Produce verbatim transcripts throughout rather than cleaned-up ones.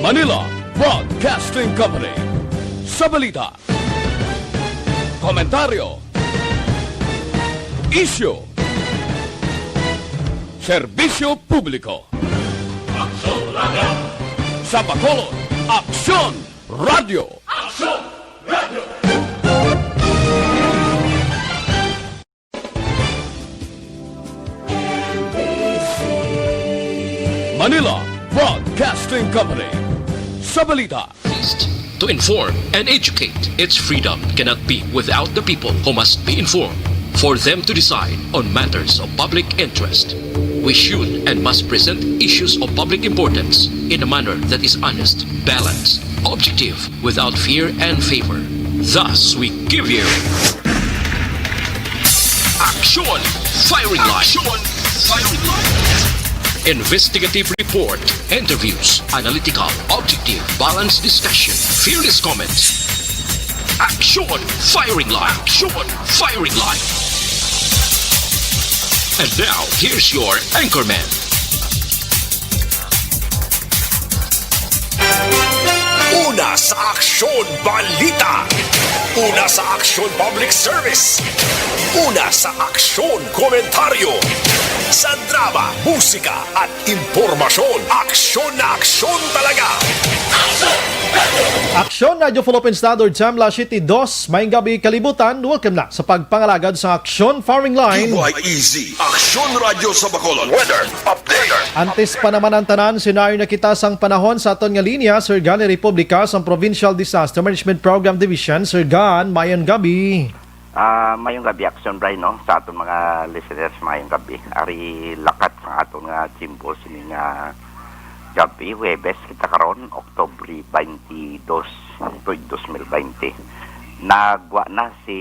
Manila Broadcasting Company. Sa balita, komentaryo, isyu, serbisyo publiko. Sa Bacolod, Aksyon Radio. Manila Broadcasting Company. Sa balita, to inform and educate. Its freedom cannot be without the people, who must be informed for them to decide on matters of public interest. We should and must present issues of public importance in a manner that is honest, balanced, objective, without fear and favor. Thus, we give you Aksyon Firing Line. Aksyon Firing Line. Investigative report, interviews, analytical, objective, balanced discussion, fearless comments. Aksyon Firing Line. Aksyon Firing Line. And now, here's your anchorman. Una sa aksyon, balita. Una sa aksyon, public service. Una sa aksyon, komentaryo. Sa drama, musika, at impormasyon, aksyon na aksyon talaga. Aksyon Radyo Philippine Standard Time, alas siyete dos. Maayong gabi, kalibutan. Welcome na sa pagpangalagad sa Aksyon Firing Line. D Y E Z, Aksyon Radyo sa Bacolod. Weather update. Antes pa naman ang tanan, senaryo na kita sang panahon sa aton nga linya, Sir Gan ni Republika sang Provincial Disaster Management Program Division. Sir Gan, maayong gabi. Ah, maayong gabi, Aksyon Bray, no? Sa aton mga listeners, maayong gabi. Ari lakat sa aton nga tiyempo sini nga gabi, Huwebes kita karon, Oktubre twenty-two, tuig dos mil bente. Nagwa na si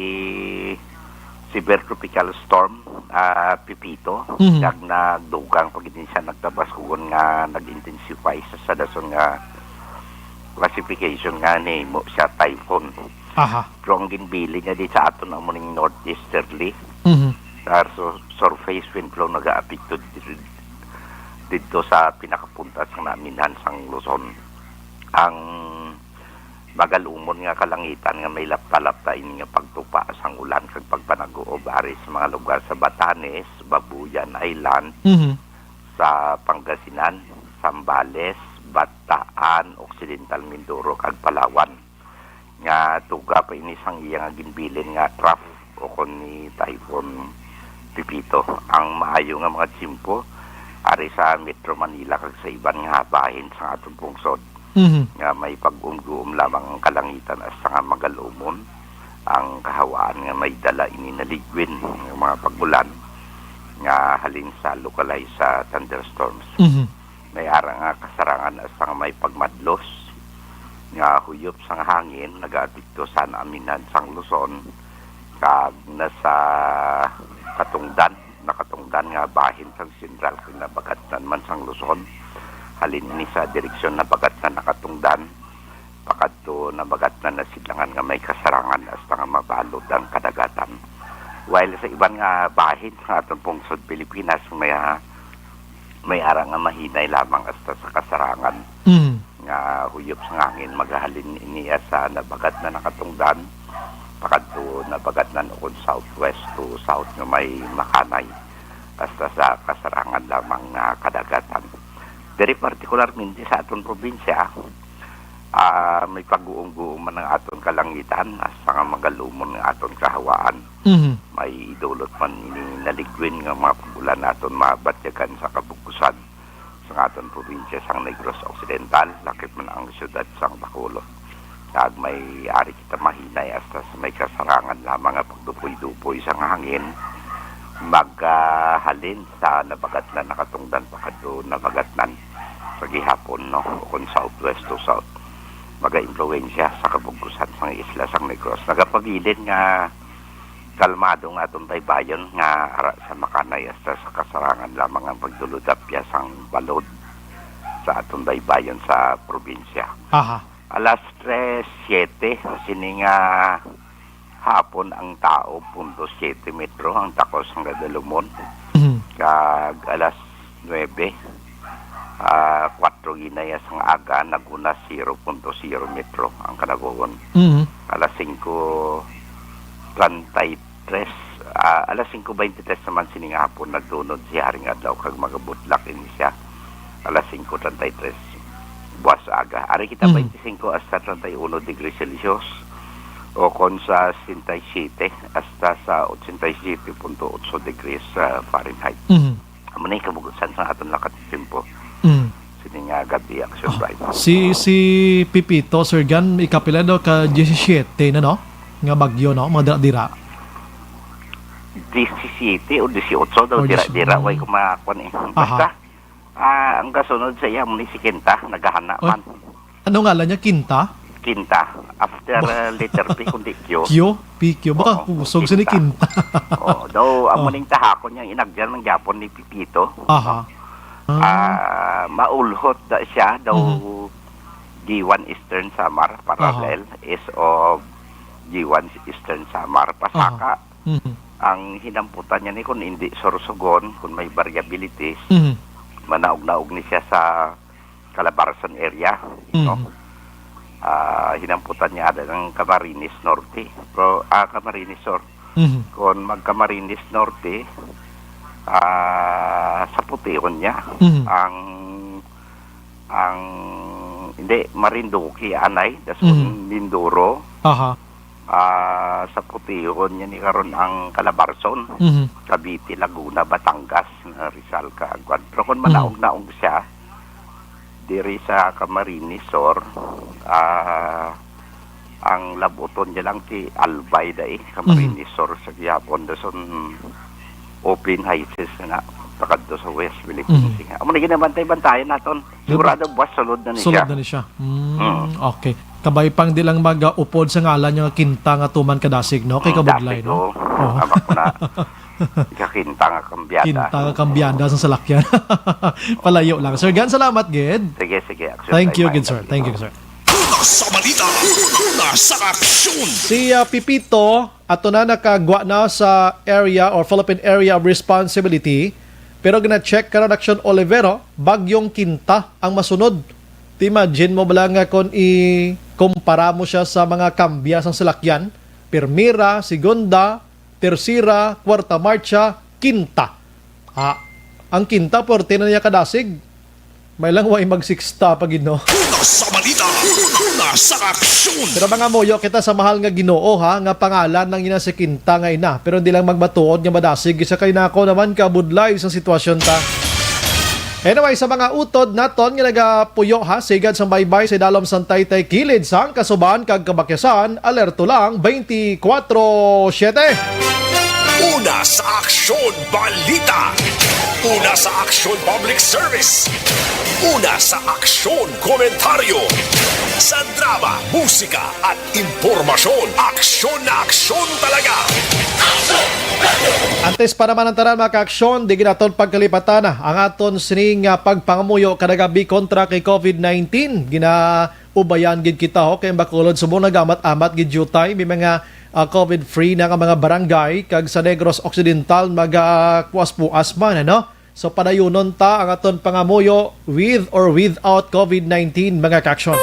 Severe Tropical Storm, ah, Pepito. Mhm. Kag nagdugang pa gid siya, nagtabas kugon nga nag-intensify sa, sa dason nga classification nga nahimo siya typhoon. Aha. Pero ang ginbilin niya di sa aton amo ning northeasterly. Mhm. Sa sur-, surface wind flow nagaapekto dito, dito sa pinakapunta sa naminhan sang Luzon. Ang magalumon nga kalangitan nga may lapta-lapta ini nga pagtupa sang ulan kag pagpanaguob ari sa mga lugar sa Batanes, Babuyan Island, Mhm. sa Pangasinan, Zambales, Bataan, Occidental Mindoro, kag Palawan. Nga tuga pa ini sang iya nga ginbilin nga trough o kon ni Typhoon Pepito. Ang maayo nga mga tiyempo ari sa Metro Manila kag sa iban nga bahin sang aton pungsod, Mhm. nga may pag-umguom lamang ang kalangitan hasta nga magalumon ang kahawaan nga may dala ini naligwin nga mga pag-ulan nga halin sa localized sa thunderstorms. Mhm. May ara nga kasarangan hasta nga may pagmadlos nga huyop sang hangin nagaapekto sa naminhan sang Luzon kag nasa katungdan, nakatungdan nga bahin sang sentral kag nabagatnan man sang Luzon. Halin ini sa direksyon nabagatnan, nakatungdan, pakadto nabagatnan na sidlangan nga may kasarangan hasta nga mabalod ang kadagatan. While sa iban nga bahin sa aton pungsod Pilipinas, may, ah, may ara nga mahinay lamang hasta sa kasarangan Mm. nga huyop sang hangin, magahalin ini sa nabagatnan, nakatungdan, pakadto nabagatnan o kon southwest to south nga may makanay hasta sa kasarangan lamang nga kadagatan. Diri partikularmente sa aton probinsya, ah, may pag-uumguom man ang aton kalangitan, hasta nga magalumon nga aton kahawaan. Mhm. May idulot man ini naligwin nga mga pag-ulan aton mabatyagan sa kabugkusan sang aton probinsya sang Negros Occidental, lakip man ang siyudad sang Bacolod. Kag may ari kita mahinay hasta sa may kasarangan lamang nga pagdupoy-dupoy sang hangin, magahalin sa nabagatnan, nakatungdan pakadto nabagatnan sa gihapon, no? O kon southwest to south, magaimpluwensya sa kabugkusan sang isla sang Negros. Nagapabilin nga kalmado nga aton baybayon nga ara sa makanay hasta sa kasarangan lamang ang pagdulodapya sang balod sa aton baybayon sa probinsya. Aha. Alas tres siyete sini nga hapon, ang taob punto siyete metro ang takos sang kadalumon. Mhm. Kag alas nuebe, ah, kwatro Pero ginaya sang aga, naguna zero punto zero metro ang kanaguon. Mhm. Alas singko treinta y tres, ah, alas singko veintitrés naman sini nga hapon nagtunod si Haring Adlaw kag magabudlak ini siya. Alas singko treinta y tres buwas sa aga. Ari kita Mhm. twenty-five hasta treinta y uno degrees Celsius o kon sa sesenta y siete hasta sa ochenta y siete punto otso degrees, ah, Fahrenheit. Mhm. Amo ni kabugusan sa aton lakat sa tempo. Mm. Sini nga gabi, Action Ah, Drive. si, si Pipito, Sir Gan, ikapila daw ka diyesisiete na, no? Nga bagyo, no? Mga dira-dira. Diyesisiete o diyesiyotso daw, Or dira-dira, diyes-, way mm. kumakwan eh. Aha. Basta, ah, ang kasunod sa iya, muni si Kinta, nagahana Oy. man. Ano ngalan niya? Kinta? Kinta. After, Ba- uh, letter P, kundi Q. Q? P Q? Baka Oo, kusog sini Kinta. Kinta. Oo, daw, amo Oh. ning tahakon niyang inagyan ng Japon ni Pipito. Aha. Ah. Ah, maulhot da siya, daw Mhm. G one Eastern Samar, Aha. parallel, is of G one Eastern Samar. Pasaka, Aha. Mhm. ang hinamputan niya ni kung hindi sorsogon, kung may variabilities, Mhm. manaog-naog ni siya sa Calabarzon area, no? Mhm. Ah, hinamputan niya ada ng Camarines Norte. Pero, ah, Camarines Sur. Mhm. Kung mag-Camarines Norte, ah, sa Putiron niya, Mhm. ang, ang, hindi, Marinduque, anay, dason Mhm. Mindoro. Aha. Ah, sa Putiron niya ni karon ang Calabarzon, Mhm. Cavite, Laguna, Batangas, ah, Rizal, kag kwan. Pero kung Mhm. manaog-naog siya, diri sa Camarines Sur, ah, ang labuton niya lang ti Albay dai, Camarines Mhm. Sur sa gihapon, dason open high seas na pakadto sa West Philippine Mhm. Sea. Amo na ginabantay-bantayan naton. Diba? Sigurado buwas sulod na ni Sulod siya. na ni siya. Mm, Mm. okay. Kabay pang di lang mag-upod sa ngalan niya nga Kinta nga tuman kadasig, no? Kay Mm, kabudlay, dasig, no? oo. Oo. Abak na. Kakinta nga kambyada. Kinta nga kambyada sa salakyan. Palayo lang. Sir Gan, salamat gid. Sige, sige. Action Thank time, you, mind gid sir. Thank you, sir. Una sa balita, una sa aksyon. Si, ah, Pipito, ato na nakagwa na sa area or Philippine Area of Responsibility. Pero gina-check karon, Action Olivero, Bagyong Kinta ang masunod. Ti imagine mo bala nga kung i-kumpara mo siya sa mga kambya sang salakyan, primera, segunda, tersera, kwarta marcha, kinta. Ah, ang kinta, puwerte na niya kadasig. May lang way mag-sixta pa gid, no? Una sa balita, una sa aksyon. Pero mangamuyo kita sa mahal nga Ginoo, ha, nga pangalan lang ina si kinta nga ina. Pero hindi lang magmatuod nga madasig. Isa kay nako naman kabudlay sa sitwasyon ta. Anyway, sa mga utod naton nga nagapuyo, ha, sigad sang baybay sa idalom sang taytay kilid sang kasuban kag kabakyasan, alerto lang twenty-four seven. Una sa Aksyon Balita. Una sa Aksyon Public Service. Una sa Aksyon Komentaryo. Sa drama, musika, at impormasyon, aksyon na aksyon talaga. Antes pa naman ang tanan, mga kaaksyon, di gid naton pagkalipatan ang aton sining, ah, pagpangamuyo kada gabi kontra kay covid nineteen. Ginaubayan gid kita, ho, kay ang Bacolod subong nagamat-amat gid diutay. May mga, ah, covid-free na nga mga barangay, kag sa Negros Occidental magapuas-puas man, ano? So, padayunon ta ang aton pangamuyo with or without covid nineteen, mga kaaksyon.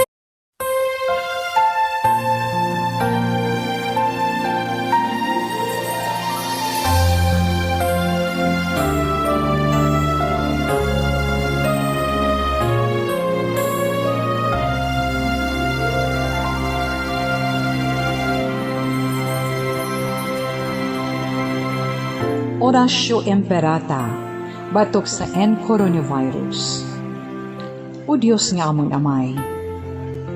Horacio Imperata, batok sa N coronavirus. O Dios nga amon Amay,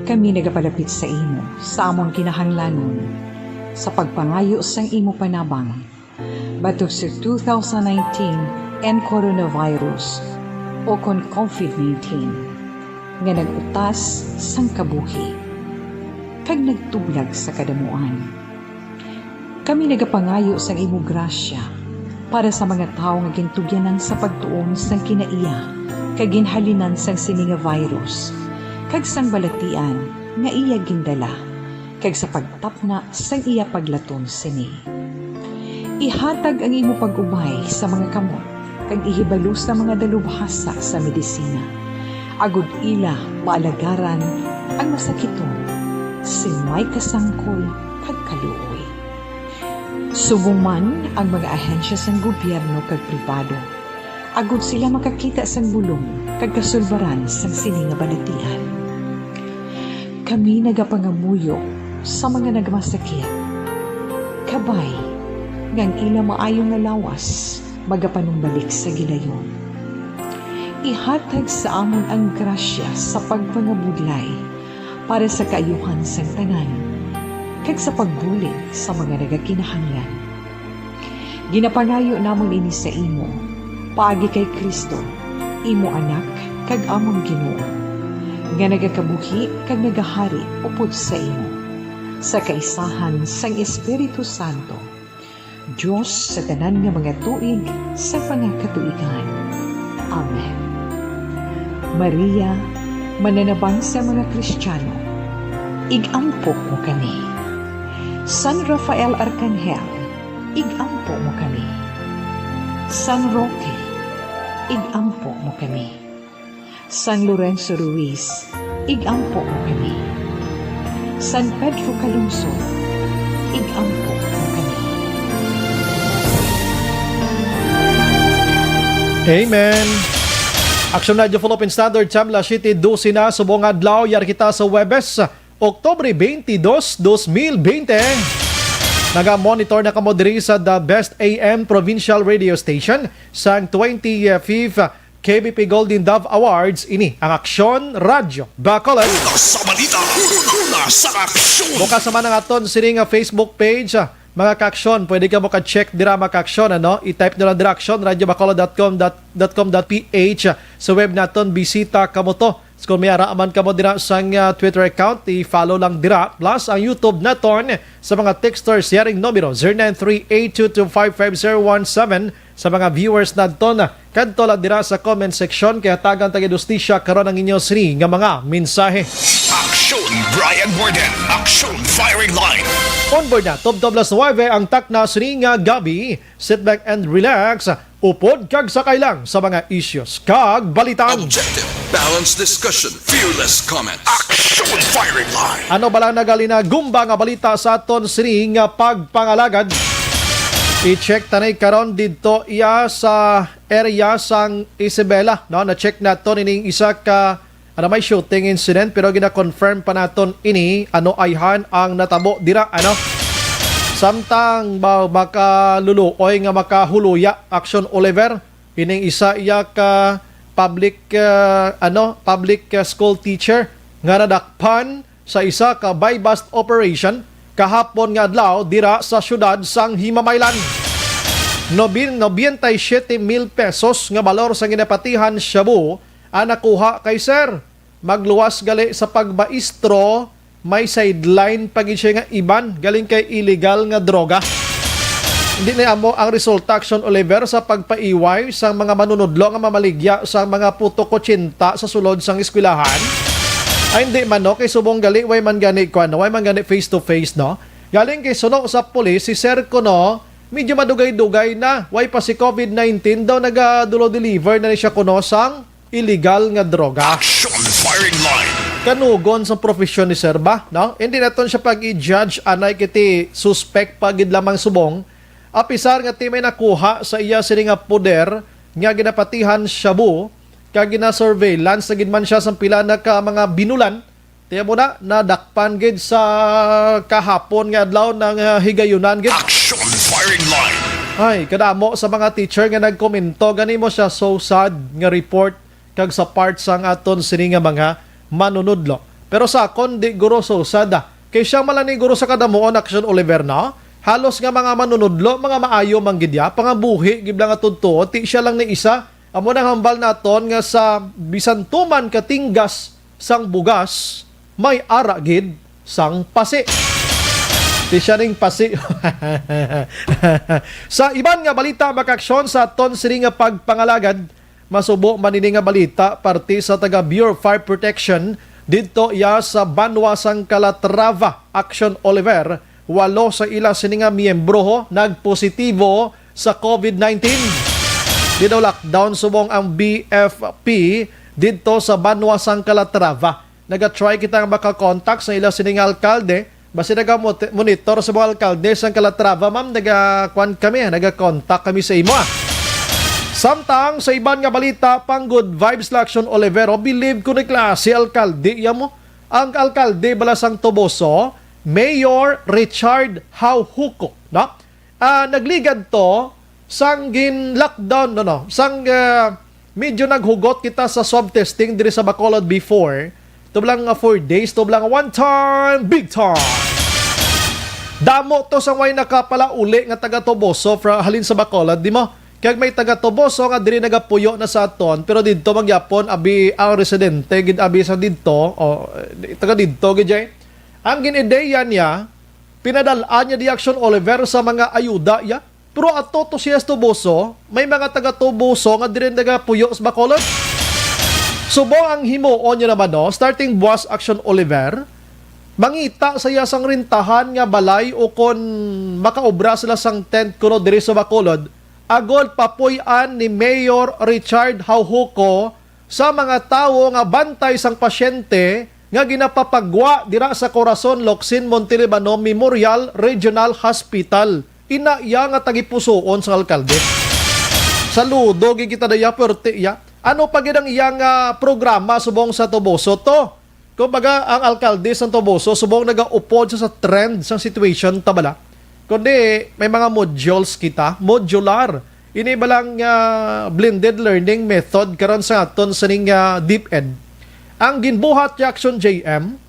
kami nagapalapit sa imo sa amon kinahanglanon sa pagpangayo sang imo panabang batok sa two thousand nineteen N coronavirus o kon covid nineteen nga nag-utas sang kabuhi kag nagtublag sa kadamuan. Kami nagapangayo sang imo grasya para sa mga tawo nga gintugyanan sa pagtuon sang kinaiya kag ginhalinan sang sini nga virus, kag sang balatian nga iya gindala, kag sa pagtapna sang iya paglaton sini. Ihatag ang imo pag-ubay sa mga kamot kag ihibalo sa mga dalubhasa sa medisina, Agod ila maalagaran ang masakiton, sing may kasangkol kag kaluoy. Subong man ang mga ahensya sang gobyerno kag pribado, agod sila makakita sang bulong kag kasulbaran sang sini nga balatian. Kami nagapangamuyo sa mga nagmasakit, kabay nga ang ila maayo nga lawas magapanumbalik sa gilayon. Ihatag sa amon ang grasya sa pagpangabudlay para sa kaayuhan sang tanan, kag sa pagbulig sa mga nagakinahanglan. Ginapangayo namon ini sa imo, paagi kay Cristo, imo Anak, kag amon Ginoo, nga nagakabuhi kag nagahari upod sa imo, sa kaisahan sang Espiritu Santo, Dios sa tanan nga mga tuig sa mga katuigan. Amen. Maria, mananabang sa mga Kristiyano, ig-ampo mo kami. San Rafael Arkanghel, ig-ampo mo kami. San Roque, ig-ampo mo kami. San Lorenzo Ruiz, ig-ampo mo kami. San Pedro Calungsod, ig-ampo mo kami. Amen. Aksyon Radio Philippine Standard Time, alas siyete dose na subong adlaw. Yari kita sa Huwebes, Oktubre twenty-two, dos mil bente. Naga-monitor na kamo diri sa The Best A M Provincial Radio Station sang twenty-fifth K B P Golden Dove Awards. Ini ang Aksyon Radyo Bacolod. Una sa balita, una sa aksyon. Bukas naman ang aton sini nga Facebook page. Mga kaaksyon, pwede kamo ka-check dira, mga kaaksyon, ano? I-type nyo lang dira, aksyon radio bacolod dot com dot com dot p h. Sa web naton, bisita kamo to. So, kung may ara man kamo dira sang, ah, Twitter account, i-follow lang dira. Plus, ang YouTube naton sa mga texters, yaring numero, zero nine three eight two two five five zero one seven. Sa mga viewers naton, kadto lang dira sa comment section, kay hatagan ta gid hustisya karon ang inyo sini nga mga mensahe. Aksyon Brian Warden, Aksyon Firing Line. On board na, tubtob alas nuwebe ang takna sini nga gabi. Sit back and relax. Upod kag sakay lang sa mga issues kag balita. Objective, balanced discussion, fearless comment. Aksyon Firing Line. Ano bala ang nagalinagumba nga balita sa aton sini nga pagpangalagad? I-check ta ni karon didto iya sa area sang Isabela, no? Na-check naton ining isa ka, ano, may shooting incident, pero gina-confirm pa naton ini, ano, ayhan ang natabo dira, ano? Samtang ba makaluluoy nga makahuluya, Action Oliver, ining isa iya ka public, ah, ano, public, ah, school teacher nga nadakpan sa isa ka buy-bust operation kahapon nga adlaw dira sa siyudad sang Himamaylan. Nobin-, nobenta y siete mil pesos nga balor sang ginapatihan shabu ang nakuha kay Sir. Magluwas gali sa pagbaistro, may sideline pa gid siya nga iban galing kay illegal nga droga. Hindi na amo ang resulta, Action Oliver, sa pagpaiway sang mga manunudlo nga mamaligya sang mga putok otsinta sa sulod sang eskwelahan? Ay, hindi man, no? Kay subong gali, way man gani, kuwan, no? Way man gani face to face, no? Galing kay suno sa pulis, si Sir kuno, medyo madugay-dugay na. Way pa si covid nineteen daw, nagadulo-deliver na ni siya kuno sang illegal nga droga. Action Firing Line. Kanugon sa profesyon ni Sir ba, no? Hindi naton siya pag-i-judge, anay kiti suspect pa gid lamang subong. Apisar nga ti may nakuha sa iya sini nga poder nga ginapatihan shabu, kag gina-surveillance na gid man siya sang pila na ka mga binulan. Tiya mo na, nadakpan gid sa kahapon nga adlaw ng, ah, higayunan gid. Action Firing Line. Ay, kadamo sa mga teacher nga nagkomento, gani mo siya, so sad nga report kag sa part sang aton sini nga mga manunudlo. Pero sa akon, di guro so sad, ah. Kay siya man lang ni guro sa kadamuon, Action Oliver, na halos nga mga manunudlo, mga maayo man gid ya, pangabuhi gid lang nga tudtuon, ti siya lang ni isa. Amo nang hambal naton nga sa bisan tuman ka tinggas sang bugas, may ara gid sang pasi. Ti siya ning pasi. Sa iban nga balita, mga kaaksyon, sa aton sini nga pagpangalagad, masubo man ini nga balita parte sa taga Bureau of Fire Protection didto iya sa banwa sang Calatrava, Action Oliver, walo sa ila sini nga miyembro ho nagpositibo sa covid nineteen. Di daw lockdown subong ang B F P didto sa banwa sang Calatrava. Naga-try kita nga maka-contact sa ila sining alkalde. Basi naga-monitor sa mga alkalde sang Calatrava, ma'am, naga-kuan kami, naga-contact kami sa imo, ah. Samtang sa iban nga balita, pang good vibes la Action Olivero, believe ko ni klase alkalde iya mo. Ang alkalde bala sang Toboso, Mayor Richard Haujuco, no? Ah, nagligad to sang gin-lockdown, no, no? Sang, ah, medyo naghugot kita sa swab testing diri sa Bacolod before. Ito lang nga four days, ito lang one time, big time. Damo to sang way nakapalauli nga taga Toboso fra-, halin sa Bacolod, di mo? Kag may taga Toboso nga diri nagapuyo na sa aton, pero didto mangyapon abi ang residente gid abi sa didto, o, eh, taga didto gid jay. Ang gin-ideya niya, pinadal-an niya di Action Oliver sa mga ayuda iya. Pero ato to siya sa Toboso, may mga taga Toboso nga diri nagapuyo sa Bacolod. Subong ang himuon niya naman, no, starting buwas Action Oliver, mangita sa iya sang rentahan nga balay o kon makaobra sila sang tent kuno diri sa Bacolod, agod papuy-an ni Mayor Richard Haujuco sa mga tawo nga bantay sang pasyente nga ginapapagwa dira sa Corazon Locsin Montelibano Memorial Regional Hospital. Ina iya nga tagipusoon sang alkalde. Saludo gid kita daya, puwerte iya. Ano pa gid ang iyang, ah, programa subong sa Toboso to? Kumbaga, ang alkalde sang Toboso subong nagaupod sa, sa trend sang situation ta bala. Kundi may mga modules kita, modular. Ini bala nga blended learning method karon sa aton sining, ah, DepEd. Ang ginbuhat ni Action J M,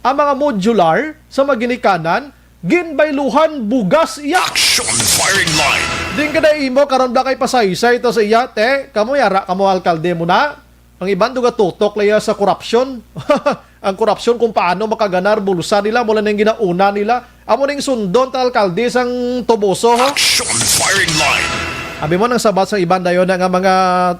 ang mga modular sa mga ginikanan, ginbayluhan bugas iya. Action firing line. Din ka na imo karon bala kay pasaysay to sa iya, te. Kamo yara, kamo alkalde mo na. Ang iban duga tutok laya sa korupsyon. Ang korupsyon kung paano makaganar bulsa nila, mula ning ginauna nila. Amo ning sundon ta alkalde sang Toboso, ho? Action firing line. Abi mo nang sabat sa iban dayon na nga mga,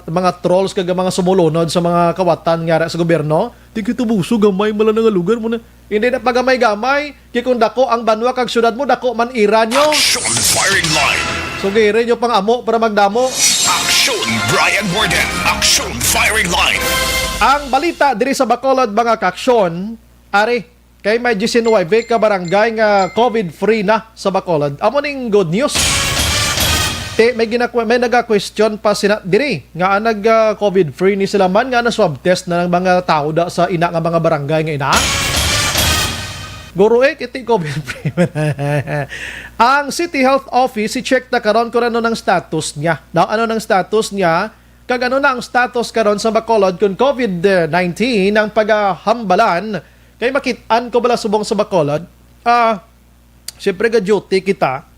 mga trolls kag mga sumulunod sa mga kawatan nga sa gobyerno. Di kay Toboso, gamay mala na nga lugar mo na. Hindi na pagamay-gamay, kay kung dako ang banwa kag syudad mo, dako man ira nyo. Action firing line. Sugiri nyo pang amo para magdamo. Action Brian Warden. Action firing line. Ang balita diri sa Bacolod, mga kaaksyon, ari, kay may diecinuebe ka barangay nga COVID-free na sa Bacolod. Amo ning good news. Ti, may gina-, may naga-question pa sina diri nga nag, ah, COVID-free ni sila man nga na-swab test na ang mga tao da sa ina nga mga barangay nga ina. Guro, eh, kiti COVID-free. Ang City Health Office, i-check na karon kung ano nang status niya. Now, ano nang status niya? Kag ano na ang status karon sa Bacolod kung COVID nineteen ang pagahambalan? Kay makit-an ko bala subong sa Bacolod, ah, siyempre ga-duty kita,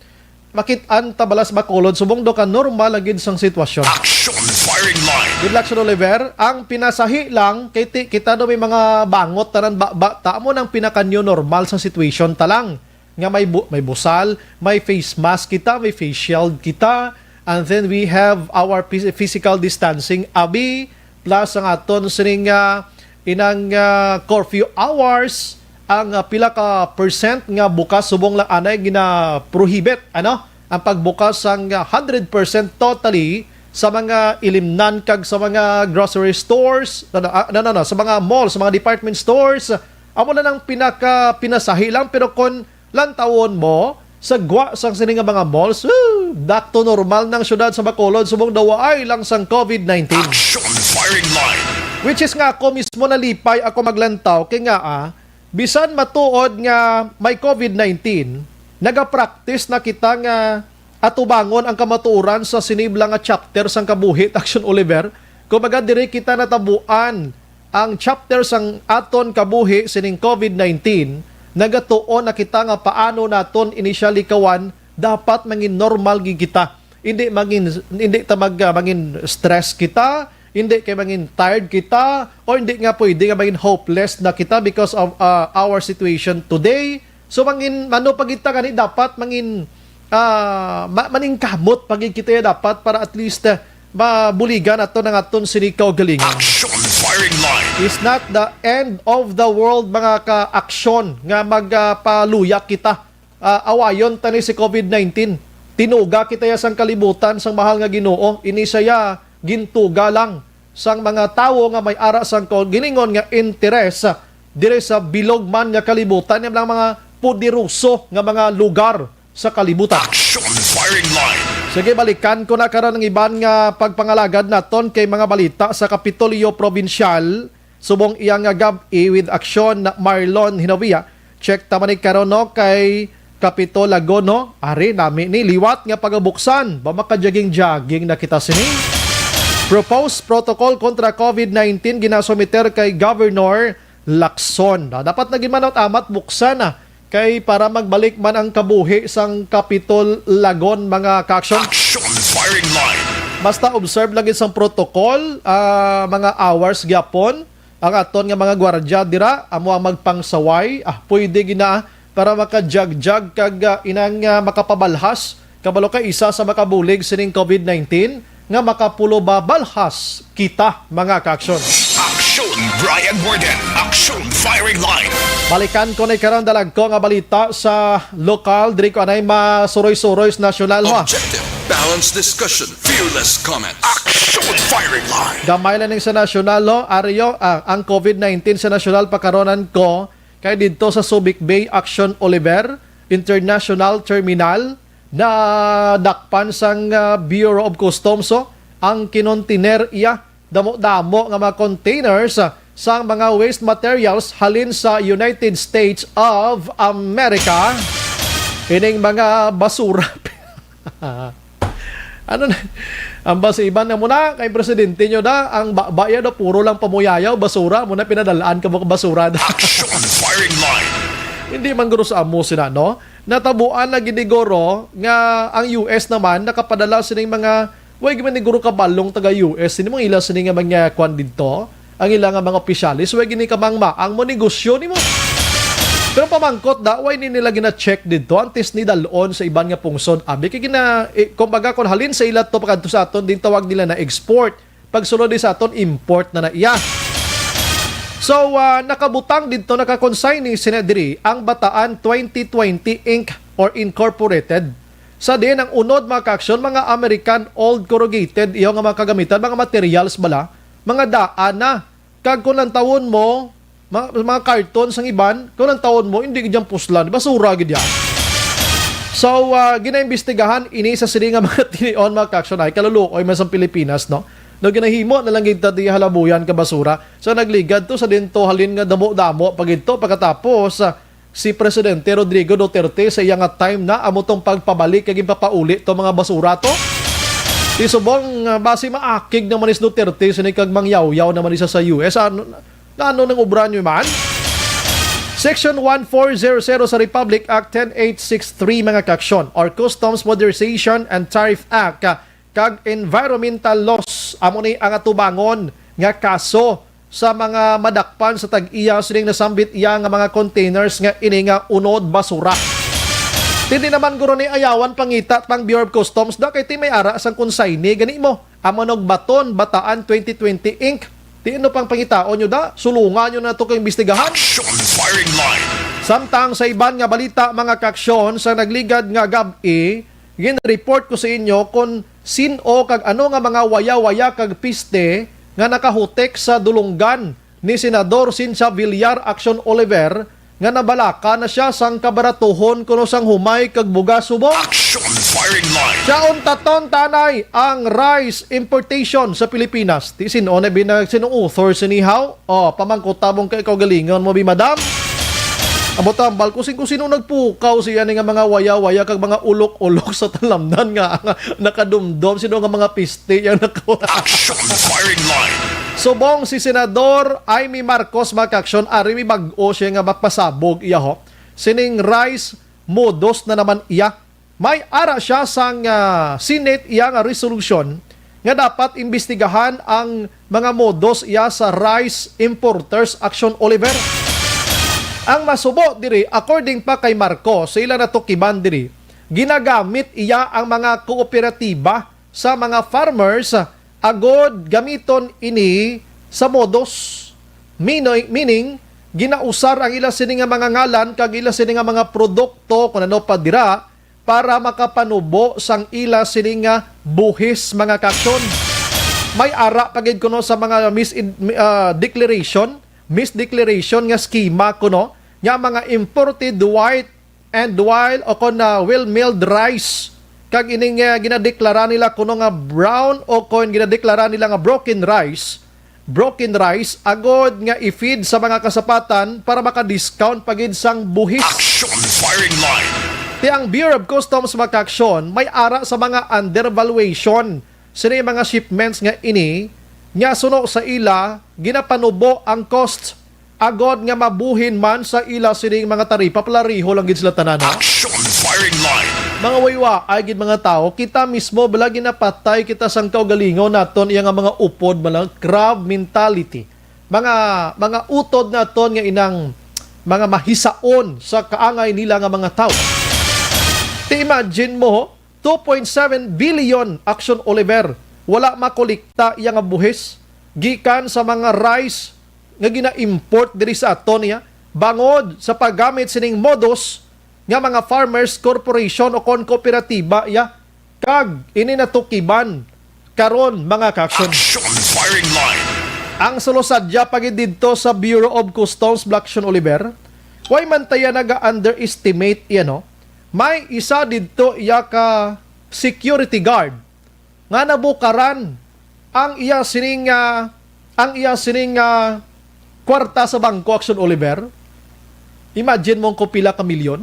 makit-an ta bala sa Bacolod subong do ka normal ang gid sang sitwasyon. Action firing line. Good luck, Sir Oliver. Ang pinasahi lang, kay ti-, kita do may mga bangot tanan ba, ba, ta mo nang pinaka-new normal sa situation ta lang. Nga may bu-, may busal, may face mask kita, may face shield kita, and then we have our phys-, physical distancing, abi, plus ang aton sining, ah, inang, ah, curfew hours, ang, ah, pila ka percent nga bukas subong lang anay gina-prohibit, ano? Ang pagbukas sang, ah, hundred percent totally sa mga ilimnan kag sa mga grocery stores, no, no, ah, no, no, no, sa mga malls, sa mga department stores, amo na nang pinaka pinasahi lang, pero kon lantawon mo, sa gwa sang sini nga mga malls, woo, back to normal nang syudad sa Bacolod, subong daw waay lang sang COVID nineteen. Action firing line. Which is nga ako mismo nalipay ako maglantaw, kay nga, ah, bisan matuod nga may COVID nineteen, nagapractice na kita nga atubangon ang kamatuoran sa sinibla nga chapter sang kabuhi, Action Oliver. Kumbaga, diri kita natabuan ang chapter sang aton kabuhi sining COVID nineteen, nagatuon na kita nga paano naton ini siya likawan, dapat mangin normal gid kita. Hindi mangin, hindi ta mag, ah, mangin stress kita, hindi kay mangin tired kita, o hindi nga pwede nga mangin hopeless na kita because of, ah, our situation today. So, mangin, ano pa gid ta gani, dapat mangin, ah, ma-, maningkamot pa gid kita ya dapat para at least, ah, mabuligan ato ng aton sini kaugalingon. Action firing line. It's not the end of the world, mga ka-aksyon, nga magpaluya kita. Ah, awayon ta ni si COVID nineteen. Tinuga kita ya sang kalibutan sang mahal nga Ginoo. Ini siya ya gintuga lang. sang mga tawo nga may ara sang kaugalingon nga interes diri sa bilog man nga kalibutan, niya lang mga poderoso nga mga lugar sa kalibutan. Action Firing Line. Sige, balikan ko na karon ang iban nga pagpangalagad naton kay mga balita sa Kapitolyo Probinsyal. Subong iya nga gab-i with action na Marlon Hinawia. Check ta man ni karon, no, kay Kapitol Lagono. Ari nami ni liwat nga pagabuksan. Ba, makajaging-jaging na kita sini. Proposed protocol kontra covid nineteen ginasumiter kay Governor Lacson. Na dapat na gid manot amat buksan na kay para magbalik man ang kabuhi sang Kapitol Lagon, mga ka-action. Action Firing Line. Basta observe lagi sang protocol, ah, mga hours gyapon. Ang aton nga mga gwardya dira, amo ang magpangsaway. Ah, pwede gina para makajagjag kag, ah, inang, ah, makapabalhas. Kabalo ka, isa sa makabulig sining covid nineteen nga makapulo ba balhas kita, mga ka-action. Action Brian Warden. Action Firing Line. Balikan ko na karon dalag ko nga balita sa lokal. Diri ko anay masuroy-suroy sa nasyonal, ha. Objective, balanced discussion, fearless comments. Action Firing Line. Gamay lang ning sa nasyonal, ho. Ari, ho, ah, ang covid nineteen sa nasyonal, pakaronan ko kay didto sa Subic Bay, Action Oliver International Terminal, nadakpan sang, ah, Bureau of Customs, ho, ang kinontiner iya damo-damo nga mga containers, ah, sang mga waste materials halin sa United States of America. Ining mga basura. Ano na? Ang bas iban na mo na, kay presidente nyo na, ang ba, ba yan, no? Puro lang pamuyayaw, basura, mo na pinadalaan ka mo basura na. Action Firing Line. Hindi man guro sa amo sila, no? Natabuan na gid ni guro nga ang U S naman nakapadala sining mga, way man ni guro kabalong taga U S, sini mong ila sini nga mga kwan dito, ang ila nga mga opisyalis, way gini kamangmaang mo negosyo nimo. Pero pamangkot da, way ni nila gina-check dito antes ni dalon sa iban nga pungsod. Abi kay gina, eh, kumbaga, kung halin sa ila to, pagkadto sa aton, din tawag nila na export. Pagsulod di sa aton, import na na iya. So, ah, nakabutang dito, naka-consign ni sina diri ang Bataan twenty twenty Inc or Incorporated. Sa diin ang unod, mga ka-action, mga American old corrugated, iyo nga mga kagamitan, mga materials bala, mga daan na. Kag kung lantawon mo, mga, mga karton sang iban, kung lantawon mo, hindi gid yan puslan, basura gid yan. So, ah, ginaimbestigahan ini sa sini nga mga tinion, mga ka-action, ay kaluluoy man sa Pilipinas, no? No, ginahimo na lang gid ta di halabuyan ka basura. So, nagligad to sa dinto, halin nga damo-damo pa gid to. Pagkatapos, ah, si Presidente Rodrigo Duterte sa iya nga time na amo tong pagpabalik kag ipapauli to mga basura to. Isubong, ah, basi maakig naman is Duterte sini kag mangyawyaw naman isa sa U S. Ano, ano nang obra nyo man? Section one four zero zero sa Republic Act ten eight six three, mga ka-action, or Customs Modernization and Tariff Act, ah, kag environmental laws. Amo ni ang atubangon nga kaso sa mga madakpan sa tag-iya sining nasambit iya nga mga containers nga ini nga unod basura. Hindi naman guro ni ayawan pangita tang Bureau of Customs da kay ti may ara sang consignee gani mo. Amo nog baton, Bataan twenty twenty Inc. Ti ano pang pangitaon nyo da? Sulungan nyo na to kay imbestigahan. Action Firing Line. Samtang sa iban nga balita, mga ka-action, sa nagligad nga gab-i, gin-report ko sa inyo kung sin-o kag ano nga mga waya-waya kag piste nga nakahutek sa dulunggan ni Senador Cynthia Villar, Action Oliver, nga nabalaka na siya sang kabaratuhon kuno sang humay kag bugas subong. Action Firing Line. Siya untaton tanay ang rice importation sa Pilipinas. Ti sin-o na binag, sinong author sinihaw? Oh, pamangkot tabong kay kaugalingon mo, bi, madam. Amo tambal ko, sin-, kung sino nagpukaw siya ni nga mga waya-waya kag mga ulok-ulok sa talamnan nga, nga nakadumdom, sino nga mga piste yang nakaw-. Action Firing Line. Subong si Senador Imee Marcos, mga ka-action, ari may bag-o siya nga mapasabog iya, ho. Sining rice modus na naman iya. May ara siya sang, ah, Senate iya nga resolution nga dapat imbestigahan ang mga modus iya sa rice importers, Action Oliver. Ang masubo diri, according pa kay Marcos, sa ila natukiban diri, ginagamit iya ang mga kooperatiba sa mga farmers agod gamiton ini sa modus. Meaning, meaning, ginausar ang ila sini nga mga ngalan kag ila sini nga mga produkto, kung ano pa dira, para makapanubo sang ila sini nga buhis, mga ka-action. May ara pa gid kuno sa mga mis-, ah, declaration, misdeclaration nga schema kuno nga mga imported white and wild o kon, ah, well milled rice, kag ining, ah, ginadeklara nila kuno nga brown o kon ginadeklara nila nga broken rice, broken rice, agod nga i-feed sa mga kasapatan para maka-discount pa gid sang buhis. Action Firing Line. Ti ang Bureau of Customs, mga kaaksyon, may ara sa mga undervaluation sini mga shipments nga ini, nga suno sa ila ginapanubo ang cost agod nga mabuhin man sa ila sining mga taripa, palariho lang gid sila tanan, ha? Action Firing Line. Mga waywaay gid mga tawo, kita mismo bala ginapatay kita sang kaugalingon naton, iya nga mga upod, mga crab mentality. Mga, mga utod naton nga inang mga mahisaon sa kaangay nila nga mga tawo. Ti imagine mo, two point seven billion, Action Oliver, wala makolekta iya nga buhis gikan sa mga rice nga gina-import diri sa aton, iya, bangod sa paggamit sining modus nga mga farmers corporation o kon kooperatiba, iya, kag ini natukiban karon, mga kaaksyon. Action Firing Line. Ang solo sadya pa gid didto sa Bureau of Customs, Blackson Oliver, way man taya naga-underestimate, iya, no? May isa didto, iya, ka security guard nga nabukaran ang iya sining, ah, ang iya sining, ah, kwarta sa bangko, Action Oliver. Imagine mo kung pila ka milyon.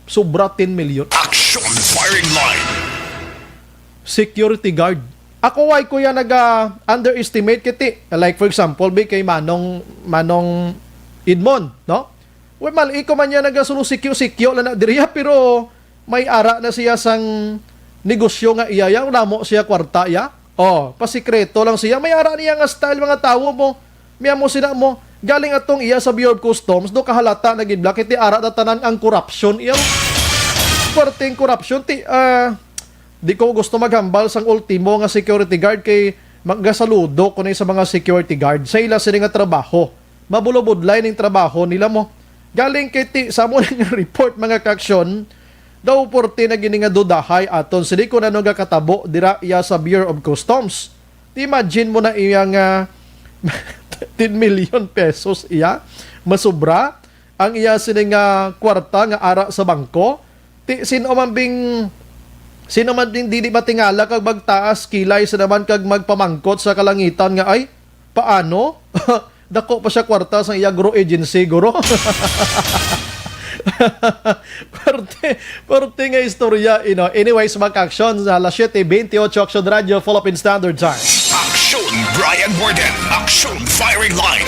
Sobra ten milyon. Action Firing Line. Security guard. Ako, way ko yan naga-underestimate kiti. Like, for example, bi kay Manong, Manong Edmond, no? Well, mal-, iko man niya nagasulo sikyo-sikyo lang na diriya, pero may ara na siya sang negosyo nga iya, ya, namo siya kwarta, ya. Oh, pasikreto lang siya. May ara niya nga style, mga tawo mo. Miya mo sina mo, galing atong iya sa Bureau of Customs, do kahalata na gid bala, kay ti ara na tanan ang korupsyon, iya. Perting korupsyon, ti, ah, di ko gusto maghambal sang ultimo nga security guard kay magasaludo ko na sa mga security guard sa ila sini nga trabaho. Mabulobudlay ning trabaho nila mo. Galing kay ti sa mo nga report, mga kaaksyon, daw porte na gini nga dudahay aton sini kung ano nga katabo dira iya sa Bureau of Customs. Ti imagine mo na iya nga ten million pesos iya, masubra ang iya sini nga kwarta nga ara sa bangko. Ti sino man bing, sino man bing dili matingala kag magtaas kilay sa naman kag magpamangkot sa kalangitan nga, "Ay, paano?" Dako pa siya kwarta sa iya, guro, agency, guro. Parte, parte nga istorya, you know. Anyways, mga kaaksyon, sa alas siete veintiocho, Action Radio, Philippine Standard Time. Action Brian Warden. Action Firing Line.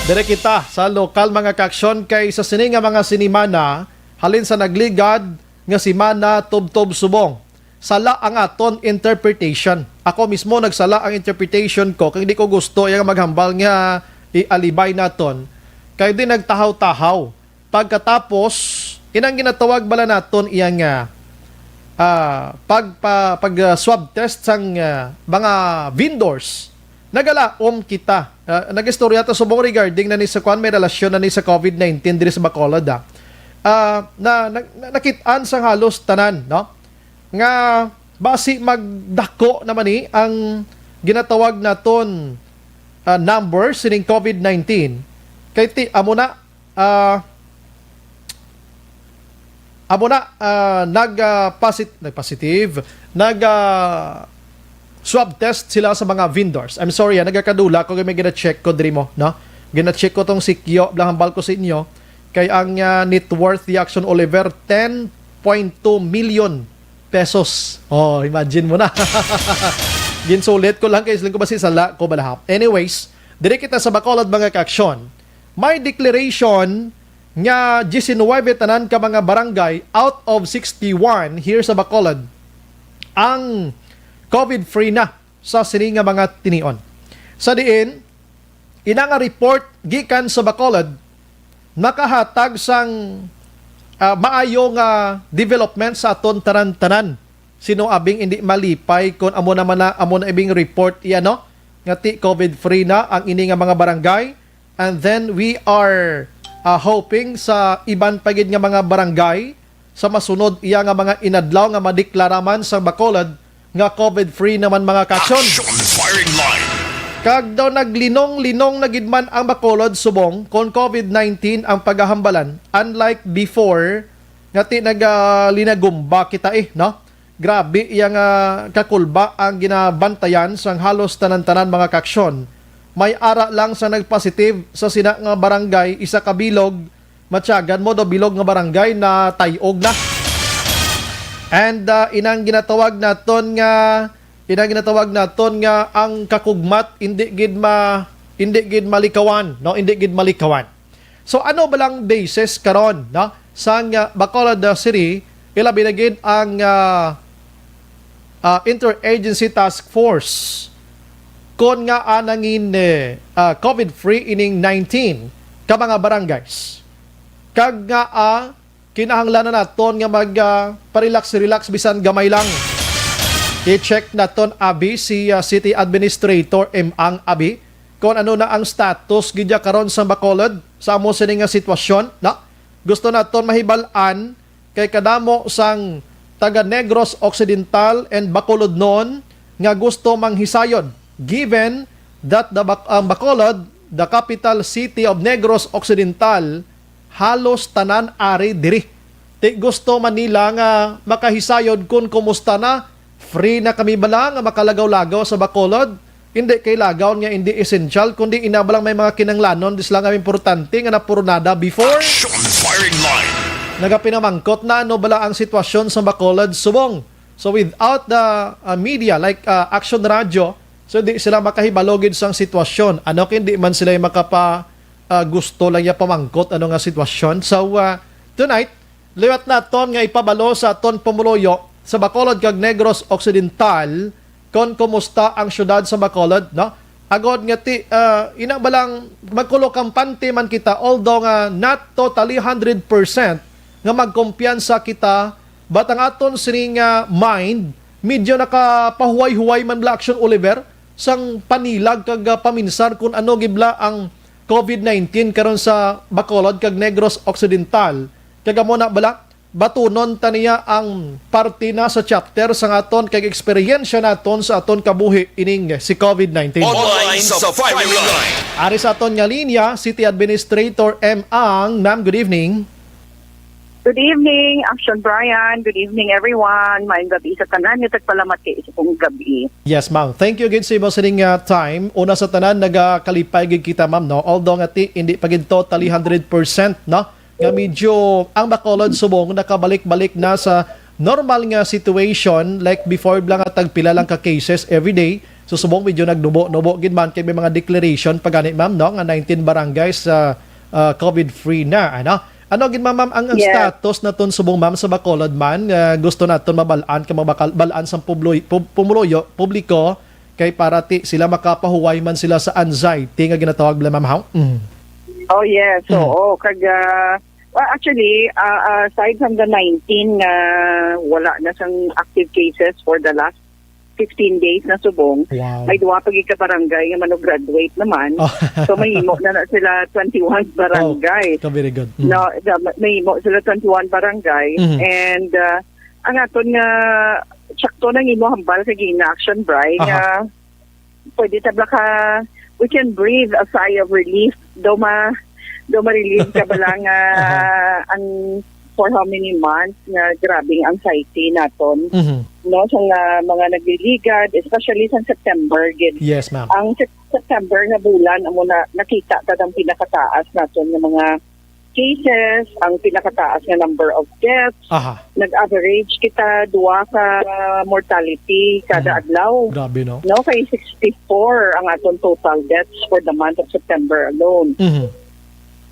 Dire kita sa lokal, mga kaaksyon, kay sa sini nga mga sinimana, halin sa nagligad nga simana, tubtob subong, sala ang aton interpretation. Ako mismo nagsala ang interpretation ko, kay di ko gusto iya nga maghambal nga ialibay naton. Kay di nagtahaw-tahaw. Pagkatapos, inang ginatawag bala naton iya nga, ah, pag, pa, pag, ah, swab test sang, ah, mga vendors, nagalaom kita. Ah, nag-istorya ta subong regarding na ni sa kwan, may relasyon na ni sa covid nineteen diri sa Bacolod, ah. Ah, na, na, na, nakit-an sang halos tanan, no? Nga basi magdako naman ni ang ginatawag naton, ah, numbers sining covid nineteen. Kay ti, amo na, ah, amo na, ah, nag, ah, posit-, nag-positive, nag, ah, swab test sila sa mga vendors. I'm sorry, ah, nagakadula ko kay may gina-check ko diri mo, no? Gina-check ko tong sikyo, bala hambal ko sa inyo, kay ang, ah, net worth ni Action Oliver, ten point two million pesos. Oh, imagine mo na. Ginsulit ko lang kay siling ko basi sala ko balahap. Anyways, diri kita sa Bacolod, mga kaaksyon. May declaration nga diecinuebe tanan ka mga barangay out of sixty-one here sa Bacolod ang covid free na sa sini nga mga tinion. Sa diin, ina nga report gikan sa Bacolod nakahatag sang, ah, maayo nga development sa aton tanan-tanan. Sino abing indi malipay kon amo naman na, amo na ibing report iya, no? Nga ti covid free na ang ini nga mga barangay. And then we are, ah, hoping sa iban pa gid nga mga barangay sa masunod iya nga mga inadlaw nga madeklara man sa Bacolod nga covid free naman, mga kaaksyon. Action Firing Line. Kag daw naglinong-linong na gid man ang Bacolod subong kon COVID nineteen ang pagahambalan, unlike before nga ti nagalinagumba kita eh, no? Grabe iya nga kakulba ang ginabantayan sang halos tanan-tanan mga kaaksyon. May ara lang sa nagpositive sa sina nga barangay, isa ka bilog, matyagan mo daw bilog nga barangay na tay-og na. And ah, inang ginatawag naton nga inang ginatawag naton nga ang kakugmat hindi gid ma hindi gid malikawan, no? Hindi gid malikawan. So ano ba lang basis karon, no? Sang ah, Bacolod ah, City, ilabi na gid ang ah, ah, Interagency Task Force kon nga ah, nangin eh, ah, COVID-free ining nineteen ka mga barangays. Kag nga ah, kinahanglan na naton nga mag ah, pa-relax-relax bisan gamay lang. I-check naton abi si ah, City Administrator M. Ang abi kung ano na ang status gid ya karon sa Bacolod sa amo sini nga sitwasyon, no? Gusto naton mahibal-an kay kadamo sang taga Negros Occidental and Bacolodnon nga gusto manghisayod, given that the Bac- ang Bacolod, the capital city of Negros Occidental, halos tanan ari diri. Ti gusto man nila nga makahisayod kon kumusta na, free na kami bala nga makalagaw-lagaw sa Bacolod. Hindi kay lagaw nga hindi essential, kundi ina ba lang may mga kinanglanon, di sila nga importante nga napurunada before. Action firing line. Nagapinamangkot na ano bala ang sitwasyon sa Bacolod subong. So without the uh, media like uh, Action Radio, so di sila makahibalo gid sang sitwasyon. Ano kay di man sila makapa uh, gusto lang ya pamangkot ano nga sitwasyon. So uh, tonight, liwat naton nga ipabalo sa aton pumuluyo sa Bacolod kag Negros Occidental kon kumusta ang siyudad sa Bacolod, no? Agod nga ti, ah, ina ba lang magkulo kampante man kita, although nga not totally hundred percent nga magkumpiyansa kita, but ang aton sining nga mind medyo nakapahuway-huway man bala, Action Oliver, sang panilag kag ah, paminsar kung ano gibla ang COVID nineteen karon sa Bacolod kag Negros Occidental. Kag amo na bala, batunon ta niya ang parte na sa chapter sa aton kag eksperyensya naton sa aton kabuhi ining si COVID nineteen. Online sa firing line. Ari sa aton nga linya, City Administrator M. Ang. Ma'am, good evening. Good evening, Action Brian. Good evening, everyone. Maayong gabi sa tanan. Nga tagpalamat kay isa pong gabi. Yes, ma'am. Thank you gid sa imo sining ah, time. Una sa tanan, nagakalipay gid kita, ma'am, no? Although nga ti, hindi pa gid totally hundred percent, no? Nga medyo ang Bacolod subong nakabalik-balik na sa normal nga situation, like before lang nga tagpila lang ka cases every day. So subong medyo nagnubo-nubo gid man kay may mga declaration pa gani, ma'am, no, nga nineteen barangays sa ah, COVID free na, ano? Ano gid, ma'am, ang, ang Yes. status naton subong, ma'am, sa Bacolod man? Ah, gusto naton mabal-an ka mabakal bal-an sa publoy, pub, pumuluyo, publiko, kay para ti sila makapahuway man sila sa anxiety nga ginatawag bala, ma'am, haw? Mm. Oh yes, Mm. Oo. Kag ah, well, actually, ah, ah, aside from the nineteen nga wala na sang active cases for the last fifteen days na subong, Wow. may duwa pa gid ka barangay nga mano-graduate naman. Oh. So mahimo na na sila twenty-one barangay. Oh, ka very good. Mm. No, da- mahimo sila twenty-one barangay Mhm. and ah, ang aton nga sakto nang imo hambal sa gina action, Bri, Aha. nga pwede ta bala ka, we can breathe a sigh of relief. Daw ma, daw ma-relieve ka bala nga Aha. ang for how many months nga grabing anxiety naton. Mhm. No, sa nga mga nagliligad, especially sa September gid. Yes, ma'am. Ang Sep- September nga bulan amo na nakita ta ang pinakataas naton nga mga cases, ang pinakataas nga number of deaths. Aha. Nag-average kita duha ka mortality kada Mhm. adlaw. Grabe, no? No, kay sixty-four ang aton total deaths for the month of September alone. Mhm.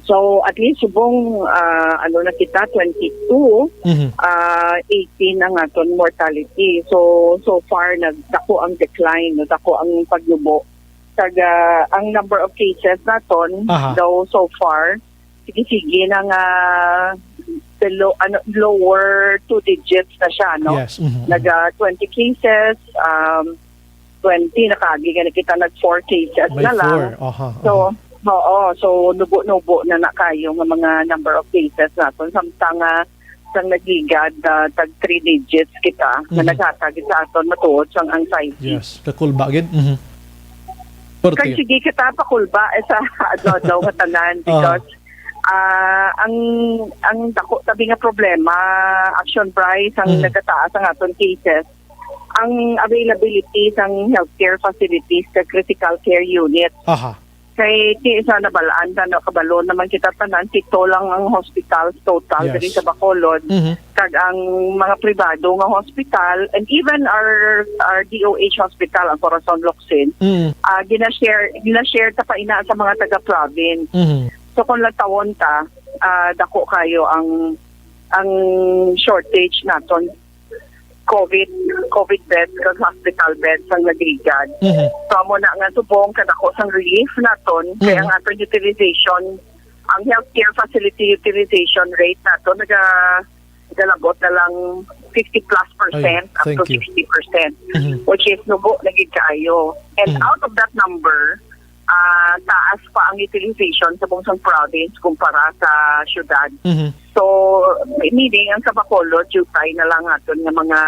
So at least subong ah, ano na kita, twenty-two, Mhm. ah, eighteen ang aton mortality. So so far nagdako ang decline, no, dako ang pagnubo. Kag ah, ang number of cases naton Aha. daw so far, sige-sige na nga below, ano, lower two digits na siya, no? Yes. Mhm. Naga twenty cases, um, twenty, nakaagi gani kita nag four cases May na lang. Four. Aha, So, aha. Oo, so nubo-nubo na na kayo nga mga number of cases naton, samtang ah, sang nagligad na tag three digits kita nga Mhm. naghatag sa aton matuod sang anxiety. Yes, kakulba gid. Mhm. Kag sige kita pakulba, eh, sa adlaw-adlaw nga tanan, because, ah, ang, ang dako tabi nga problema, Action Bryce, ang nagataas ang aton cases, ang availability sang healthcare facilities sa critical care unit. Aha. Kay ti sa nabalaan ta, no, kabalo naman kita tanan, pito lang ang hospital total Yes. diri sa Bacolod. Mhm. Kag ang mga pribado nga hospital, and even our, our D O H hospital, ang Corazon Locsin, Mm. ah, gina-share, gina-share ta pa ina sa mga taga-province. Mhm. So, kung lantawon ta, ah, dako kayo ang, ang shortage naton. COVID, COVID beds kag hospital beds ang nagligad. Mhm. So, amo na nga subong kadako sang relief naton, kay Mhm. ang aton utilization, ang healthcare facility utilization rate naton naga-, nagalabot na lang fifty plus percent Ay, up to thank you. sixty percent, Mhm. which is nubo na gid kaayo. And Mhm. out of that number, ah, taas pa ang utilization sa bunsang province kumpara sa syudad. Mhm. So, meaning, ang sa Bacolod, jutay na lang aton nga mga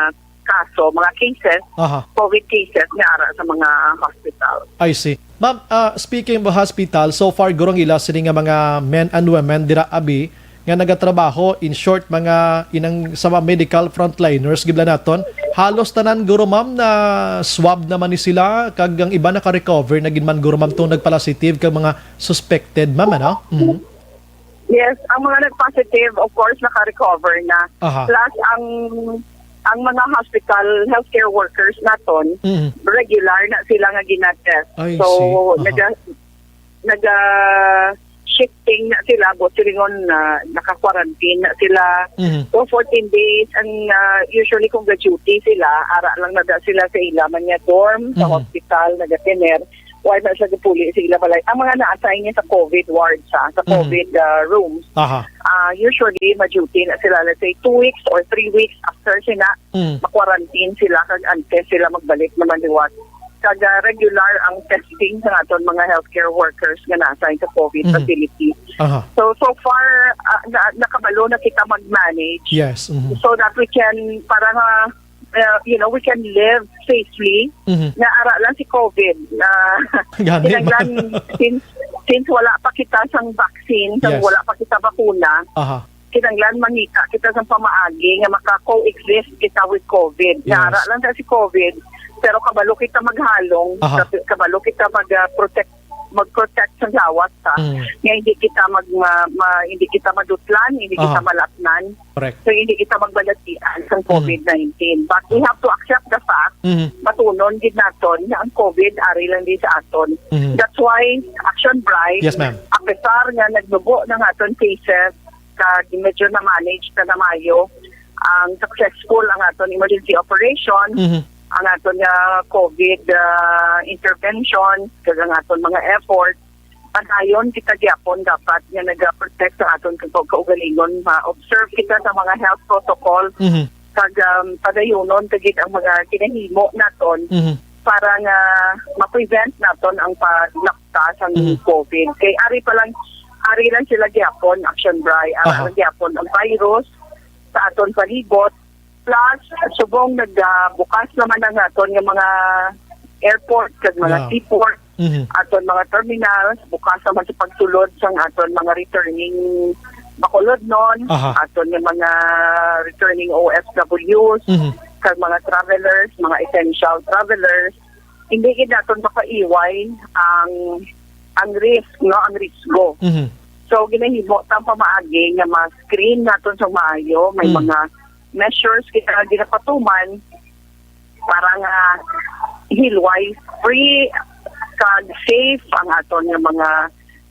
kaso, mga cases, Aha. COVID cases nga ara sa mga hospital. I see. Ma'am, ah, speaking of hospital, so far, gurong ila sini nga mga men and women dira, abi, nga nagatrabaho, in short, mga inang sa mga medical frontliners, gibla naton, halos tanan, guro, ma'am, na swab naman ni sila, kag ang iba naka-recover na gid man, guro, ma'am, tong nagpalasitive kag mga suspected, ma'am, ano? Mhm. Yes, ang mga nag-positive, of course, naka-recover na. Aha. Plus, ang, ang mga hospital healthcare workers naton, Mhm. regular na sila nga ginatest. I So, see. Aha. naga-, naga-, shifting na sila, but silingon na naka-quarantine na sila. Mhm. So, fourteen days, ang, ah, usually kung ga-duty sila, ara lang na da sila sa ila man nga dorm, sa Mhm. hospital, nagatener. Wala na sila gapuli sa ila balay. Ang mga na-assign niya sa COVID wards, ha, sa Mhm. COVID, ah, rooms, Aha. ah, usually, ma-duty na sila, let's say, two weeks or three weeks after sina, Mm. ma-quarantine sila, kag antes sila magbalik naman liwat. Kag, ah, regular ang testing sa aton mga healthcare workers nga na-assign sa COVID Mhm. facility. Aha. So, so far, ah, na-, nakabalo na kita mag-manage Yes. Mhm. so that we can, para nga, uh, you know, we can live safely. Mhm. Nga ara lang si COVID na Gani kinahanglan man. since, since wala pa kita sang vaccine, sang Yes. wala pa kita bakuna, Aha. kinahanglan mangita kita sang pamaagi nga maka-coexist kita with COVID. Nga Yes. ara lang sa si COVID, pero kabalo kita maghalong, Aha. kab-, kabalo kita mag, ah, protect, mag-protect sa lawas ta, Mm. nga hindi kita mag, ma, ma, hindi kita madutlan, hindi kita Aha. malatnan. Correct. So, hindi kita magbalatian sa Mm. COVID nineteen. But we have to accept the fact, Mm. matunon gid naton nga ang COVID ari lang di sa aton. Mm. That's why, Action Bryce, Yes, ma'am. apesar nga nagnubo na nga aton cases, kag medyo na-manage na na maayo, ang successful ang aton emergency operation, Mhm. ang aton nga COVID, ah, intervention, kag ang aton mga effort, padayon kita gyapon dapat nga nagaprotect sa aton kag kaugalingon, ma-observe kita sa mga health protocol, Mhm. kag, um, padayonon ta gid ang mga ginahimo naton Mhm. para nga ma-prevent naton ang paglapta sang Mhm. COVID. Kay ari pa lang, ari lang sila gyapon, Action Bry, ara Aha. lang gyapon ang virus sa aton palibot. Plus, subong nag, ah, bukas naman ang aton nga mga airport kag mga Yeah. seaport, Mhm. aton mga terminals, bukas naman sa pagsulod sang aton mga returning Bacolodnon, Aha. aton nga mga returning O F Ws, Mhm. kag mga travelers, mga essential travelers. Hindi gid naton makaiway ang, ang risk, no, ang risgo. Mhm. So, ginahimo ta ang pamaagi nga ma-screen naton sa maayo, may Mm. mga measures kita nga ginapatuman para nga hilway, free, kag safe ang aton nga mga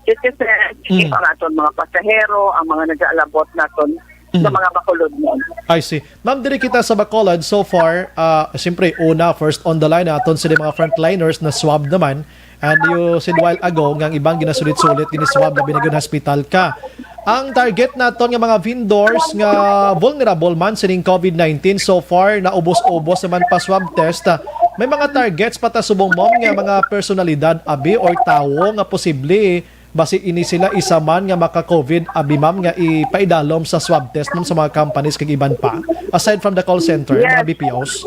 citizens, safe Mm. ang aton mga pasahero, ang mga nagaalabot naton sa Mm. mga Bacolodnon. I see. Ma'am, diri kita sa Bacolod, so far, ah, siyempre, una, first on the line, aton sila mga frontliners na swab naman. And you said while ago nga ang ibang ginasulit-sulit, giniswab, labi na gyud hospital ka. Ang target naton nga mga vendors nga vulnerable man sining COVID nineteen, so far, naubos-ubos naman pa swab test. Ah, may mga targets pa ta subong, ma'am, nga mga personalidad, abi, or tawo nga posible basi ini sila isa man nga maka-COVID, abi, ma'am, nga ipaidalom sa swab test, ma'am, sa mga companies kag iban pa, aside from the call center, mga Yes. B P Os?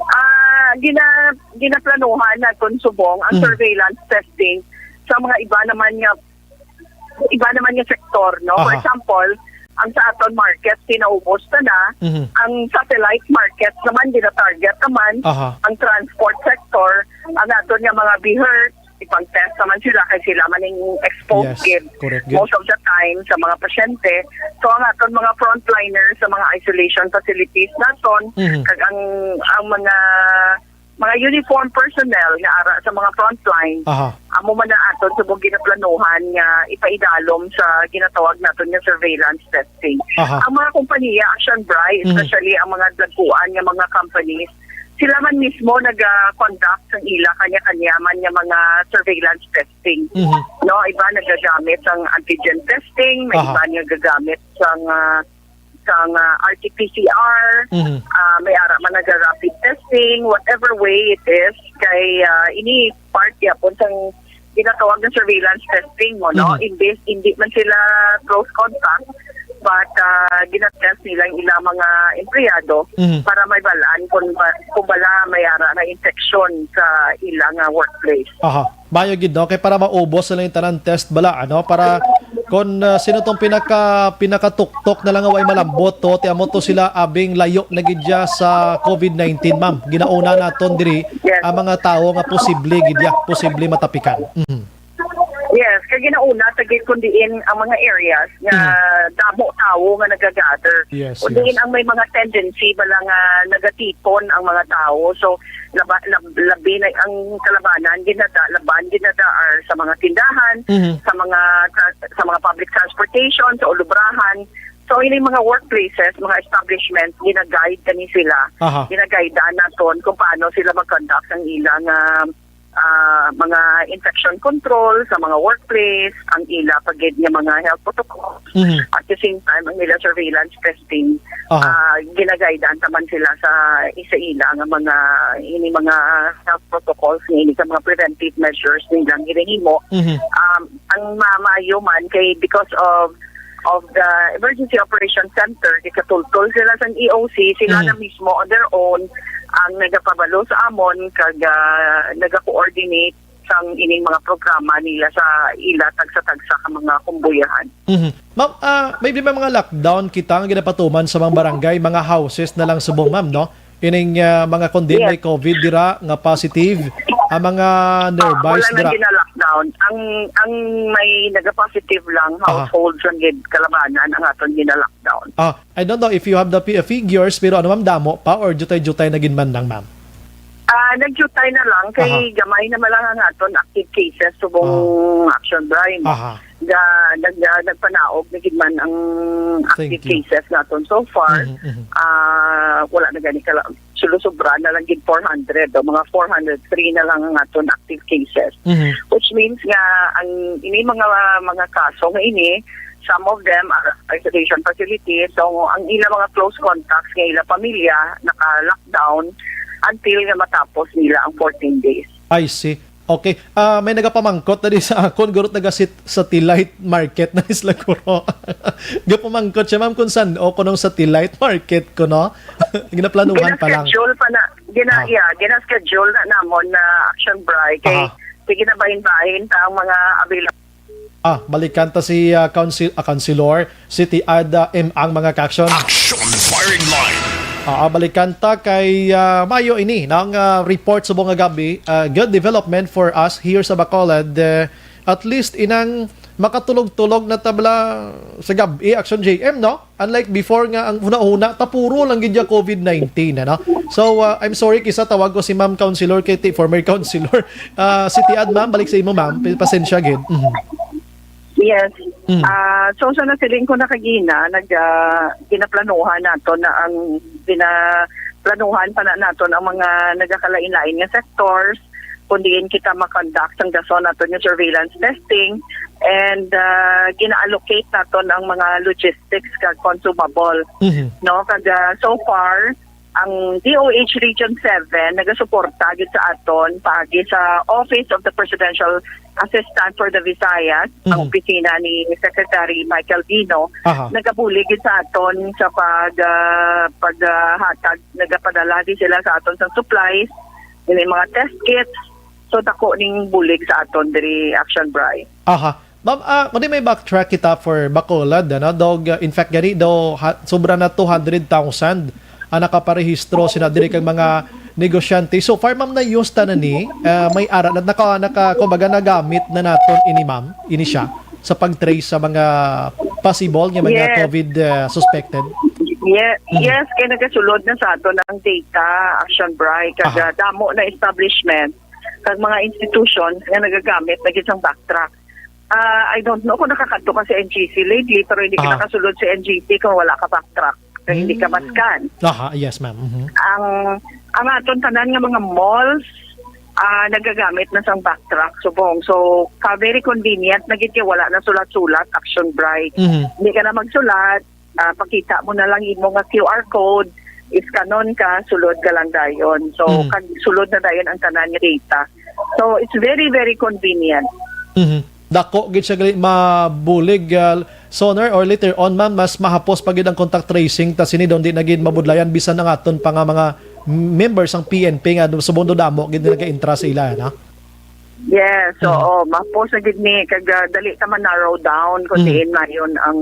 Ah, gina-, Ginaplanuhan naton subong ang Mhm. surveillance testing sa mga iba naman nga, iba naman nga sektor, no? For Aha. example, ang sa aton market, pinaubos na na. Mhm. Ang satellite market naman, gina-target naman. Aha. Ang transport sector, ang aton nga mga BHERT, ipang-test naman sila kay sila man ang exposed Yes, gid correct gid. most of the time sa mga pasyente. So, ang aton mga frontliners sa mga isolation facilities naton, Mhm. kag ang, ang mga, mga uniform personnel nga ara sa mga frontline, Aha. amo man na aton subong ginaplanuhan nga ipaidalom sa ginatawag naton nga surveillance testing. Aha. Ang mga kompanya, Action Bri, Mhm. especially ang mga dagkuan nga mga companies, sila man mismo naga-conduct sang ila kanya-kanya man nga mga surveillance testing. Mhm. No, iba nagagamit sang antigen testing, may Aha. iba nagagamit sang, ah, sang, ah, R T P C R, Mhm. ah, may ara man naga-rapid testing, whatever way it is, kay, ah, ini part gyapon sang ginatawag nga surveillance testing mo, no? Mhm. Imbes, hindi man sila close contact, but, ah, ginatest nila ang ilang mga empleyado Mhm. para may balaan kung ba, kung bala may ara na infection sa ilang, ah, workplace. Aha. Maayo gid, no? Kay para maubos na lang yung tanan test bala, ano? Para kung, ah, sino tong pinaka, pinakatuktok na lang nga way malambot to, ti amo to sila abing layo na gid siya sa covid nineteen, ma'am. Ginauna naton diri Yes. ang mga tawo nga posible gid ya, posible matapikan. Mhm. Yes, kay ginauna ta gid kun diin ang mga areas nga Mhm. damo tawo nga nagagather. Yes, Kun diin yes. ang may mga tendency bala nga nagatipon ang mga tawo. So, laba-, lab-, labi na ang kalabanan, ginada, laban, ginada are sa mga tindahan, Mhm. sa mga tra-, sa mga public transportation, sa ulubrahan. So, ini mga workplaces, mga establishment, ginaguide kani sila. Aha. Ginaguidean naton kung paano sila mag-conduct ang ilang, ah, ah, mga infection control sa mga workplace, ang ila pa gid nga mga health protocols. Mhm. At the same time, ang ila surveillance testing, Aha. ah, ginaguidean ta man sila sa isa ila nga mga, ini mga health protocols, ini sa mga preventive measures nilang ginahimo. Mhm. Um, ang ma-, maayo man kay because of, of the Emergency Operation Center, gikatultol sila sa E O C, sila Mhm. na mismo on their own ang nagapabalo sa amon kag, ah, nagakoordinate sang ining mga programa nila sa ila tagsa-tagsa ka mga kumbuyahan. Mhm. Ma'am, ah, may di ba mga lockdown kita nga ginapatuman sa mga barangay, mga houses na lang subong, ma'am, no? Ining, ah, mga kundi Yes. may covid dira nga positive, ang mga Ah, nearby wala nang dira. gina-lockdown. Ang, ang may nagapositive lang, Aha. households lang gid kalabanan ang aton gina-lockdown. Ah, I don't know if you have the fi-, figures, pero ano, ma'am, damo pa or jutay-jutay na gid man lang, ma'am? Ah, nagjutay na lang kay Aha. gamay na man lang ang aton active cases subong Ah. Action Bri. Aha. Ga-, nag-, ah, nagpanaog na gid man ang Thank active you. cases naton so far. Mhm, mhm. Ah, wala na gani kala, sulo sobra na lang gid four hundred o mga four hundred three na lang ang aton active cases. Mhm. Which means nga ang ini mga, mga kaso nga ini, some of them are isolation facilities. So, ang ila mga close contacts nga ila pamilya naka-lockdown until nga matapos nila ang fourteen days. I see. Okay. Ah, may nagapamangkot na di sa akon, guro, taga sit-, satellite market na sila, guro. Gapamangkot siya, ma'am, kung san o kunong satellite market ko, no? Ginaplanuhan pa lang. Gina-schedule pa na, gina-, Ah. yeah, gina-schedule na namon na Action Bri. Kay, Aha. sige na bahin-bahin ta ang mga available. Ah, balikan ta si, ah, council-, ah, councilor, City Ad, ah, M ang mga ka-action. Action Firing Line. Ah, ah, balikan ta kay, ah, mayo ini nang, ah, report subong nga gab-i, ah, good development for us here sa Bacolod. Eh, at least inang makatulog-tulog na ta bala sa gab-i, Action J M, no? Unlike before nga ang huna-huna, ta puro lang gid ya covid nineteen, ano? So, uh, I'm sorry, kisa tawag ko si Ma'am Councilor, kay ti-, former Councilor. Uh, City Ad, ma'am, balik sa imo, ma'am. Pi-, pasensya gid. Mhm. Yes. Mm. Ah, so, sa nasiling ko na kagina, nag, ah, ginaplanuhan nato na ang, ginaplanuhan pa na nato ang mga nagakalain-lain nga sectors, kung diin kita ma-conduct ang dason nato nga surveillance testing, and, ah, gina-allocate nato ang mga logistics kag consumable, Mhm. no? Kag, ah, so far, ang D O H Region seven nagasuporta gid sa aton paagi sa Office of the Presidential Assistant for the Visayas, ang Mhm. opisina ni Secretary Michael Dino, Aha. nagabulig gid sa aton sa pag, ah, paghatag, nagapadala gid sila sa aton sa supplies, Ini mga test kits. So, dako ning bulig sa aton diri, Action Bri. Aha. Ma'am, ah, kundi may backtrack kita for Bacolod, ano? Dog, ah, in fact, gani daw, ha-, sobra na two hundred thousand ang nakaparehistro sina diri kag mga negosyante. So far, ma'am, na-use ta na ni, ah, may ara na, naka, naka, kumbaga, nagamit na naton ini, ma'am, ini siya sa pag-trace sa mga possible nga mga Yes. COVID, ah, suspected? Ye- Mm. Yes, kay nagasulod na sa aton ang data, Action Bri, kag Aha. ah, damo na establishment, kag mga institutions nga nagagamit na gid sang backtrack. Ah, I don't know kung nakakadto ka sa N G C lately, pero hindi ka Aha. nakasulod sa N G C kung wala ka backtrack, kay hindi ka Mm. maskan. Aha, yes, ma'am. Mhm. Ang, ang aton tanan nga mga malls, ah, nagagamit na sang backtrack subong. So, ka very convenient na gid kay wala na sulat-sulat, Action Bri. Mhm. Hindi ka na magsulat, ah, pakita mo na lang imo nga Q R code, iskanon ka, sulod ka lang dayon. So, Mm. kag sulod na dayon ang tanan nga data. So, it's very, very convenient. Mhm. Dako gid siya gali mabulig, ah, sooner or later on, ma'am, mas mahapos pa gid ang contact tracing, ta sini daw di na gid mabudlayan bisan ang aton pa nga mga members sang P N P nga subong daw damo gid nagaintra sa ila, no? Yes, Mhm. oo, mahapos na gid ni, kag, ah, dali ta man narrow down kung Mhm. diin na yun ang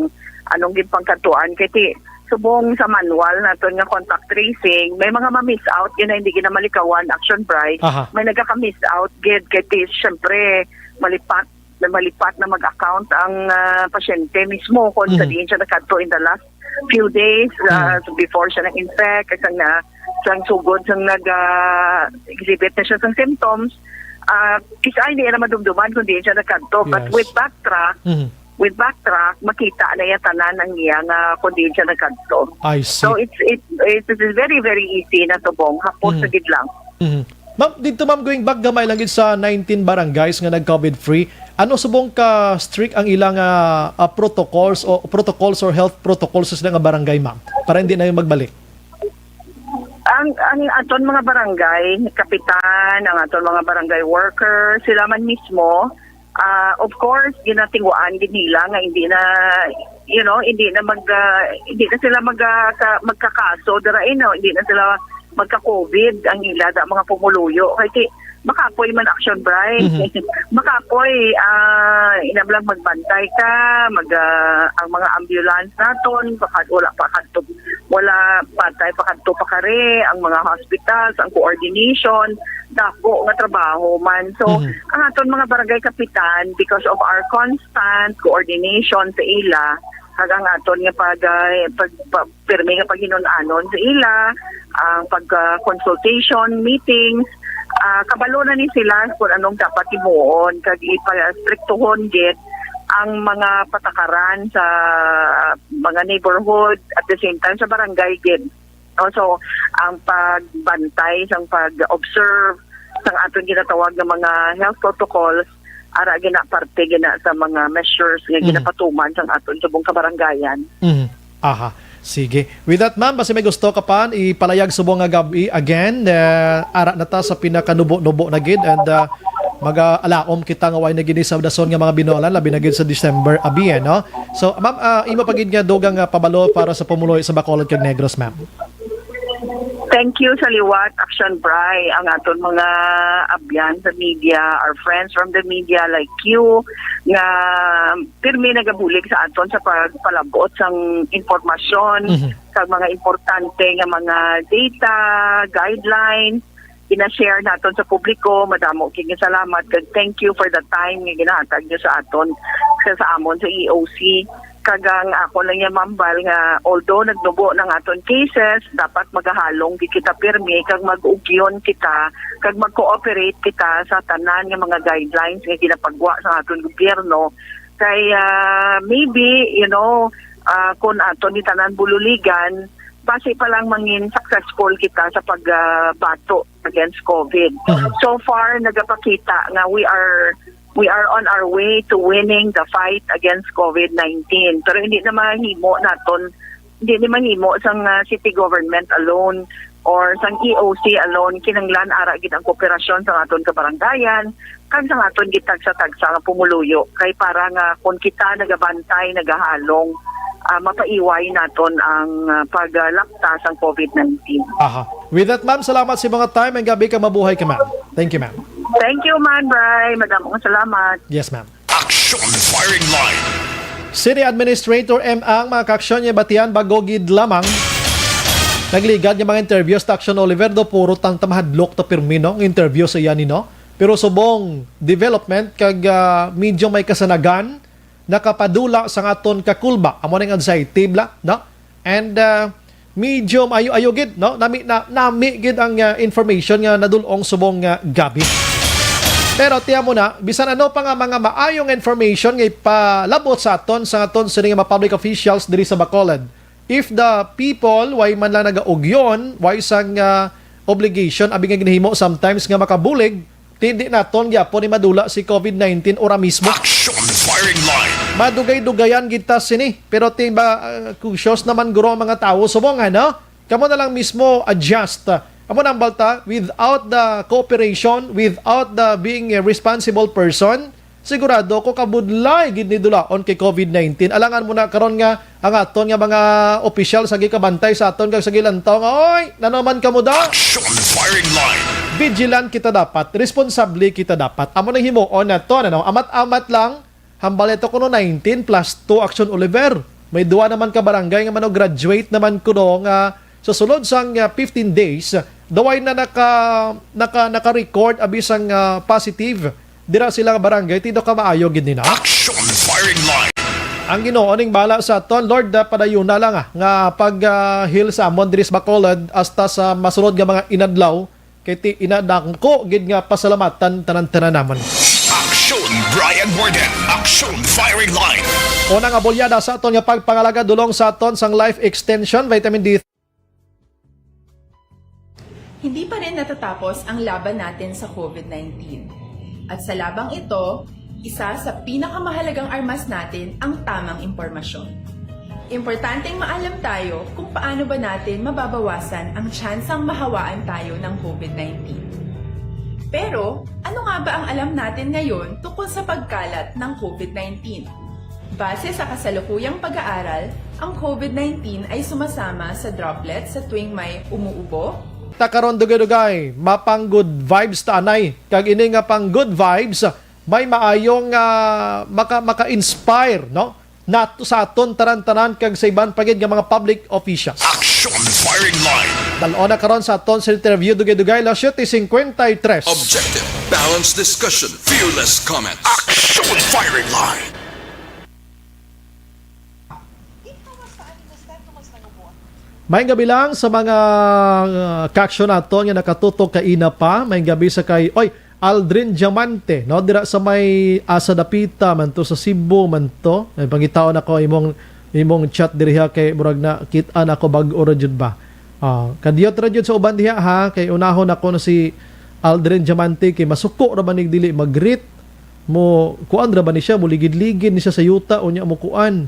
anong ginpangkatuan. Kay ti, subong sa manual naton nga contact tracing, may mga ma-miss out yun na hindi ginamalikawan, Action Bri. Aha. May nagaka-miss out gid kay ti, syempre, malipat na malipat na mag-account ang, ah, pasyente mismo kung sa Mhm. diin siya nakadto in the last few days, ah, Mhm. before siya na-infect, kag sang na, sang sugod, sang nag, ah, exhibit na siya sang symptoms, ah, kis-a hindi na madumduman kung diin siya nakadto. But Yes. with backtrack, Mhm. with backtrack, makita na iya tanan ang iya nga kung diin siya nakadto. I see. So, it's, it, it is very, very easy na subong. Hapos Mhm. na gid lang. Mhm. Ma'am, dito, ma'am, going back gamay lang gid sa nineteen barangays nga nag-COVID free, ano subong ka strict ang ilang, ah, ah, protocols o protocols or health protocols sa sila nga barangay, ma'am? Para hindi na yung magbalik. Ang, ang aton mga barangay kapitan, ang aton mga barangay worker, sila man mismo, ah, of course, ginatingwaan gid nila nga hindi na, you know, hindi na mag, ah, hindi na sila mag, ah, ka-, magkakaso dira, eh, no? Hindi na sila magka-COVID ang ila da mga pumuluyo. Kay ti, makapoy man, Action Bri. Mhm. Makapoy, ah, inam lang magbantay ka, mag, ah, ang mga ambulance naton, baka wala pa kadto, wala patay pa kadto pa kare, ang mga hospitals, ang coordination, dako nga trabaho man. So, Mhm. ang aton mga barangay kapitan, because of our constant coordination sa ila, kag ang aton nga pag, ah, pag, pag, pirmi nga paghinun-anon sa ila, ang pag, ah, consultation, meetings, ah, kabalo na ni sila kung anong dapat himuon, kag ipastriktuhon gid ang mga patakaran sa mga neighborhood, at the same time sa barangay gid. No? So, ang pagbantay, sang pag-observe sang aton ginatawag nga mga health protocols, ara gina parte gina sa mga measures nga Mhm. ginapatuman sang aton subong kabarangayan. Mhm. Aha. Sige. With that, ma'am, basi may gusto ka pa ipalayag subong nga gab-i again, eh, ara na ta sa pinakanubo-nubo na gid, and, ah, mag-alaom kita nga way na gid ni sa dason nga mga binulan, labi na gid sa December, abi, eh, no? So, ma'am, ah, imo pa gid nga dugang nga pabalo para sa pumuluyo sa Bacolod kag Negros, ma'am. Thank you sa liwat, Action Bri, ang aton mga abyan sa media, our friends from the media like you, nga pirmi nagabulig sa aton sa pagpalabot sang impormasyon, Mhm. kag mga importante nga mga data, guidelines, gina-share naton sa publiko. Madamo kini salamat, kag thank you for the time nga ginahatag niyo sa aton, sa, sa amon sa E O C. Kag ang ako lang yung mambal nga, although nagnubo ng aton cases, dapat magahalong di kita pirmi, kag mag-ugyon kita, kag mag-cooperate kita sa tanan nga mga guidelines nga ginapagwa sa aton gobyerno. Kay, ah, maybe, you know, ah, kung aton ni tanan bululigan, basi pa lang mangin successful kita sa pag, ah, bato against COVID. Mhm. So far, nagapakita nga we are, we are on our way to winning the fight against COVID nineteen. Pero hindi na mahimo naton, hindi na mahimo sang, ah, city government alone or sang E O C alone. Kinanglan ara gid ang kooperasyon sa aton kabarangayan, kag sa aton gitagsa-tagsa nga pumuluyo, kay para nga kung kita nagabantay, nagahalong, ah, mapaiway naton ang, ah, paglakta sang COVID nineteen. Aha. With that, ma'am, salamat sa mga time. Ang gabi ka, mabuhay ka, ma'am. Thank you, ma'am. Thank you, man, Bray. Madamong salamat. Yes, ma'am. Action Firing Line. City Administrator M ang mga kaaksyon niya batian bago gid lamang nagligad nga mga interview sa Action Oliver do puro tang tamahadlok to pirmi, no, ang interview sa iya ni, no? Pero subong development kag ah, medyo may kasanagan nakapadula sa aton kakulba, amo ning anxiety bla, no? And ah, medyo maayo-ayo gid, no? Nami na, nami gid ang ah, information nga nadulong subong nga gabi. Pero tiya mo na, bisan ano pa nga mga maayong information nga ipalabot sa aton sa aton sini nga mga public officials diri sa Bacolod, if the people way man lang nagaugyon, way sang ah, obligation abi nga ginahimo sometimes nga makabulig, ti di naton gyapon ni madula si COVID nineteen ora mismo. Action Firing Line. Madugay-dugayan gid ta sini, pero ti ba ah, cautious naman guro ang mga tawo subong, ano? Kamo na lang mismo adjust. Amo nang balta, without the cooperation, without the being a responsible person, sigurado ko kabudlay gid ni dulaon kay COVID nineteen. Alangan mo na karon nga ang aton nga mga opisyal sa gikabantay sa aton kag sa gilantaw nga, "Oy, nanaman kamo da?" Action Firing Line. Vigilant kita dapat, responsable kita dapat. Amo nang himuon naton, ano? Amat-amat lang, hambal ito kuno nineteen plus two Action Oliver. May duwa naman ka barangay nga mano-graduate naman kuno nga sa sulod sang ah, fifteen days, daway na naka, naka, naka-record abi sang ah, positive. Dira sila nga barangay, ti daw ka maayo gid nina. Action Firing Line. Ang Ginoo ning bala sa aton, Lord, ah, padayuna lang ah, nga pag ah, heal sa amon diri sa Bacolod hasta sa masunod nga mga inadlaw, kay ti inadangko gid nga pasalamatan tanan-tanan namon. Action Brian Warden. Action Firing Line. Una nga bulyada sa aton nga pagpangalaga dulong sa aton sang Life Extension Vitamin D. Hindi pa rin natatapos ang laban natin sa COVID nineteen. At sa labang ito, isa sa pinakamahalagang armas natin ang tamang impormasyon. Importanteng maalam tayo kung paano ba natin mababawasan ang tsansang mahawaan tayo ng COVID nineteen. Pero, ano nga ba ang alam natin ngayon tungkol sa pagkalat ng COVID nineteen? Base sa kasalukuyang pag-aaral, ang COVID nineteen ay sumasama sa droplets sa tuwing may umuubo, Ta karon dugay-dugay, mapang good vibes ta anay. Kag ini nga pang good vibes, may maayong ah, maka maka-inspire, no? Nato sa aton tanan-tanan kag sa iban pa gid nga mga public officials. Action Firing Line. Dal-on na karon sa aton sa interview dugay-dugay, las siete cincuenta y tres. Objective, balanced discussion, fearless comment. Action Firing Line. May gabi lang sa mga uh, kaaksyon naton nga nakatutok kaina pa. May gabi sa kay, oy, Aldrin Diamante, no? Dira sa may asa dapita man to, sa Cebu man to. Ay, pangitaon ako imong imong chat diri ha, kay murag na kit-an ako bag-o ra jud ba. Ah, kadiyot ra jud sa uban diha ha, kay unahon ako na si Aldrin Diamante kay masuko ra ba nig dili mag-greet. Mo kuan ra ba ni siya, mo ligid-ligid ni siya sa yuta, unya mo kuan.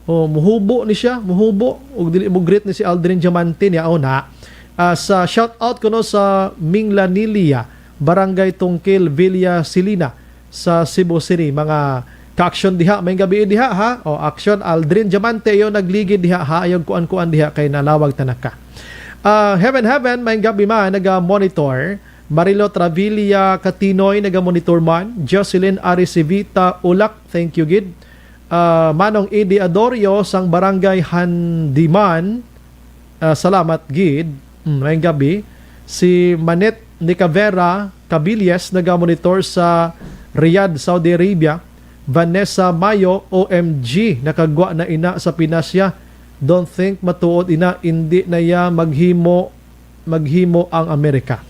O muhubo ni siya, muhubo. Ug dili mo greet ni si Aldrin Diamante niya, oh, na. Ah, sa shout out kuno sa Minglanilia, Barangay Tungkil, Villa Silina, sa Cebu City. Mga ka-action diha, may gabi diha ha. O action, Aldrin Diamante, iyo nagligid diha ha, ayog kuan-kuan diha kay nalawag ta na ka. Ah, heaven, heaven, may gabi man, naga-monitor. Marilo Travilla Katinoy, naga-monitor man. Jocelyn Arisivita Ulak, thank you gid. Ah, Manong Eddie Adorio sang Barangay Handiman, ah, salamat gid. Mm, maayong gabi. Si Manet Nicavera Cabilles nagamonitor sa Riyadh, Saudi Arabia. Vanessa Mayo, O M G, nakagwa na ina sa Pinas ya. Don't think matuod ina, indi na ya maghimo maghimo ang Amerika.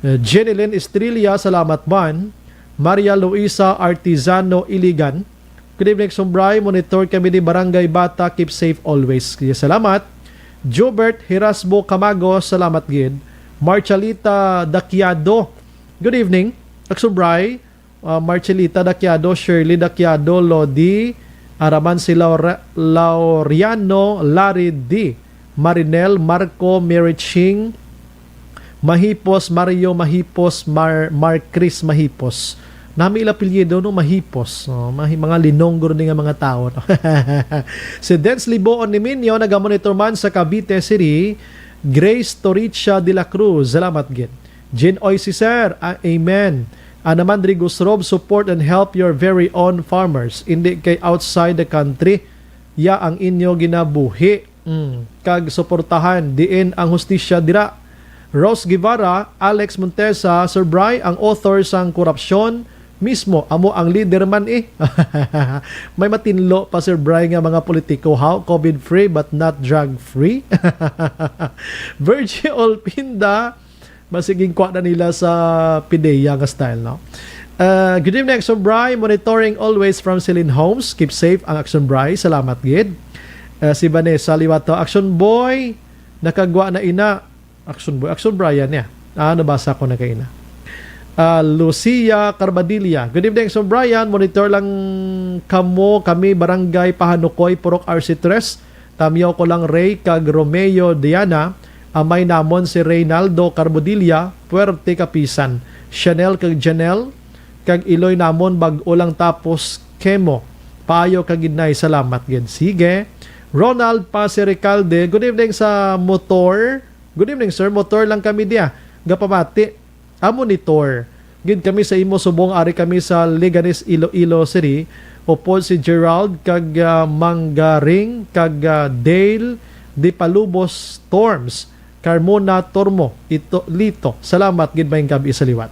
Uh, Jenilyn Estrella, salamat man. Maria Luisa Artizano Iligan, good evening, Sumbray. Monitor kami ni Barangay Bata. Keep safe always. Kaya salamat. Jobert Hirasbo Camago, salamat gid. Marchalita Daquiado, good evening, Aksumbray. Uh, Marchelita Daquiado, Shirley Daquiado, Lodi, Araman si Laura, Laureano, Larry D, Marinel, Marco, Mary Ching, Mahipos, Mario Mahipos, Mar, Mar Chris Mahipos. Nami ila apelyido, no, mahipos, no? Mahi-, mga linong guro ni nga mga tawo, no? Si Dens Liboon ni Minyo, nagamonitor man sa Cavite City. Grace Toricha de la Cruz, salamat gid. Jean Oy si Sir, ah, amen. Anaman Rigos Rob, support and help your very own farmers. Hindi kay outside the country, ya ang inyo ginabuhi. Mm. Kag suportahan diin ang hustisya dira. Rose Guevara, Alex Montesa, Sir Bry, ang author sang korupsyon mismo, amo ang leader man eh. May matinlo pa, Sir Bry, nga mga politiko, how? COVID free but not drug free? Virgie Olpinda, masiging kwa na nila sa PDEA nga style, no? Uh, good evening, Action Bry. Monitoring always from Celine Homes. Keep safe ang Action Bry. Salamat gid. Uh, si Vanessa Liwato, Action Boy, nakagwa na ina. Action Boy, Action Brian niya. Ah, nabasa ko na kaina. Ah, Lucia Carbadilla. Good evening, Action Brian. Monitor lang kamo kami, Barangay Pahanukoy, Purok R C Tres. Tamyaw ko lang Ray kag Romeo Diana. Amay namon si Reynaldo Carbodilla, Puerte Kapisan. Chanel kag Janelle, kag iloy namon bag-o lang tapos chemo. Paayo kag gid nay, salamat gid. Sige. Ronald Pase Recalde, good evening sa motor. Good evening, sir. Motor lang kami diya. Gapamati. Amo ni Tor. Gid kami sa imo subong, ari kami sa Leganes, Iloilo City. Upod si Gerald kag, ah, Manggaring kag, ah, Dale de Palubos Storms. Carmona Tormo, ito, Lito. Salamat gid, maayong gab-i sa liwat.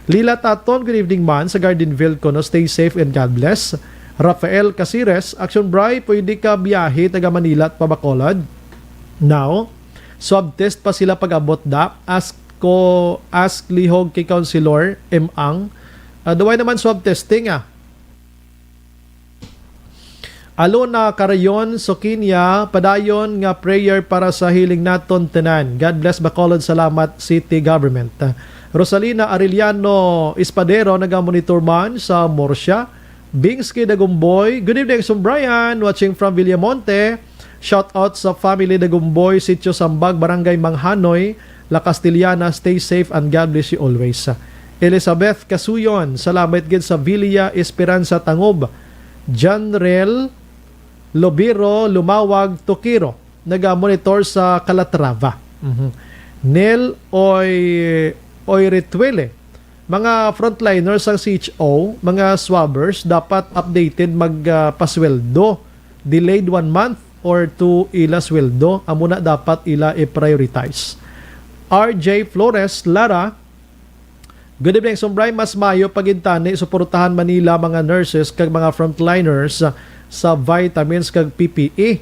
Lila Taton, good evening man sa Gardenville kuno. Stay safe and God bless. Rafael Casires, Action Bry, pwede ka biyahe taga Manila at pa Bacolod? Now, swab test pa sila pag-abot da. Ask ko, ask lihog kay Councilor M Ang. Ah, duway naman swab testing, ah. Alona Carayon, Sokinia, padayon nga prayer para sa healing naton tanan. God bless Bacolod, salamat City Government. Rosalina Arellano Espadero, nagamonitor man sa Murcia. Bingsky Dagumboy, good evening, Sir Brian, watching from Villamonte. Shout out sa family Dagumboy, Sitio Sambag, Barangay Manghanoy, La Castellana. Stay safe and God bless you always. Elizabeth Casuyon, salamat gid sa Villa Esperanza Tangob. Janrel Lobiro Lumawag Tokiro, naga-monitor sa Calatrava. Mhm. Nel Oy, Oy Retuele, mga frontliners sang C H O, mga swabbers, dapat updated mag, ah, pasweldo. Delayed one month or two ila sweldo, amo na dapat ila i-prioritize. R J Flores Lara, good evening, Sir Bry. Mas mayo pa gid tani suportahan man nila mga nurses kag mga frontliners sa vitamins kag P P E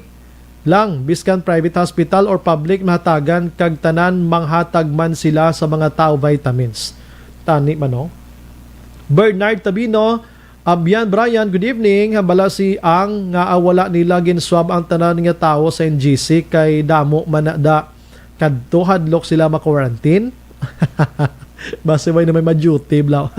lang, biskan private hospital or public, mahatagan kag tanan manghatag man sila sa mga tao vitamins. Tani man, no? Bernard Tabino, Abyan Brian, good evening. Hambala si Ang nga, ah, wala nila ginswab ang tanan nga tawo sa N G C kay damo man na da kadto, hadlok sila ma-quarantine. Basi way na may ma-duty, blaw.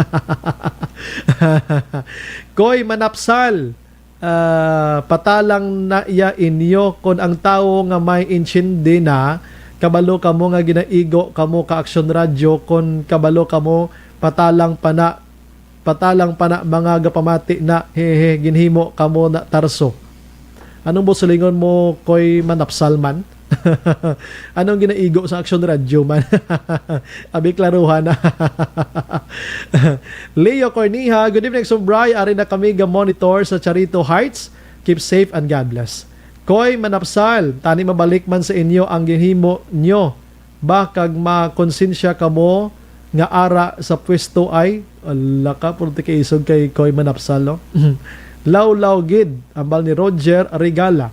Koy Manapsal, ah, patalang na iya inyo kon ang tawo nga may intsindi na, kabalo kamo nga ginaigo kamo ka Aksyon Radyo, kon kabalo kamo patalang pa na, patalang pa na mga gapamati na, hehe, ginhimo kamo na tarso. Anong busilingon mo, Koy Manapsal man? Anong ginaigo sa Aksyon Radyo man? Abi, klaruhan na. Leo Corniha, good evening, Sir Bry. Ari na kami ga-monitor sa Charito Heights. Keep safe and God bless. Koy Manapsal, tani mabalik man sa inyo ang ginhimo nyo ba kag makonsensya kamo nga ara sa pwesto ay, ala ka, puro ti kaisog kay Koy Manapsal, no? Lawlaw gid, ambal ni Roger Regala.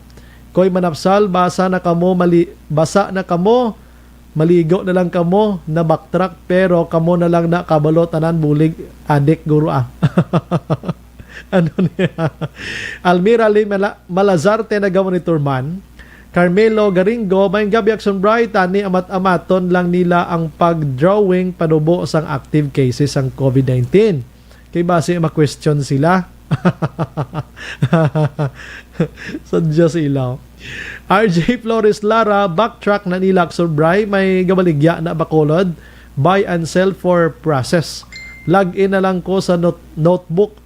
Koy Manapsal, basa na kamo, mali-, basa na kamo, maligo na lang kamo, na backtrack, pero kamo na lang na kabalo, tanan bulig, adik guro, ah. Ano niya? Almira Lee Mala-, Malazarte, naga-monitor man. Carmelo Garingo, maayong gabi, Action Bright. Tani amat-amaton lang nila ang pag-drawing panubo sang active cases sang COVID nineteen. Kay basi ma-question sila. Sadya sila. R J Flores Lara, backtrack na nila, Action Bright. May gabaligya na Bacolod. Buy and sell for process. Log in na lang ko sa not-, notebook.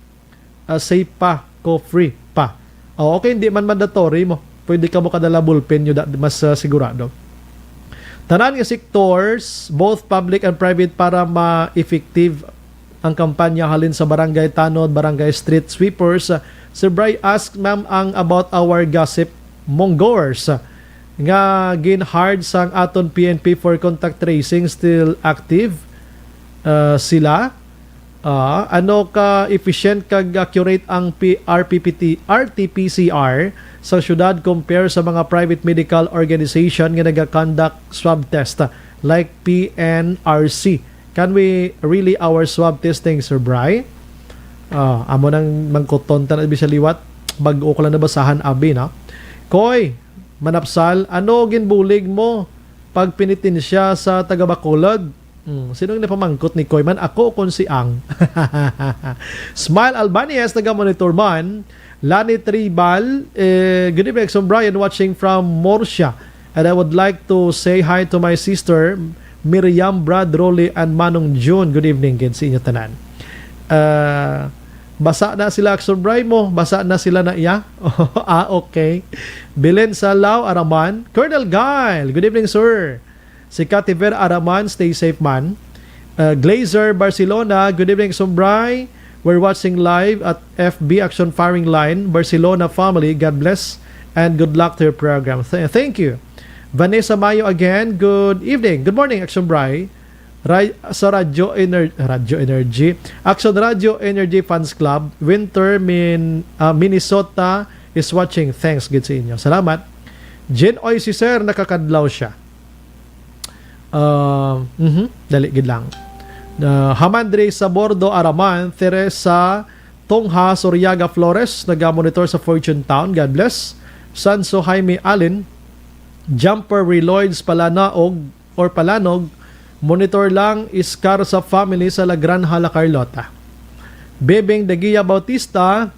Ah, safe pa ko, free pa. Oh, okay, hindi man mandatory mo. Pwede ka mo kadala ballpen nyo, da-, mas, ah, sigurado. Tanan nga sectors, both public and private, para ma-effective ang kampanya halin sa barangay tanod, barangay street sweepers. Ah, Sir Bry, ask ma'am ang about our gossip mongers, ah, nga gin-hard sang aton P N P for contact tracing, still active, ah, sila? Ah, ano ka efficient kag accurate ang P-, R P P T, R T P C R sa syudad compare sa mga private medical organization nga nagaconduct swab test, like P N R C? Can we really our swab testing, Sir Bry? Ah, amo nang mangkuton ta na bisan liwat. Bag-o ko lang nabasahan abi na. Koy, Manapsal, ano ginbulig mo pag pinitensya sa taga Bacolod? Hmm, sino ang napamangkot ni Koy man? Ako o kon si Ang? Smile Albanese, taga Monitor man. Lani Tribal, eh, good evening, Exxon Brian, watching from Murcia. And I would like to say hi to my sister, Miriam, Brad, Rolly, and Manong June. Good evening gid sa inyo tanan. Ah, basa na sila, Exxon Brian mo? Basa na sila na iya? Ah, okay. Belen Salao Araman. Colonel Guile, good evening, sir. Si Kativer Araman, stay safe man. Uh, Glazer Barcelona, good evening, Sumbray. We're watching live at F B Action Firing Line, Barcelona family. God bless and good luck to your program. Th-, thank you. Vanessa Mayo again, good evening. Good morning, Action Bray. Ra-, sa Radyo Ener-, Radyo Energy. Action Radio Energy Fans Club, Winter, Min-, ah, Minnesota is watching. Thanks gid sa inyo. Salamat. Jen Oy, si Sir, nakakadlaw siya. Ah, mhm, dali gid lang. Ah, Hamandre Sabordo Araman, Teresa Tongha Soriaga Flores, naga-monitor sa Fortune Town. God bless. Sanso Jaime Allen, Jumper Reloids Palanaog or Palanog, monitor lang, Iskar sa family sa La Granja, La Carlota. Bebeng Daguia Bautista,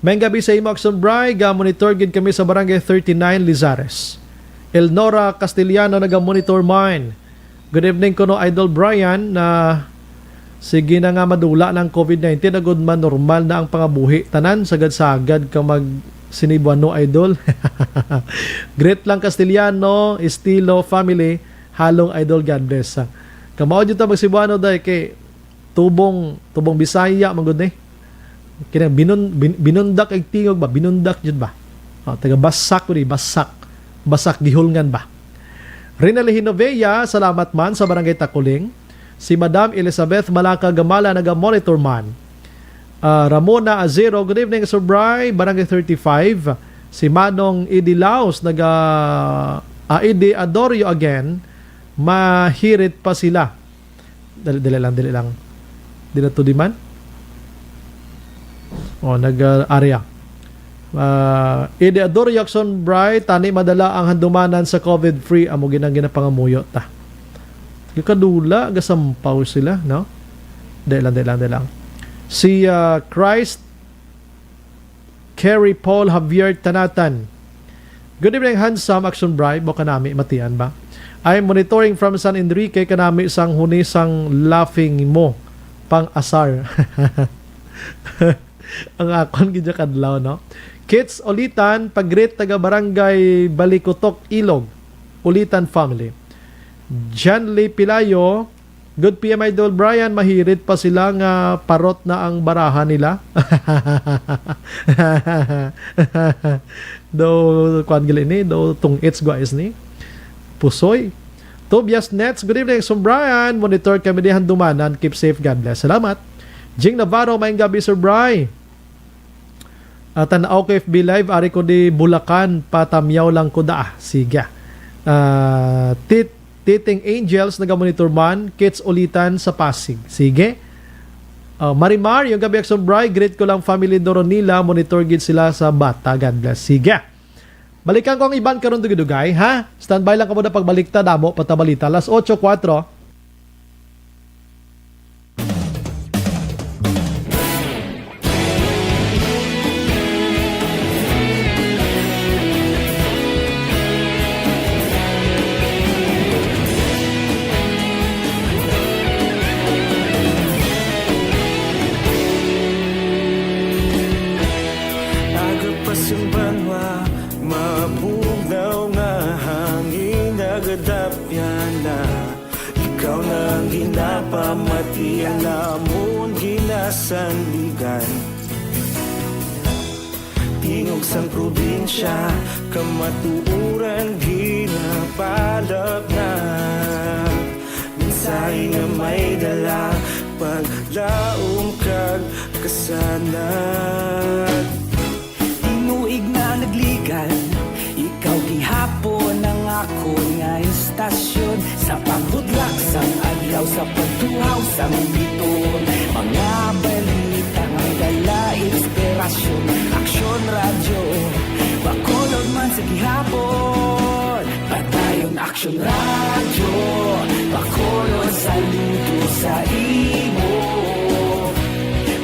maayong gabi sa imo, Action Bry. Ga-monitor gid kami sa Barangay thirty-nine, Lizares. Elnora Castellano, naga-monitor man. Good evening kuno, Idol Brian. Na, sige na nga, madula na ang covid nineteen, agud man normal na ang pangabuhi. Tanan, sagad-sagad ka mag Cebuano, Idol. Greet lang, Castellano, Estilo, family. Halong, Idol, God bless. Kamao jud ta mag Cebuano, day, kay tubong, tubong Bisaya man gud ni. Kini binun-, bin-, binundak ag tingog ba? Binundak jud ba? Oh, taga Basak ko ni, Basak. Basak Gihulngan ba? Rinalyn Hinovea, salamat man sa Barangay Takuling. Si Madam Elizabeth Malaka Gamala, naga-monitor man. Ah, Ramona Azero, good evening, Sir Bry, Barangay thirty-five. Si Manong Idi Laos, naga, ah, Idi Adorio again. Mahirit pa sila. Dali, dali lang, dali lang. Dili to di man. Oh, nag, uh, area. Uh, Ede Ador Jackson Bright, tani madala ang handumanan sa covid free. Amo ginang ginapangamuyo ta. Gakadula, gasampaw sila, no? Dali lang, dali lang, dali lang. Si, uh, Christ Kerry Paul Javier Tanatan. Good evening, handsome Action Bright. Mo kanami, matian ba? I'm monitoring from San Enrique, kanami sang huni sang laughing mo. Pang asar. Ang akon gid ya kadlaw, no? Kits Olitan, pag-greet taga Barangay Balikutok, Ilog. Olitan family. Janly Pilayo, Good P M Idol Brian, mahirit pa sila nga parot na ang baraha nila. Do, kuan gali ni, do tong-its guys ni. Pusoy. Tobias Nets, good evening, Sir Brian. Monitor kami di handumanan. Keep safe, God bless. Salamat. Jing Navarro, maayong gabi, Sir Bry. Ah, tan-aw ko F B Live, ari ko di Bulacan, patamyaw lang ko da. Sige. Ah, Tit-, Titing Angels, naga-monitor man, Kits Ulitan sa Pasig. Sige. Ah, Marimar, yung gabi, Action Bry, greet ko lang family Doronila, monitor gid sila sa Bata. God bless. Sige. Balikan ko ang iban karon dugay-dugay, ha? Standby lang kamo na pagbalik ta, damo pa ta balita. Alas otso kuwatro. Banwa, mabugnaw nga hangin nagadapyan na. Ikaw na ang ginapamati, ang amon ginasandigan. Tingog sang probinsya, kamatuoran ginapalapnat. Mensahe nga may dala, paglaom kag kasanag. Tinuig na nagligan, ikaw gihapon ang akon nga istasyon. Sa pagbudlak sang adlaw, sa pagtuhaw sang biton, mga balita nga dala inspirasyon. Aksyon Radyo, Bacolod man sa gihapon. Padayon Aksyon Radyo, Bacolod saludo sa imo.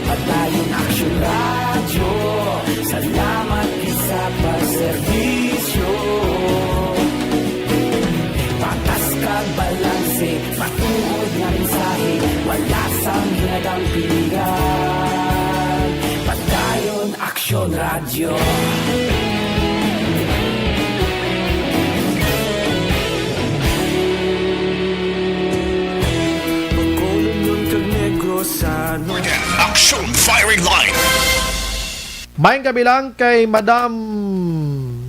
Padayon Aksyon Radyo, salamat gid sa pagserbisyo. Patas kag balanse, matuod nga mensahe, wala sang ginadampingan. Padayon Aksyon Radyo. Bacolod kag Negros, ano? Action Firing Line. Maayong gabi lang kay Madam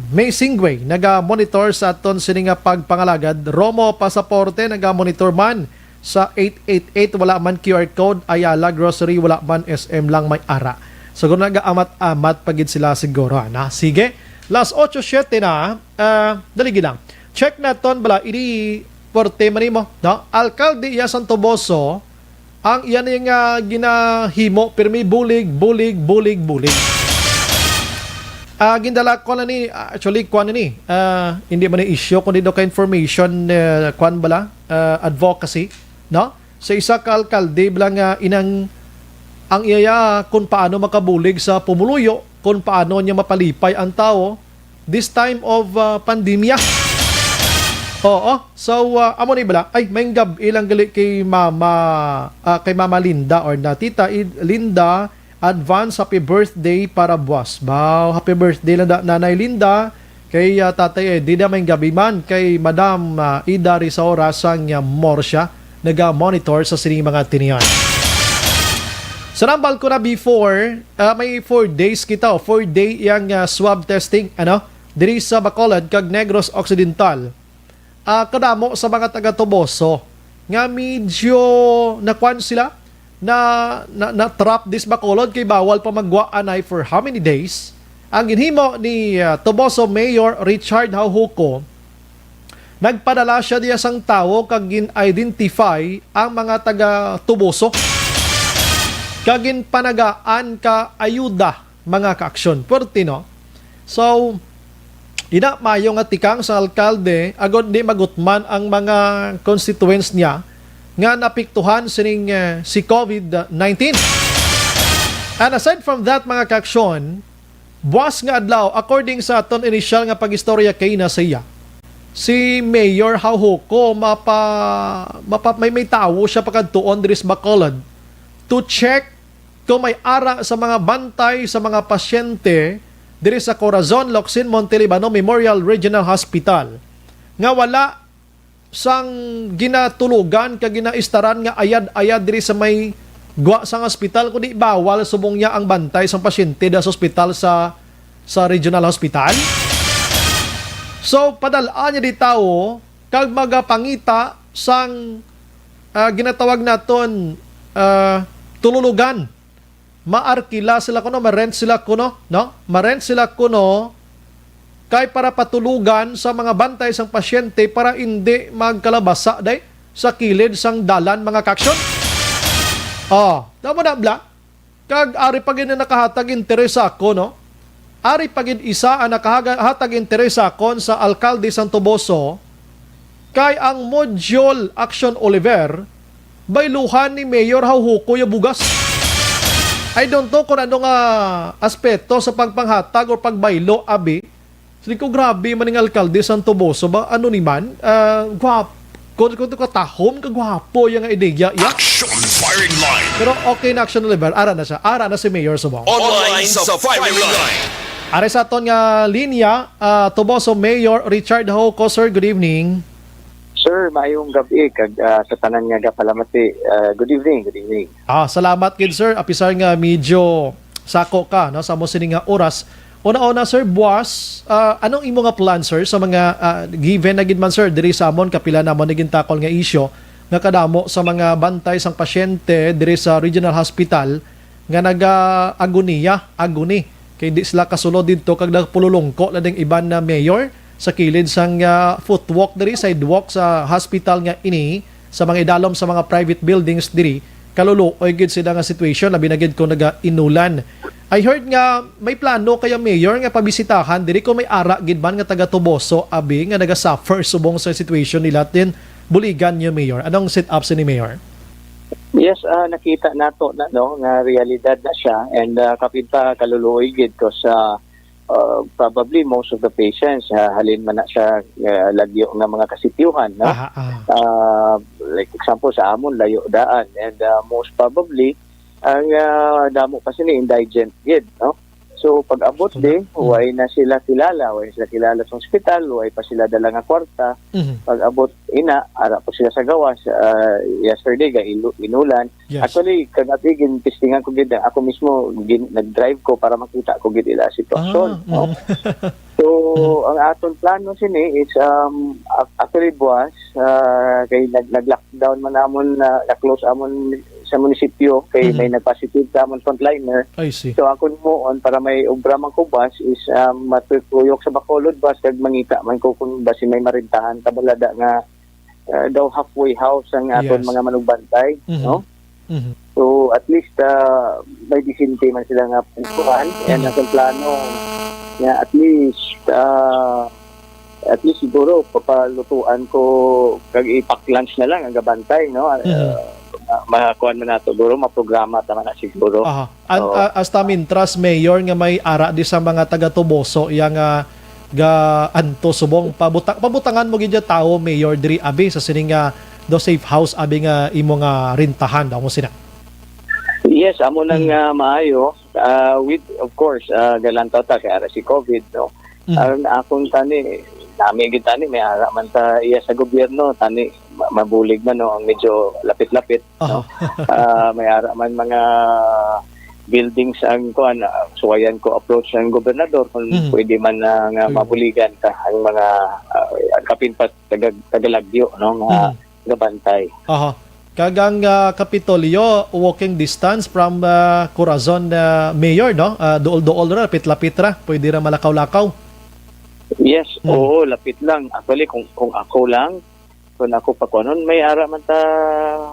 May Singway, naga-monitor sa aton sini nga pagpangalagad. Romo Pasaporte, naga-monitor man sa eight eight eight, wala man Q R code. Ayala Grocery, wala man. S M lang may ara. Siguro nagaamat-amat pa gid sila siguro, ana. Sige, las otso siete na. Ah, daligi lang. Check naton bala, ini porte man nimo, no? Alkalde iya sang Toboso, ang iya ni nga ginahimo, pirmi bulig, bulig, bulig, bulig. Ah, gindala ko na ni, ah, actually, kuan ni, ah, hindi man ni issue, kundi daw ka information, eh, kuan bala, ah, advocacy, no? Sa isa ka alkalde bala nga inang ang iya kung paano makabulig sa pumuluyo, kung paano niya mapalipay ang tao this time of, ah, pandemya. Oo. So, ah, amo ni bala. Ay, may gab ilang gali kay Mama, ah, kay Mama Linda or na Tita Id-, Linda, advance happy birthday para buwas. Baw, happy birthday lang da, Nanay Linda. Kay, ah, Tatay Eddie, da may gabi man kay Madam, ah, Ida Risaura sang, ah, Morsia, naga-monitor sa sining mga tinian. Sa nambal ko na before, ah, may four days kita, oh, four day yang, ah, swab testing, ano, diri sa Bacolod kag Negros Occidental. Ah, kadamo sa mga taga Toboso nga medyo nakuan sila, na, na, na-trap this Bacolod kay bawal pa maggwa anay for how many days. Ang ginhimo ni, ah, Toboso Mayor Richard Jaujoco, nagpadala siya diya sang tawo kag gin-identify ang mga taga Toboso kag ginpanagaan ka ayuda, mga kaaksyon. Puwerte, no? So, ina, mayo nga tikang sa alkalde, agod di magutman ang mga constituents niya nga napiktuhan sining, eh, si COVID nineteen. And aside from that, mga kaaksyon, buwas nga adlaw, according sa aton initial nga pag-istorya kay na sa iya, si Mayor Jaujoco, mapa-, mapa-, may, may tawo siya pakadtuon diri sa Bacolod to check kung may ara sa mga bantay sa mga pasyente diri sa Corazon Locsin Montelibano Memorial Regional Hospital nga wala sang ginatulugan kag ginaistaran nga ayad-ayad diri sa may gwa sang hospital, kundi bawal subong niya ang bantay sang pasyente da sa ospital sa, sa regional hospital. So, padal-an niya di tawo kag magapangita sang, ah, ginatawag naton, ah, tululugan. Maarkila sila kuno, ma-rent sila kuno, no? Ma-rent sila kuno kay para patulugan sa mga bantay sang pasyente para indi magkalabasa day sa kilid sang dalan, mga kaaksyon. Oh, tama na, bla? Kag ari pa gid na nakahatag interes sa ako, no? Ari pa gid isa ang nakahaga-, hatag interes sa akon sa alkalde sang Toboso, kay ang Module Action Oliver, bayluhan ni Mayor Jaujoco ya bugas. I don't know kung ano nga aspeto sa pagpanghatag o pagbaylo, abi. Sabi ko, "Grabe man ning alkalde sang Toboso ba? Ano ni man? Ah, guwap-, kung, kung katahom, kagwapo yung nga ideya, ya." Action Firing Line. Pero okay na, Action Oliver. Ara na siya. Ara na si Mayor subong. Online sa Firing Line. Ari sa aton nga linya, ah, Toboso Mayor Richard Hoco. Sir, good evening. Sir, maayong gabi kag, ah, sa tanan nga gapalamati, ah, good evening, good evening. Ah, salamat gid, sir. Apisar nga medyo sako ka, no, sa mo sini nga oras. Una-una, sir, buwas, ah, anong imo nga plan, sir, sa mga, ah, given na gid man, sir, diri sa amon, kapila namon ni gintakol nga isyu nga kadamo sa mga bantay sang pasyente diri sa Regional Hospital nga naga-agoniya, agony, kay di sila kasulod didto kag nagpululungko na ding iban na mayor sa kilid sang, ah, footwalk diri, sidewalk sa hospital nga ini, sa mga idalom sa mga private buildings diri, kaluluoy gid sila nga situation, labi na gid kung naga-inulan. I heard nga may plano kaya, Mayor, nga pabisitahan diri kung may ara gid man nga taga Toboso, abi, nga naga-suffer subong sa situation nila, then buligan niyo, Mayor. Anong set up sini, Mayor? Yes, ah, nakita nato na, no, nga realidad na siya, and, ah, kapin pa kaluluoy gid, 'cause, ah, ah, probably most of the patients, ah, halin man na siya, ah, lagyo nga mga kasityuhan, no? Aha, aha. Ah, like example, sa amon, layo daan, and, ah, most probably, ang, ah, damo pa sini indigent gid, no? So, pag-abot So, di, na- mm. way na sila kilala, way sila kilala sa ospital, way pa sila dala nga kwarta. Mhm. Pag-abot ina, ara po sila sa gawas. Ah, yesterday, ga ilu-, inulan. Yes. Actually, kagabi, gintistingan ko gid, ako mismo, gin-, nag-drive ko para makita ko gid ila sitwasyon, Ah, no? mhm. So, Mhm. ang aton plano sini is, um, ac-, actually, buwas, ah, kay nag-, nag-lockdown man amon, na, na-close amon sa munisipyo, kay Mhm. may nag-positive sa amon frontliner. I see. So, ako himuon, para may obra man ko buwas, is, um, matuyok sa Bacolod buwas, kag mangita man ko kung basi may marintahan, kabalada nga, ah, daw halfway house ang aton Yes. mga manugbantay, Mhm. no? Mhm. So, at least, ah, may disente man sila nga pusuan. And Mhm. ang plano, nga at least, ah, at least siguro, papalutuan ko, kag i-pack lunch na lang ang gabantay, no? Ah, Mhm. ma-, makuan man nato, siguro, maprograma ta man na siguro. Aha. An-, Oo. ah, hasta mintras, Mayor, nga may ara di sa mga taga Toboso, iya nga ga-anto subong, pabuta-, pabutangan mo gid ya tawo, Mayor, diri, abi, sa sining, ah, do safe house, abi, nga imo nga rintahan, daw mo sina. Yes, amo nang, Mm. ah, maayo. Ah, with, of course, ah, galantaw ta kay ara si COVID, no? Mm. Ang akong tani, nami gid tani, may ara man ta iya sa gobyerno, tani, ma-, mabulig man, no, ang medyo lapit-lapit, Aha. no? Ah, may ara man mga buildings ang kuan, ah, suwayan ko approach ang gobernador kung Mm. pwede man na nga Ayun. mabuligan ta ang mga, ah, kapin pa taga-, tagalagyo, no, nga Mm. gabantay. Aha. Kag ang, ah, Kapitolyo, walking distance from, ah, Corazon, ah, Mayor, no? Ah, duol-duol ra, lapit-lapit ra. Pwede ra malakaw-lakaw. Yes, Mm. oo, lapit lang. Actually, kung, kung ako lang, kung ako pa kuanon, may ara man ta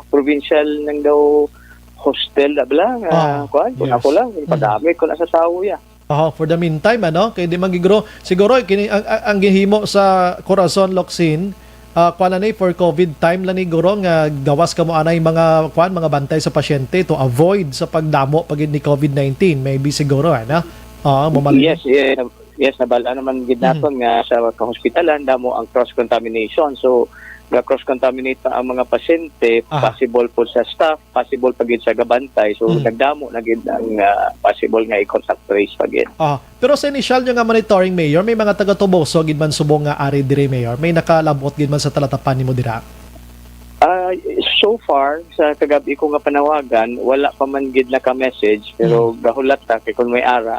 provincial nang daw hostel na bala nga Ah, kuan, kung yes. ako lang, Mm. padami ko na sa tawo ya. Aha, for the meantime, ano, kay di man gid guro, siguro kini ang, ang, ang gihimo sa Corazon, Locsin, ah, kuan na ni, for COVID time lang ni guro nga gawas kamo anay mga kuan, mga bantay sa pasyente to avoid sa pagdamo pa gid ni COVID nineteen, maybe siguro, ano? Ah, mo mali. Yes, eh, yes, nabal-an naman gid Mhm. naton nga sa kahospitalan damo ang cross contamination. So, ga cross contaminate pa ang mga pasyente, Aha. possible po sa staff, possible pa gid sa gabantay. So, Mm. nagdamo na gid ang, ah, possible nga i-contact trace pa gid. Ah, pero sa initial nyo nga monitoring, Mayor, may mga taga Toboso gid man subong nga ari diri, Mayor? May nakalabot gid man sa talatapan nimo dira? Ah, so far, sa kagabi ko nga panawagan, wala pa man gid naka-message, pero Mm. gahulat ta kay kung may ara,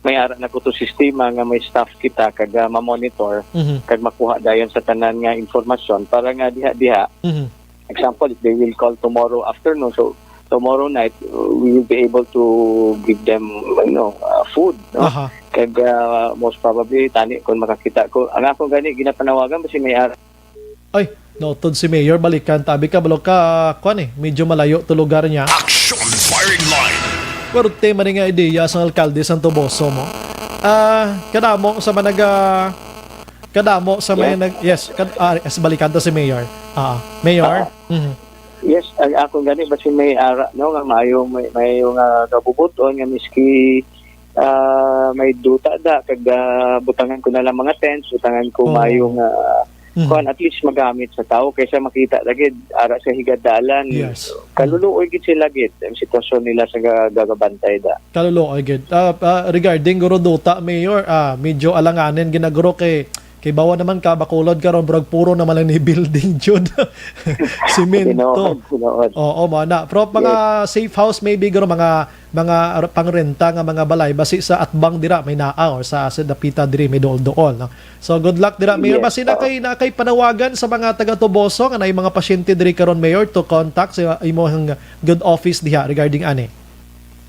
may ara na ko to sistema nga may staff kita kag, ah, ma-monitor, Mhm. kag makuha dayon sa tanan nga informasyon para nga diha-diha Mhm. Example, if they will call tomorrow afternoon, so tomorrow night, uh, we will be able to give them, you know, uh, food, no? Aha. Kag, uh, most probably, tani, kung makakita ko, ang akong gani, ginapanawagan, basi may ara-, Ay, nautod si Mayor, balikan, tabi ka, balo ka, kwan eh, medyo malayo to lugar niya. Action Firing Line. Pero tema ni nga ideya sang alkalde sang Toboso mo. Ah, kadamo sa managa, kadamo sa may Yes. nag-, yes, kad-, ah, yes, balikan to si Mayor. Ah, Mayor? Ah. Mhm. Yes, ang ako gani, basi may ara, no, nga maayo, may, maayo nga kabubuton nga miski, ah, may duta da, kag, ah, butangan ko na lang mga tents, butangan ko Oo. maayo nga, Mhm. Kuan, at least magamit sa tao kaysa makita lagi ara sa higad dalan. Yes. Kaluluoy gid sila gid ang sitwasyon nila sa ga-, gagabantay da. Kaluluoy gid. Ah, ah, regarding guro duta, Mayor, ah, medyo alanganin ginaguro kay, kay bawa naman ka Bacolod karon, murag puro naman lang ni building jud. Simento. Tinuod, tinuod. Oo, mao na. Pero mga Yes. safe house maybe, guro, mga, mga ar-, pangrenta nga mga balay basi sa atbang dira may naa or sa, sa dapita diri may duol-duol, no? So, good luck dira, Mayor. Yes, Basi na oo. kay, na kay panawagan sa mga taga Toboso nga naay mga pasyente diri karon, Mayor, to contact sa imong good office diha regarding ani.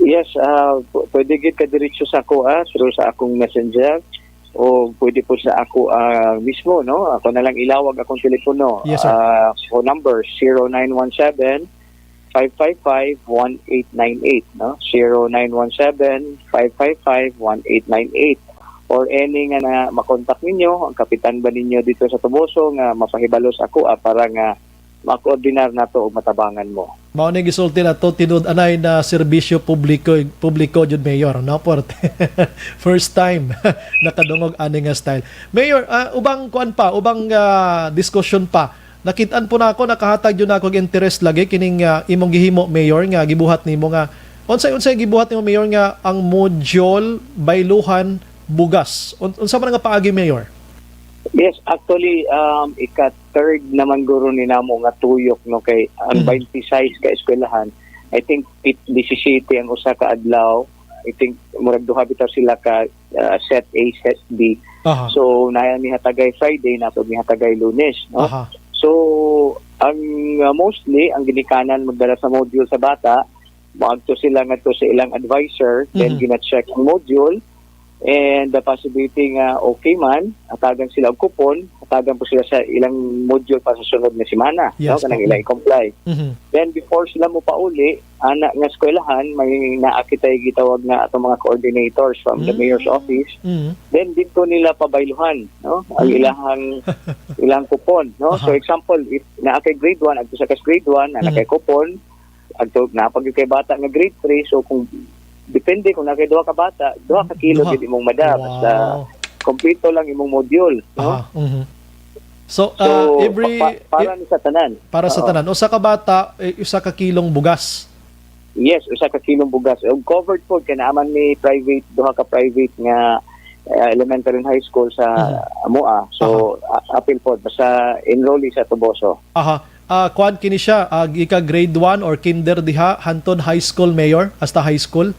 Yes, ah, pu-, pwede gid ka diretso sa ako, ah, through sa akong messenger, o pwede po sa ako, ah, mismo, no? Ako na lang ilawag akong telepono. Yes, sir. Ah, phone number, zero nine one seven, five five five, one eight nine eight, no? Zero nine one seven, five five five, one eight nine eight. Or any nga na makontak ninyo, ang kapitan ba ninyo dito sa Toboso nga mapahibalo sa ako, ah, para nga makoordinar nato og matabangan mo. Mao ni gisulti nato, tinud-anay na serbisyo publiko, publiko jud, Mayor, no? For first time nakadungog ani nga style. Mayor, ah, ubang kuan pa, ubang, ah, diskusyon pa. Nakit-an po nako, nakahatag jud nako og interest lagi kining, ah, imong gihimo, Mayor, nga gibuhat nimo nga unsay, unsay gibuhat nimo, Mayor, nga ang module bayluhan bugas. Un-, unsa man nga paagi, Mayor? Yes, actually, um, ika-third naman guro ni namo nga tuyok, no, kay ang Mhm. twenty-six ka eskwelahan, I think it, disisiyete ang usa ka adlaw. I think murag duha bitaw sila ka, ah, set A, set B. Aha. So, naa mi hatagay Friday, naa pod mi hatagay Lunes, no? Aha. So, ang, ah, mostly, ang ginikanan magdala sa module sa bata, moadto sila ngadto sa ilang advisor, then Mhm. gina-check ang module, and the possibility nga okay man, hatagan sila og coupon, hatagan po sila sa ilang module pa sa sunod nga semana, Yes, no, kanang oo. ila i-comply. Mhm. Then before sila mopauli, ana nga eskwelahan, may naa kitay gitawag nga atong mga coordinators from the Mhm. mayor's office. Mhm. Then dito nila pabayluhan, no, ang Mhm. ilahang, ilahang coupon, no? Aha. So example, if naa kay grade one, adto sa kas grade one, naa Mhm. kay coupon, adto, naa pa gyud kay bata nga grade three, so kung, depende kung naa kay duha ka bata, duha ka kilo Duha. gid imong mada, basta Wow. kompleto lang imong module, no? Aha, mhm. So, So, ah, every, pa-, pa-, para eh, ni sa tanan. para sa Oo. tanan, usa ka bata, eh, usa ka kilong bugas. Yes, usa ka kilong bugas. Ug covered po, kay naa man ni private, duha ka private nga, eh, elementary and high school sa Mhm. amoa. So, Aha. a-, apil po, basta enrollee sa Toboso. Aha. Ah, kuan kini siya, ah, gikan grade one or kinder diha, hantod high school, Mayor? Hasta high school?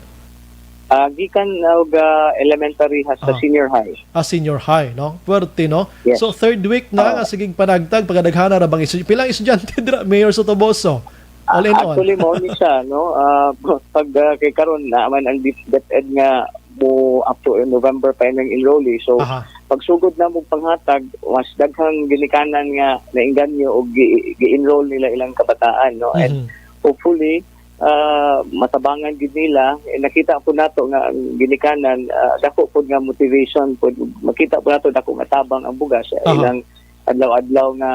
Ah, gikan, ah, og, ah, elementary hasta Ah. senior high. Ah, senior high, no? Puwerte, no? Yes. So, third week na Oo. nga, sigig panagtag, pagkadaghana ra bang estu-, pilang estudyante dira, Mayor, sa Toboso? All in Ah, all. actually, mao ni siya, no? Ah, pag, ah, kay karon, naa man ang DepEd nga mo up to November pa ilang enrollee. So, Aha. pagsugod na mo panghatag, mas daghang ginikanan nga nainganyo o gi-, gi-enroll nila ilang kabataan, no? And Mhm. hopefully, ah, matabangan gid nila. Eh, nakita po nato nga ang ginikanan, ah, dako po nga motivation po. Makita po nato dako nga tabang ang bugas sa Aha. ilang adlaw-adlaw nga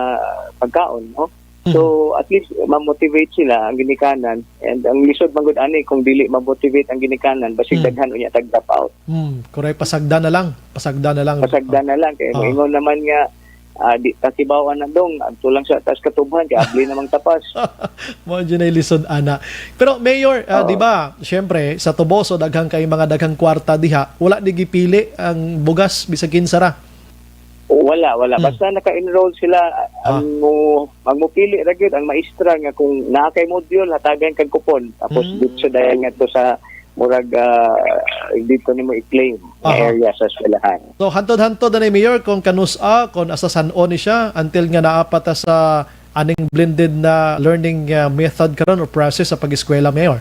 pagkaon, no? Mhm. So, at least, ma-motivate sila ang ginikanan. And ang lisod man gud ani kung dili ma-motivate ang ginikanan, basig Mhm. daghan unya tag drop out. Hmm, correct. Pasagda na lang. Pasagda na lang. Pasagda na lang. Kay Oo. moingon naman nga, ah, di ta kibaw ana, dong. Adto lang sa taas katubhan, kay abli namang tapas. Mao jud ay lisod ana. Pero Mayor, ah, Oo. di ba, syempre, sa Toboso, daghang kay mga daghang kwarta diha, wala di gipili ang bugas, bisag kinsa ra. Wala, wala. Hmm. Basta naka-enroll sila, Ah. ang mo-, ang mopili ra gyud ang maestra nga kung naa kay module, hatagan kag kupon. Tapos Hmm. dito dayon ngadto sa murag, ah, dito nimo i-claim nga Aha. area sa eskwelahan. So, hantod-hantod na ni Mayor kung kanus-a, kung asa san-o ni siya, until nga naa pa ta sa aning blended na learning, ah, method karon or process sa pag-eskwela, Mayor?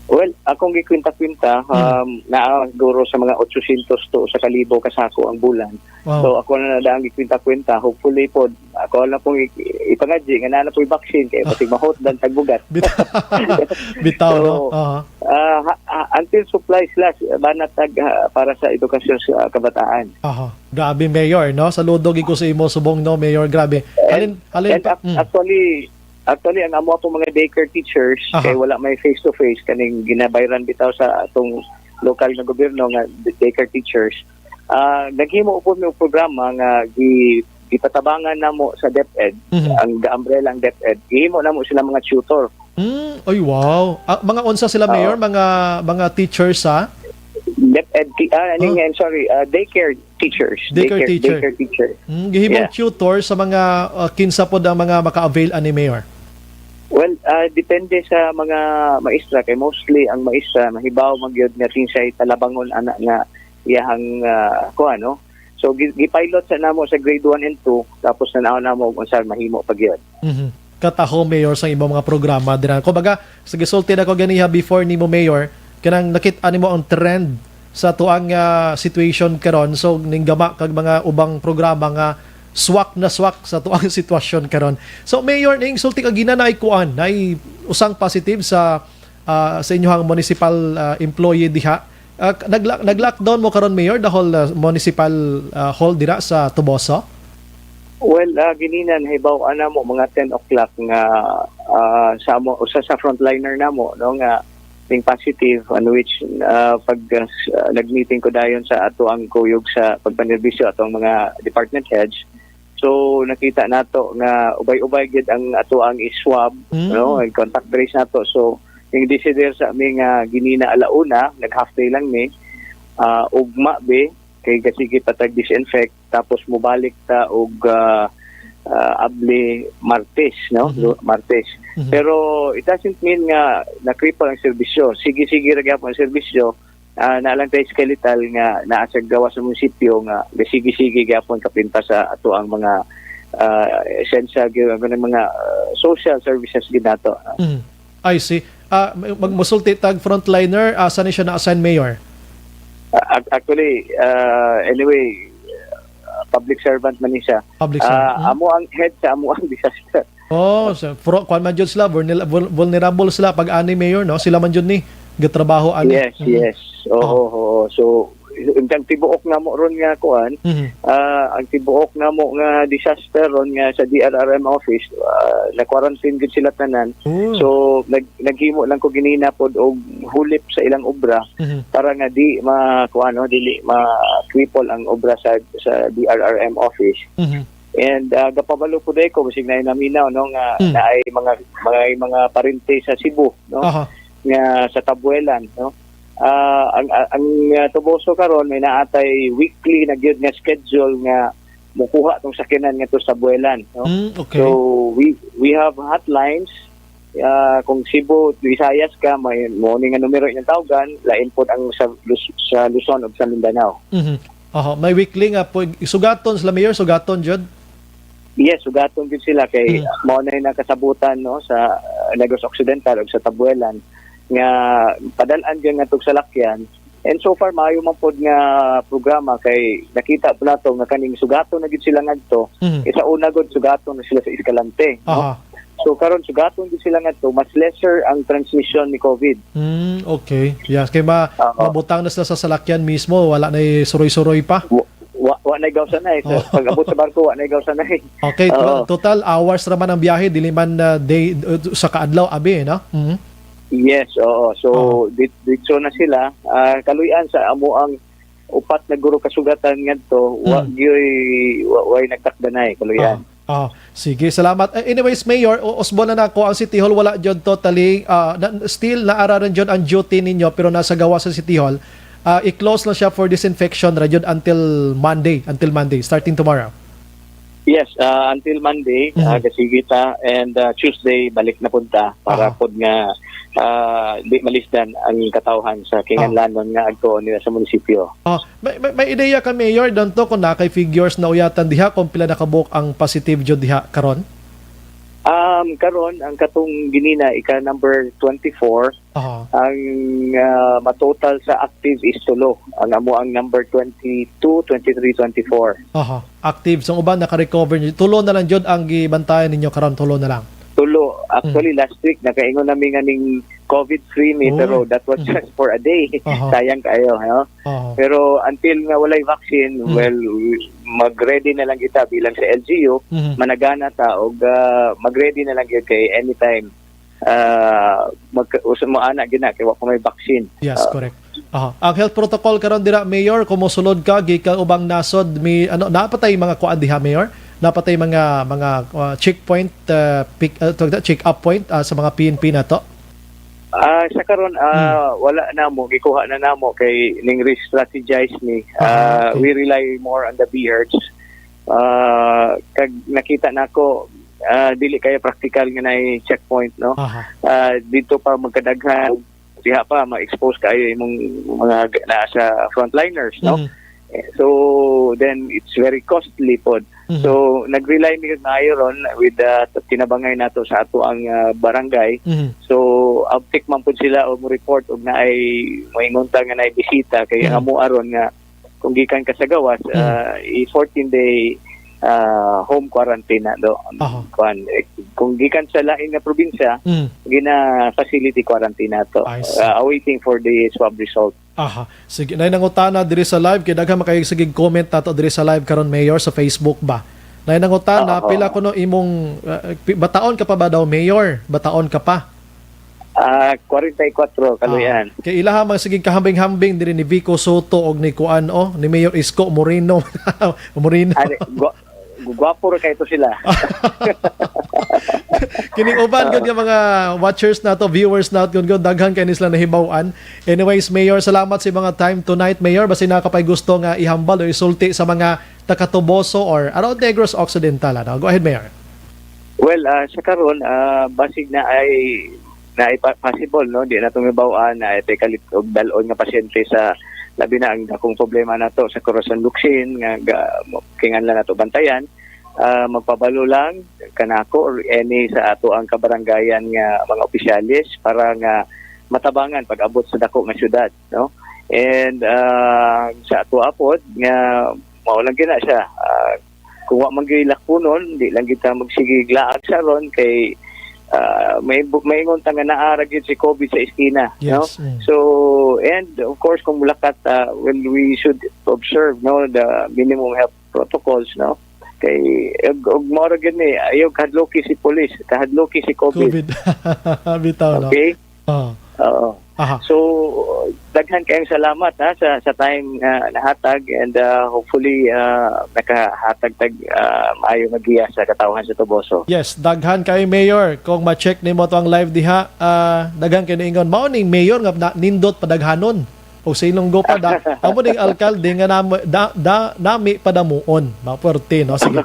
Well, akong gikwenta-kwenta, Hmm. um, naa siguro sa mga otsosyentos to sa kalibo ka sako ang bulan. Wow. So, ako na na ang gikwenta-kwenta. Hopefully po, ako na pong i-, ipangadji nga naa na po'y vaccine kay basig mahutdan tag bugas. Bitaw. Bitaw, So, no? Aha. ah, ha-, ha-, until supply sila, bana tag, ah, para sa edukasyon sa kabataan. Aha. Grabe, Mayor, no? Saludo gid ko sa imo subong, no, Mayor? Grabe. And, Halin, halin and pa, ac-, mm. actually, actually, ang amo akong mga daycare teachers, Aha. kay wala may face-to-face, kaning ginabayran bitaw sa atong lokal nga gobyerno nga daycare teachers, ah, naghimo po ng programa nga gi-, gipatabangan namo sa DepEd, Mhm. ang umbrella ang DepEd, gihimo namo sila mga tutor. Mm, ay, wow. Ah, mga unsa sila, Oo. Mayor? Mga, mga teachers sa? DepEd, ti-, ah, ano Ah. nga, I'm sorry, ah, daycare teachers. Daycare Daycare, teacher. daycare teacher. Mm, gihimong Yeah. tutor sa mga, ah, kinsa pod ang mga maka-avail ani, Mayor? Well, ah, depende sa mga maestra, kay mostly ang maestra, mahibaw man gyud nga kinsay talabangon ana nga iyahang, ah, kuwan, no? So, gi-, gi-pilot sa namo sa grade one and two, tapos tan-aw namo kung unsa mahimo pa gyud. Mhm. Kataho, Mayor, sa imong mga programa dira. Kumbaga, sa gisulti nako ganiha before nimo, Mayor, kanang nakit-an nimo ang trend sa atuang, ah, situation karon. So, ninggama kag mga ubang programa nga swak na swak sa atuang sitwasyon karon. So, Mayor, ning sulti ka gina naay kuan, naay usang positive sa, ah, sa inyohang municipal, ah, employee diha. Ah, nagla-, nag-lockdown mo karon, Mayor, the whole, ah, municipal, ah, hall dira sa Toboso? Well, ah, ginina nahibaw-an namo mga ten o'clock nga, ah, sa amo, usa sa frontliner namo, no, nga ning positive, on which, ah, pag, ah, s-, ah, nag-meeting ko dayon sa atoang kuyog sa pagpanerbisyo atong mga department heads. So, nakita nato nga ubay-ubay gid ang atoang i-swab, Mm. no, and contact trace nato. So, yung decider sa mi nga ginina ala una, nag-half day lang mi, ah, ugma bi, kay gasigi pa tag disinfect, tapos mubalik ta og, ah, ah, abli Martes, no? Mhm. Lu-, Martes. Mhm. Pero it doesn't mean nga na-cripple ang serbisyo. Sige-sige ra gyapon ang serbisyo. Ah, na lang tayo skeletal nga naa sa gawas sa munisipyo nga sige-sige gyapon kapin pa sa ato ang mga, ah, essential gyud, ang mga, ah, social services gid nato. Mhm. I see. Ah, mag-, musulti tag frontliner, asa ni siya na-assign, Mayor? Ah, ac-, actually, ah, anyway, ah, public servant man ni siya. Public servant. Ah, Hmm. amo ang head sa amo ang disaster. Oh, so, fro-, kwan man jud sila, vulner-, vul-, vulnerable sila pag ani, Mayor, no? Sila man jud ni gatrabaho ani. Yes, Hmm. yes. Oo, Oh. oo. So, ang tibuok namo ron nga kuan, Mhm. ah, ang tibuok namo nga disaster ron nga sa D R R M office, ah, na-quarantine gid sila tanan. Oh. So, nag-, naghimo lang ko ginina pod og hulip sa ilang obra Mhm. para nga di ma-, kuan, no, dili ma-cripple ang obra sa, sa D R R M office. Mhm. And, ah, gapabalo pod ko, basig na naminaw, no, nga Hmm. naay mga, mga, mga parente sa Cebu, no, Aha. nga sa Tabuelan, no. Ah, ang, ang, ang, ah, Toboso karon may naatay weekly na gyud nga schedule nga mukuha tong sakyanan ngadto sa Tabuelan, no. Hmm, okay. So, we, we have hotlines. Ah, kung Cebu, Visayas ka, may mo ni nga numero inyong tawgan, lain pod ang sa Luz-, sa Luzon ug sa Mindanao. Mhm. Aha, may weekly nga po, sugaton sila, Mayor, sugaton jud? Yes, sugaton jud sila kay Hmm. mao na yung nakasabutan, no, sa, uh, Negros Occidental ug sa Tabuelan nga padal-an gyud nga tog salakyan. And so far, maayo man pod nga programa kay nakita po nato nga kaning sugaton na gyud sila ngadto. Mhm. Isa una gud sugaton na sila sa Escalante, no? Aha. So karon sugaton gyud sila ngadto, mas lesser ang transmission ni COVID. Hmm, okay. Yes, kay ma-, Oo. mabutang na sila sa salakyan mismo, wala na suroy-suroy pa. Wa-, wa-, wa na'y gawsanay. Sa Oh. pag-abot sa barko, wa na'y gawsanay. Okay, to-, Oo. total hours ra man ang biyahe, dili man, ah, day, uh, sa kaadlaw, abi, no? Mhm. Yes, oo. So, Oo. dit-, ditso na sila. Ah, kaluy-an sa amo ang upat na guro kasugatan ngadto, wa Mm. gyoy, wa, way nagtakdanay, kaluy-an. Ah, ah. Sige, salamat. Eh, anyways, Mayor, u-, usbon na nako, ang City Hall wala jud totally, ah, na, still naara rin jud ang duty ninyo, pero nasa gawa sa City Hall. Ah, i-close lang siya for disinfection ra jud until Monday, until Monday, starting tomorrow. Yes, ah, until Monday, Mhm. ah, gasigi ta, and, ah, Tuesday, balik na punta para Ah. pod nga, ah, di malisdan ang katawhan sa kinganlanon Ah. nga agtuon nila sa munisipyo. Ah, may, may, may ideya ka, Mayor, danto kung na kay figures na uyatan diha kung pila nakabuok ang positive jud diha karon? Um, karon, ang katong ginina, ika number twenty-four, Aha. ang, ah, matotal sa active is tulo. Ang amo ang number twenty-two, twenty-three, twenty-four. Aha. Active. So, ang uban naka-recover. Tulo na lang jud ang gibantayan ninyo karon, tulo na lang. Tulo. Actually, Mm. last week, nakaingon nami nga ning COVID-free mi, Oh. pero that was Mm. just for a day. Aha. Sayang kayo, no? Aha. Pero until nga walay vaccine, Mm. well, mag-ready na lang kita bilang sa L G U, Mhm. managana ta, og, ah, mag-ready na lang yun kay anytime. Ah, mag-, usa mo ana gina kay wa pa may vaccine. Yes, Ah. correct. Aha. Ang health protocol karon dira, Mayor, kung mosulod ka, gikan ubang nasod, may, ano, napatay mga kuan diha, Mayor? Napatay mga, mga, ah, checkpoint, ah, pick, ah, tawag na, check-up point, ah, sa mga P N P nato? Ah, sa karon, ah, Hmm. wala na mo, gikuha na namo kay ning re-strategize ni. Aha, Ah, okay. We rely more on the BHERTs. Ah, kag nakita nako, ah, dili kaya practical nga nay checkpoint, no? Aha. Ah, dito pa magkadaghan, diha pa ma-expose kayo imong mga g-, naa sa frontliners, no? Mhm. Eh, so, then it's very costly pod. Mhm. So, nag-rely mi maayo ron with the tinabangay nato sa ato ang, ah, barangay. Mhm. So, uptick man pud sila o mo report og naay moingon ta nga naay bisita kay Mhm. ang amo aron nga kung gikan ka sa gawas, Mhm. ah, i fourteen day, ah, home quarantine na do. Aha. Kuan, eh, kung gikan sa lain nga probinsya, Mhm. gina-facility quarantine nato. I see. Ah, awaiting for the swab result. Aha. Sige, nay nangutana diri sa live, kay daghan man kayo sige comment nato diri sa live karon, Mayor, sa Facebook ba? Nay nangutana, Oo. Pila kuno imong, uh, pi-, bataon ka pa ba daw, Mayor? Bataon ka pa? Ah, kwarenta y kuwatro, kaluyan. Ah, kay ilaha man sige kahambing-hambing diri ni Vico Soto og ni kuan, oh, ni Mayor Isko Moreno. Moreno. Ani, gwa-, gwapo ra kay to sila. Kining uban gud nga mga watchers nato, viewers nato, gud, gud, daghan kay ni sila nahibaw-an. Anyways, Mayor, salamat sa mga time tonight, Mayor. Basi nakapay gusto nga ihambal o isulti sa mga taga Toboso or around Negros Occidental, ano? Go ahead, Mayor. Well, ah, sa karon, ah, basig na ay, na ay pa-, possible, no? Di na tumibaw-an na ay kalit og dal-on nga pasyente sa labi na ang dakong problema nato sa Corazon Luksin nga ga-, kinganlan nato bantayan. Ah, magpabalo lang kanako or any sa ato ang kabarangayan nga mga opisyalis para nga matabangan pag-abot sa dako nga syudad, no? And, ah, sa ato apod nga mao lang gina siya, ah, kung wa man gyud lakpunon, di lang kita magsige glaag sa ron kay, ah, may bu-, maingon ta nga naa ra gyud si COVID sa eskina, no? Yes, mm. So, and of course, kung mulakat, ah, well, we should observe, no, the minimum health protocols, no? Kay, og, og mao ra gyud ni, ayaw kahadloki si police, kahadloki si COVID. COVID. Bitaw, no? Okay? Ah. Oo. Aha. So, daghan kayong salamat, ha, sa, sa time nga nahatag, and, ah, hopefully, ah, nakahatag tag, ah, maayo nga giya sa katawhan sa Toboso. Yes, daghan kay Mayor. Kung ma-check nimo to ang live diha, ah, daghan kay niingon. Mao ning Mayor nga na-, nindot padaghanon. O sa Ilonggo pa da, amo ning alkalde nga nam-, da, da, nami padamuon. Mapuerte, no? Sige.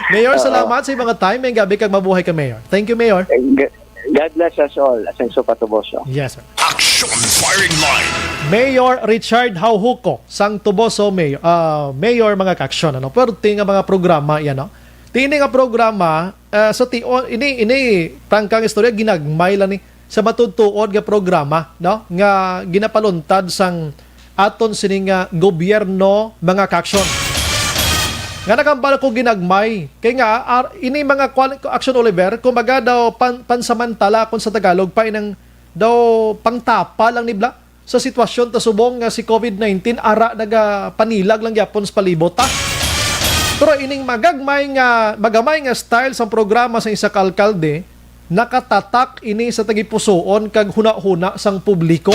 Mayor, Oo. Salamat sa mga time. May gabi kag mabuhay ka, Mayor. Thank you, Mayor. Eh, ga-, God bless us all. Asenso pa Toboso. Yes, sir. Action Firing Line. Mayor Richard Haujuco, sang Toboso Mayor, ah, Mayor, mga kaaksyon, ano? Puwerte nga mga programa yan, no? Ti ini nga programa, ah, sa tion, ini, ini, prangkang istorya, ginagmay lang ni sa matuod-tuod nga programa, no? Nga ginapaluntad sang aton sini nga gobyerno, mga kaaksyon. Nga nakambal ko ginagmay. Kay nga, ar-, ini mga kwan-, Action Oliver, kumbaga daw pan-, pansamantala kung sa Tagalog pa inang daw pangtapa lang ni bla sa sitwasyon ta subong nga si COVID nineteen ara nagapanilag lang gyapon sa palibot ta. Pero ining magagmay nga, magamay nga style sang programa sa isa ka alkalde, nakatatak ini sa tagipusoon kag hunahuna sang publiko.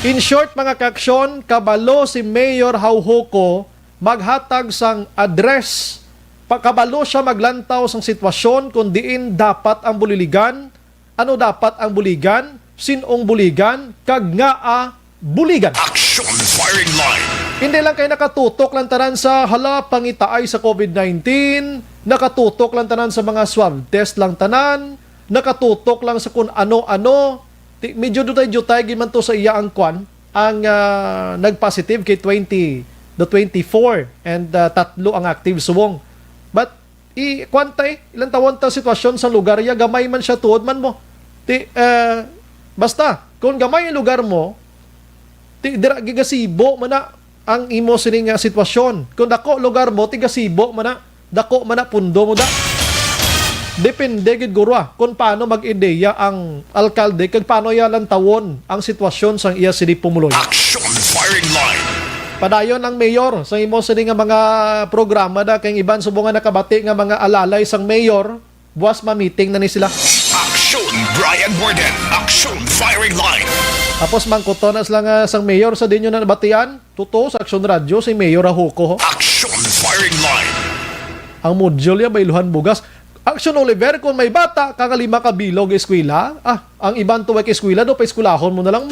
In short, mga kaaksyon, kabalo si Mayor Haujuco maghatag sang address. Pakabalo siya maglantaw sang sitwasyon kung diin dapat ang buliligan, ano dapat ang buligan, sin-ong buligan, kag ngaa buligan. Action Firing Line. Hindi lang kay nakatutok lang tanan sa hala pangitaay sa COVID nineteen, nakatutok lang tanan sa mga swab test lang tanan, nakatutok lang sa kun ano-ano. Ti-, medyo dutay-dutay gid man to sa iya ang kwan, ang, ah, nag-positive kay twenty, the twenty-four, and, ah, tatlo ang active subong. But i-, kwan ta, eh, ilang tawon ta sitwasyon sa lugar ya, gamay man siya tuod man mo. Ti, eh, basta, kung gamay ang lugar mo, ti, dira, gigasibo man na ang imo sini nga sitwasyon. Kung dako lugar mo, ti gasibo man na, dako man na pundo mo da. Depende gid guro, ah, kung paano mag-ideya ang alkalde kag paano iya lantawon ang sitwasyon sang iya sini pumuluyo. Action Firing Line. Padayon ang mayor sa imo sini nga mga programa da, kay ang iban subong nga nakabati nga mga alalay sang mayor, buwas ma-meeting na ni sila. Action Brian Warden. Action Firing Line. Tapos mangkuton na sila nga sang mayor sa dinyo na nabatian, tuto sa Action Radio si Mayor Haujuco. Action Firing Line. Ang module ya, bayluhan bugas. Action Oliver, kung may bata ka nga lima ka bilog eskwela, ah, ang iban to way ka eskwela, do pa eskwelahon mo na lang.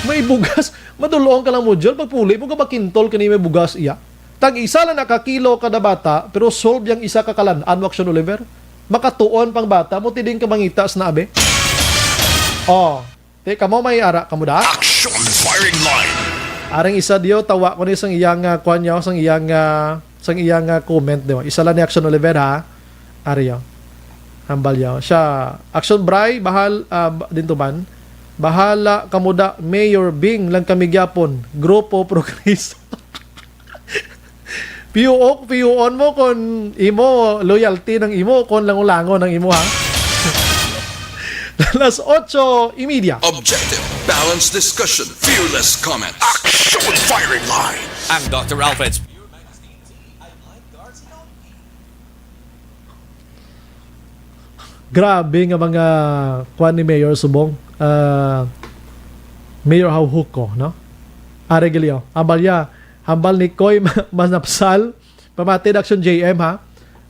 May bugas, madulong ka lang module, pagpuli mo ka makintol kani may bugas iya. Tag isa lang na ka kilo kada bata, pero solve yang isa ka kalan-an mo, Action Oliver. Makatuon pang bata mo, tiding ka mangitas na, abe. Oh, te, kamo may ara, kamo da? Action firing line. Aring isa diyo, tawa ko ni sang iyang, ah, kwan niya, sang iyang, ah, sang iyang, ah, comment, di ba? Isa lang ni Action Oliver, ha? Ari, oh. Hambal niya. Siya, Action Bray, bahal, ah, ba- din to man. Bahala kamo da, Mayor Bing lang kami gyapon. Grupo Progreso. Piuok, piuon mo kon imo loyalty ng imo, kon langon-langon ang imo, ha? Las ocho y media. Objective, balanced discussion, fearless comments. Action firing line. Ang Doctor Alfred's Grabe nga mga kwan ni Mayor Subong. Ah, Mayor Hauhuko, no? Are Gilio. Hambal ya, hambal ni Koy ma- Manapsal. Pamati Action J M, ha?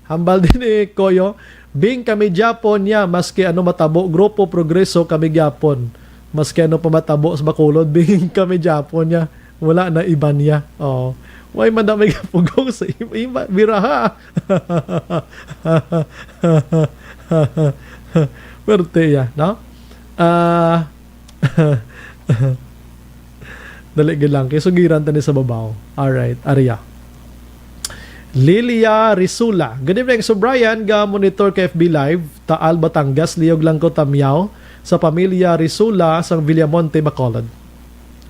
Hambal din ni Koyo. Bing kami Japon niya, maski ano matabo, Grupo Progreso kami Japon. Maski ano pa matabo sa Bacolod, bing kami Japon niya. Wala na iban niya. Oo. Way man na may kapugong sa iba, iba, biraha. Perte ya, no? Ah, dali gid lang. Kay sugiran tani sa babaw. Alright, Aria. Lilia Risula. Good evening, Sir Brian. Ga monitor ka F B Live. Taal, Batangas. Liyog lang ko tamyaw sa pamilya Risula sang Villamonte, Bacolod.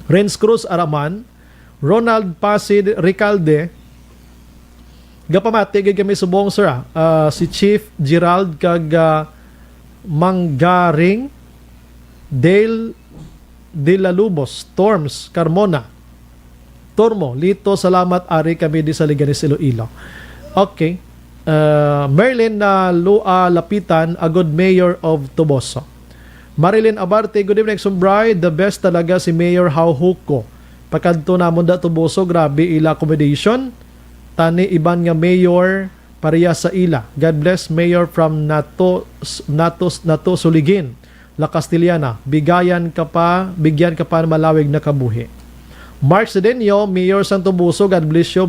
Renz Cruz Araman. Ronald Pasid Ricalde. Gapamati gid kami subong, sir, ah. Ah, si Chief Gerald kag, ah, Manggaring Dale de la Lubos, Torms Carmona. Tormo, Lito, salamat, ari kami di sa Leganes, Iloilo. Okay. Uh, Merlin na Lua Lapitan, a good mayor of Toboso. Marilyn Abarte, good evening, Sumbray. The best talaga si Mayor Hauhuko. Pakadto namon da Toboso, grabe ila accommodation. Tani iban nga mayor, pareha sa ila. God bless, Mayor from Nato, Nato, Nato Suligin, La Castellana. Bigayan ka pa, bigyan ka pa malawig na kabuhi. Mark Sedeño, Mayor sang Toboso, God bless you.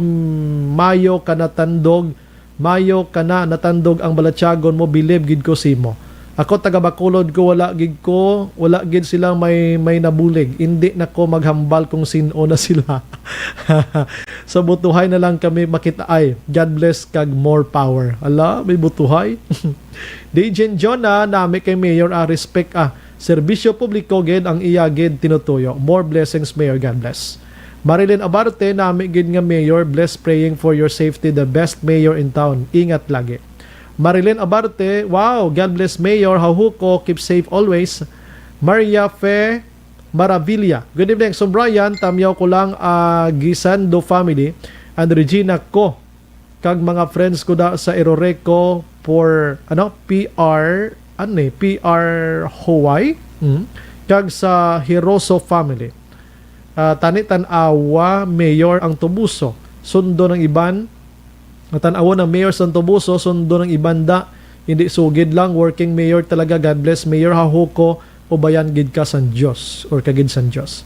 Mayo ka natandog, mayo ka na natandog ang balatyagon mo, bilib gid ko simo. Ako taga Bacolod ko, wala gid ko, wala gid sila may, may nabulig. Indi na ko maghambal kung sin-o na sila. Sa butuhay na lang kami makita ay. God bless kag more power. Ala, may butuhay. Dejen Jonah, nami kay Mayor, ah, respect, ah. Serbisyo publiko gid ang iya gid tinutuyo. More blessings, Mayor. God bless. Marilyn Abarte, nami gid nga Mayor. Bless, praying for your safety. The best mayor in town. Ingat lagi. Marilyn Abarte, wow, God bless Mayor Hauhuko, keep safe always. Maria Fe Maravilla, good evening, Sir Brian. Tamyaw ko lang, ah, Gisando family and Regina ko kag mga friends ko da sa Eroreco for, ano, P R, ano ni, P R Hawaii, mm, kag sa Hiroso family. Ah, tani tan-awa, Mayor ang Toboso. Sundo ng iban. Tan-awon ang Mayor sang Toboso, sundo ng iban da. Hindi sugid lang, working mayor talaga. God bless, Mayor Hauhuko. Ubayan gid ka sang Dios, or ka gid sang Dios.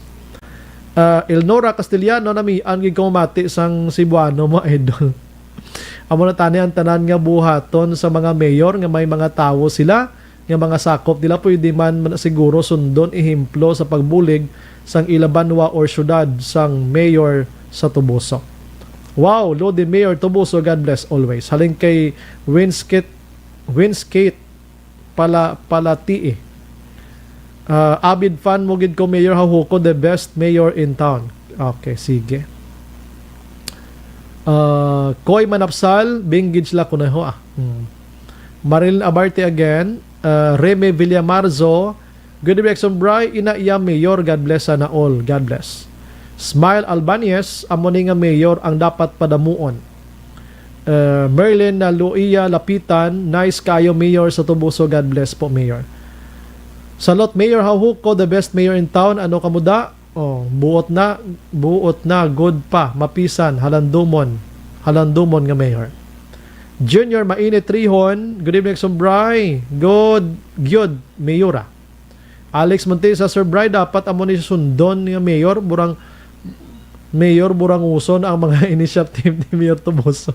Ah, Elnora Castellano, namian gid ko mati sang Cebuano mo, idol. Amo na tani ang tanan nga buhaton sa mga mayor nga may mga tawo sila nga mga sakop nila pwede man, man siguro sundon ehemplo sa pagbulig sang ila banwa or syudad sang mayor sa Toboso. Wow, Lodi Mayor Toboso, God bless always. Halin kay Winskit, Winskit pala, Palatii. Ah, avid fan mo gid ko, Mayor Hauhuko, the best mayor in town. Okay, sige. Ah, Koy Manapsal, Bingage la kuneho, ah. Hmm. Marilyn Abarte again. Ah, Reme Villamarzo, good evening, Exxon Bry. Ina iya mayor, God bless sana all. God bless. Smile Albanez, amo ni nga mayor ang dapat padamuon. Uh, Merlin na Luia Lapitan, nice kayo, Mayor sa Toboso. God bless po, Mayor. Salot, Mayor Hauhuko, the best mayor in town. Ano ka muda? Oh, buot na, buot na, good pa, mapisan, halandumon, halandumon nga mayor. Junior Mainit Trihon, good evening, Sir Bry. Good, good, Mayora. Alex Montesa, Sir Bry, dapat amo ni sundon nga mayor, burang mayor, buranguson ang mga initiative ni Mayor Tuboso.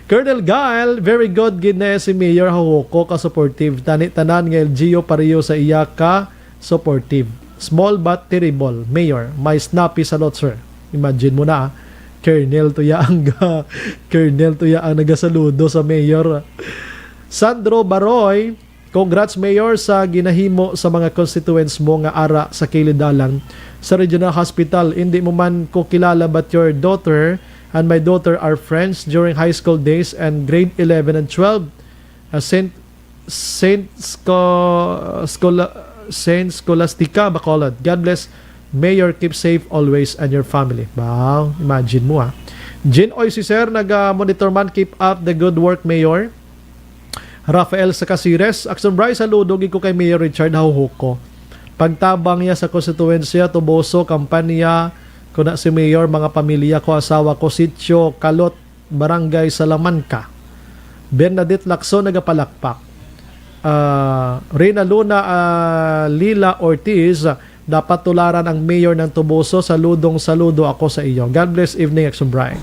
Colonel Gael, very good gid na si Mayor Hawoko ka supportive. Tani tanan nga L G U pareho sa iya ka supportive. Small but terrible. Mayor, may snappy salute, sir. Imagine mo na, ah. Colonel to ya ang ga-, Colonel to ya ang nagasaludo sa mayor. Sandro Baroy, congrats, Mayor, sa ginahimo sa mga constituents mo nga ara sa kilid dalan sa Regional Hospital. Hindi mo man ko kilala, but your daughter and my daughter are friends during high school days and grade eleven and twelve. Uh, Saint Saint Sco-, Scola-, Saint Scholastica Bacolod. God bless. Mayor, keep safe always and your family. Wow, imagine mo, ah. Jin Oy, si Sir, naga-monitor man. Keep up the good work, Mayor. Rafael Sacasires, Action Bry, saludo gid ko kay Mayor Richard Hauhuco. Pagtabang niya sa konstituwensya, Tuboso, kampanya, kuna si Mayor, mga pamilya ko, asawa ko, sitio, Kalot, Barangay Salamanca. Bernadette Lacson nagapalakpak. Ah, Rina Luna, ah, Lila Ortiz, dapat tularan ang mayor ng Tuboso. Saludong saludo ako sa iyo. God bless, evening, Action Bry.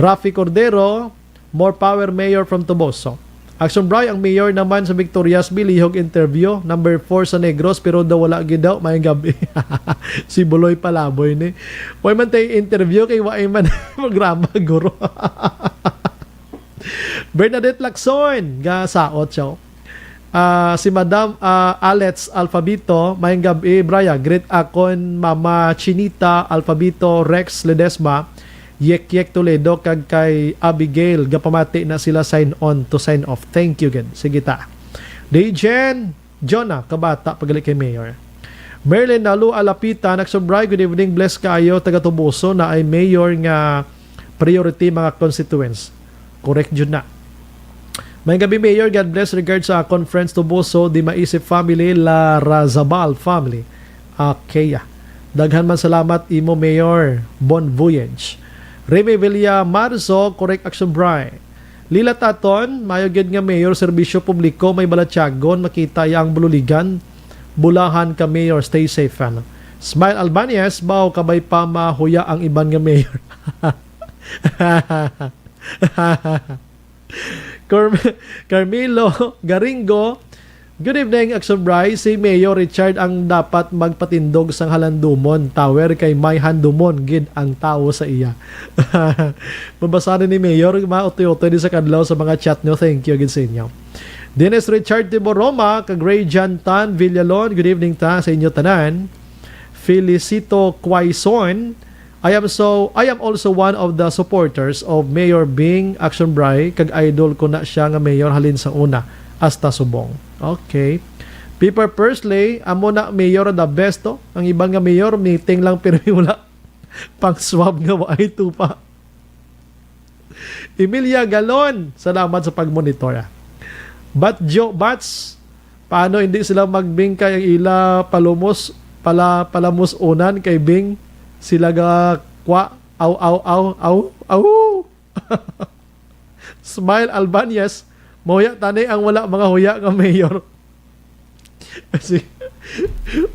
Rafi Cordero, more power, Mayor from Tuboso. Action Bry, ang mayor naman sa Victorias, bilihog interview, number four sa Negros, pero daw wala gid daw, may gabi. Si Buloy Palaboy ni. Way man tay interview kay way man programa, guro. Bernadette Lacson, ga saot siya. Ah, si Madam, ah, Alex Alfabito, mayong gab-i, Braya. Greet akon Mama Chinita Alfabito, Rex Ledesma, Yek Yek Toledo, kag kay Abigail. Gapamati na sila, sign on to sign off. Thank you, gid. Sige ta. Dejen Jonah, kabata, pagali kay Mayor. Merlin Nalu Alapita, Action Bry, good evening, bless kaayo, taga Tubuso, na ay mayor nga priority mga constituents. Correct jud na. May gabi, Mayor. God bless. Regards sa akon friends Tubuso, di maisip family, La Razabal family. Okay, ah. Daghan man salamat imo, Mayor. Bon voyage. Remy Villa Marzo, correct, Action Bry. Lila Taton, mayo gid nga mayor, serbisyo publiko, may balatyagon, makita ya ang Bululigan. Bulahan ka, Mayor, stay safe, ano. Smile Albanez, baw kabay pa mahuya ang iban nga mayor. Carm-, Carmelo Garingo, good evening, Action Bry. Si Mayor Richard ang dapat magpatindog sang Halandumon Tower kay may handumon gid ang tawo sa iya. Mabasa ni Mayor, mautoy-utoy ni sa kadlaw sa mga chat nyo. Thank you gid sa inyo. Dennis Richard Tiboroma, kag Ray Jan Tan Villalon, good evening ta sa inyo tanan. Felicito Quaison, I am so, I am also one of the supporters of Mayor Bing Action Bry, kag idol ko na siya nga mayor halin sa una hasta subong. Okay. Piper Persley, amo na mayor the best to. Ang iban nga mayor, meeting lang pirmi wala pang swab nga waay tupa. Emilia Galon, salamat sa pagmonitor, ah. Batjo Bats, paano hindi sila magbingkay ang ila palumos, pala, palamusunan kay Bing? Sila ga kwa, aw, aw, aw, aw, aw. Smile Albanez, mahuya tani ang wala mga huya nga mayor. Sige.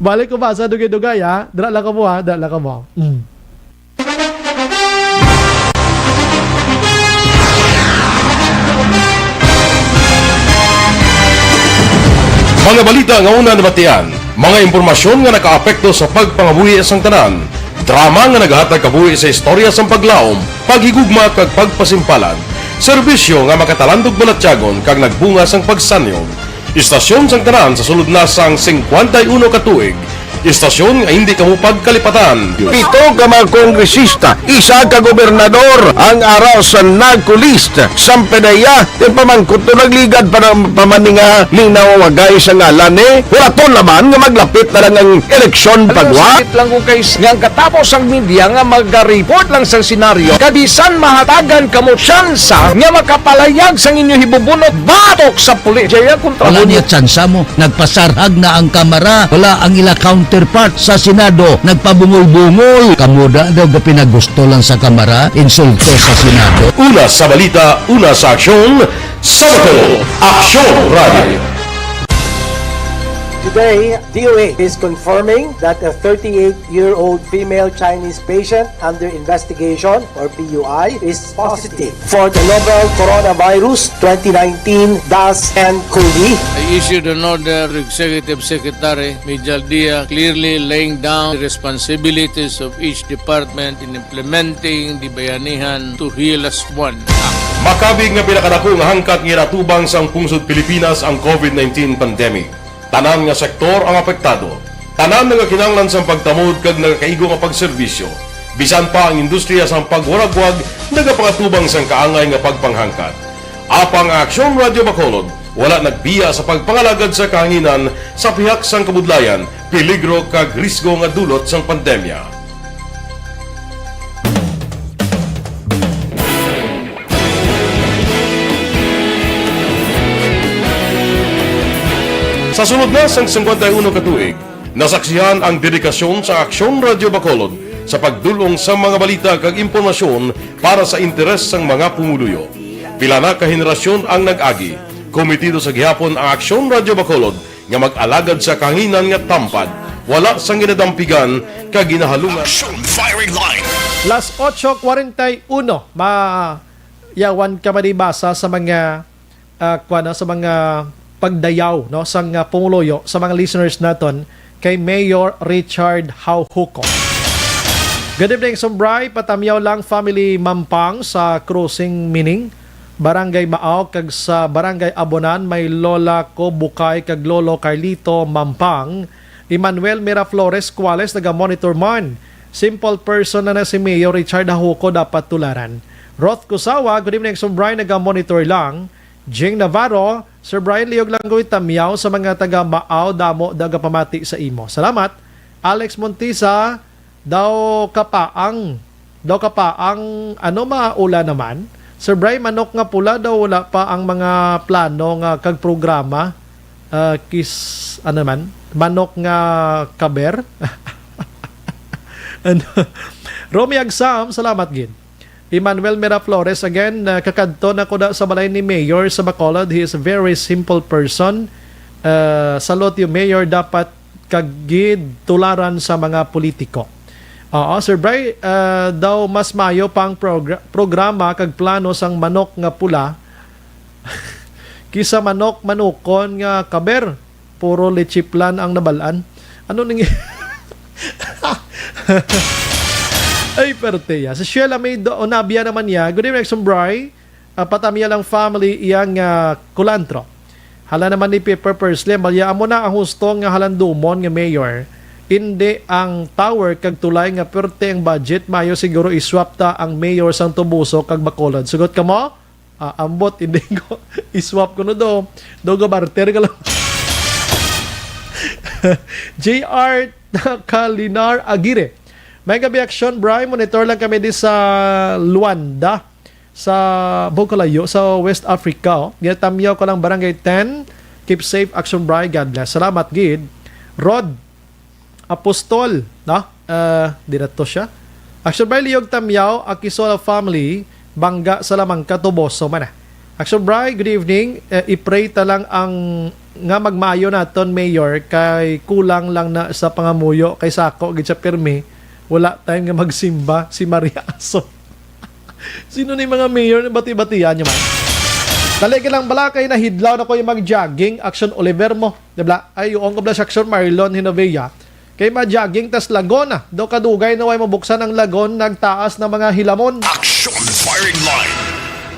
Balik ko ba sa dugay-dugay, ha? Dra lang ka mo, ha? Dra lang ka mo. Mm. Mga balita nga una nabatian, mga impormasyon nga nakaapekto sa pagpangabuhi sang tanan, drama nga nagahatag kabuhi sa istorya sang paglaom, paghigugma kag pagpasimpalan, serbisyo nga makatalandog balatyagon kag nagbunga sang pagsanyog. Istasyon sang tanan sa sulod na sang singkwenta y uno ka tuig. Istasyon nga hindi kamo pagkalipatan. Pito ka mga kongresista, isa ka gobernador ang ara sa NAGCO list. Sampe na iya, ti pamangkot to nagligad pa na, pa man ni nga linaw wagay sa ngalan ni. Huraton naman nga maglapit na lang ang eleksyon. Alam mo, pagwa. Sakit lang kung kay s-, nga ang katapos ang media nga maga-report lang sa senaryo, kabisan mahatagan kamo tsansa nga makapalayag sang inyo hibubunot batok sa pulis. Jaya kontra. Wala mo niya tsansa mo. Nagpasarhag na ang kamara. Wala ang ila counter. counterpart sa Senado nagpabungol-bungol. Kamo da daw gapinagusto lang sa Kamara, insulto sa Senado. Una sa balita, una sa aksyon, sa Bacolod, Aksyon Radio. Today, D O A is confirming that a thirty-eight-year-old female Chinese patient under investigation, or P U I, is positive for the novel Coronavirus twenty nineteen dash N COVID. I issued an order to Executive Secretary Mijal Dia, clearly laying down the responsibilities of each department in implementing the Bayanihan to Heal As One Act. Makabig nga pinakadako nga hangkat nga ginatubang sang pungsod Pilipinas ang COVID nineteen pandemic. Tanan nga sektor ang apektado. Tanan nagakinahanglan sang pagtamod kag nagakaigo nga pagserbisyo. Bisan pa ang industriya sang pagwaragwag nagapangatubang sang kaangay nga pagpanghangkat. Apang ang Aksyon Radio Bacolod wala nagbiya sa pagpangalagad sa kahanginan sa pihak sang kabudlayan, peligro kag risgo nga dulot sang pandemya. Sa sulod na sang singkwenta y uno ka tuig, nasaksihan ang dedikasyon sa Aksyon Radio Bacolod sa pagdul-ong sa mga balita kag impormasyon para sa interes sang mga pumuluyo. Pila na ka henerasyon ang nag-agi. Komitido sa gihapon ang Aksyon Radio Bacolod nga mag-alagad sa kahanginan nga tampad, wala sang ginadampigan kag ginahalungan. Action Firing Line. Las ocho cuarenta y uno, ma-, yawan ka manibasa sa mga, ah, kuwan, no, sa mga pagdayaw, no, sang, ah, pumuluyo, sa mga listeners naton kay Mayor Richard Haujuco. Good evening, Sumbray. Patamyaw lang, family Mampang sa Crossing Mining, Barangay Maaw, kag sa Barangay Abonan may lola ko Bukay kag lolo Carlito Mampang. Emmanuel Miraflores Cuales, naga-monitor man. Simple person na na si Mayor Richard Haujuco, dapat tularan. Roth Kusawa, good evening, Sumbray, naga-monitor lang. Jing Navarro, Sir Brian, lihog lang gawin tamyaw sa mga taga Maaw, damo daw gapamati sa imo. Salamat. Alex Montisa, daw kapaang, daw kapaang, ano, maula naman? Sir Brian, manok nga pula daw, wala pa ang mga plano nga kag programa. Ah, kis, ano man? Manok nga kaber? Ano? Romy Agsam, salamat gid. Emmanuel Miraflores again, uh, kakadto na ko na sa balay ni Mayor sa Bacolod. He is a very simple person. Uh, salute you, Mayor. Dapat kagid tularan sa mga politiko. Oo, Sir Bray, uh, daw mas mayo pa ang progra-, programa kag plano sang manok nga pula kisa manok manukon nga kaber. Puro lechiplan ang nabalaan. Ano ning Ay, perte ya. Si Sheila May Do-, Onabia naman niya. Good evening, Sumbray. Ah, patamya lang family iyang, ah, kulantro. Hala naman ni Pepper Persley, balya amo na ang husto nga halandumon nga mayor. Indi ang tower kag tulay nga perte ang budget, mayo siguro i-swap ta ang mayor sang Tubuso kag Bacolod. Sugot ka mo? Ah, ambot, hindi ko. I-swap ko no do. Do go barter ka lang. J R Kalinar Aguirre. May gabi action, Bri. Monitor lang kami di sa Luanda, sa Bukalayo, sa West Africa. Oh. Ginatamyaw ko lang Barangay ten. Keep safe, Action Bri. God bless. Salamat, gid. Rod Apostol, no? Ah, di na to siya. Action Bri, liyog tamyaw, Akisola family, Bangga, Salamangka, Toboso man, ah. Action Bri, good evening. Eh, i-pray ta lang ang nga magmayo naton, Mayor, kay kulang lang na sa pangamuyo, kay sako gid siya pirmi. Wala time nga magsimba si Maria Aso. Sino ni mga mayor na bati-batian niyo man? Dali ka lang bala kay nahidlaw na ko yung mag-jogging, Action Oliver mo. Di ba? Ay, yung ko bala si Action Marlon Hinovea. Kay ma-jogging tas lagon, ah. Daw kadugay na way mabuksan ang lagon, nagtaas na mga hilamon. Action Firing Line.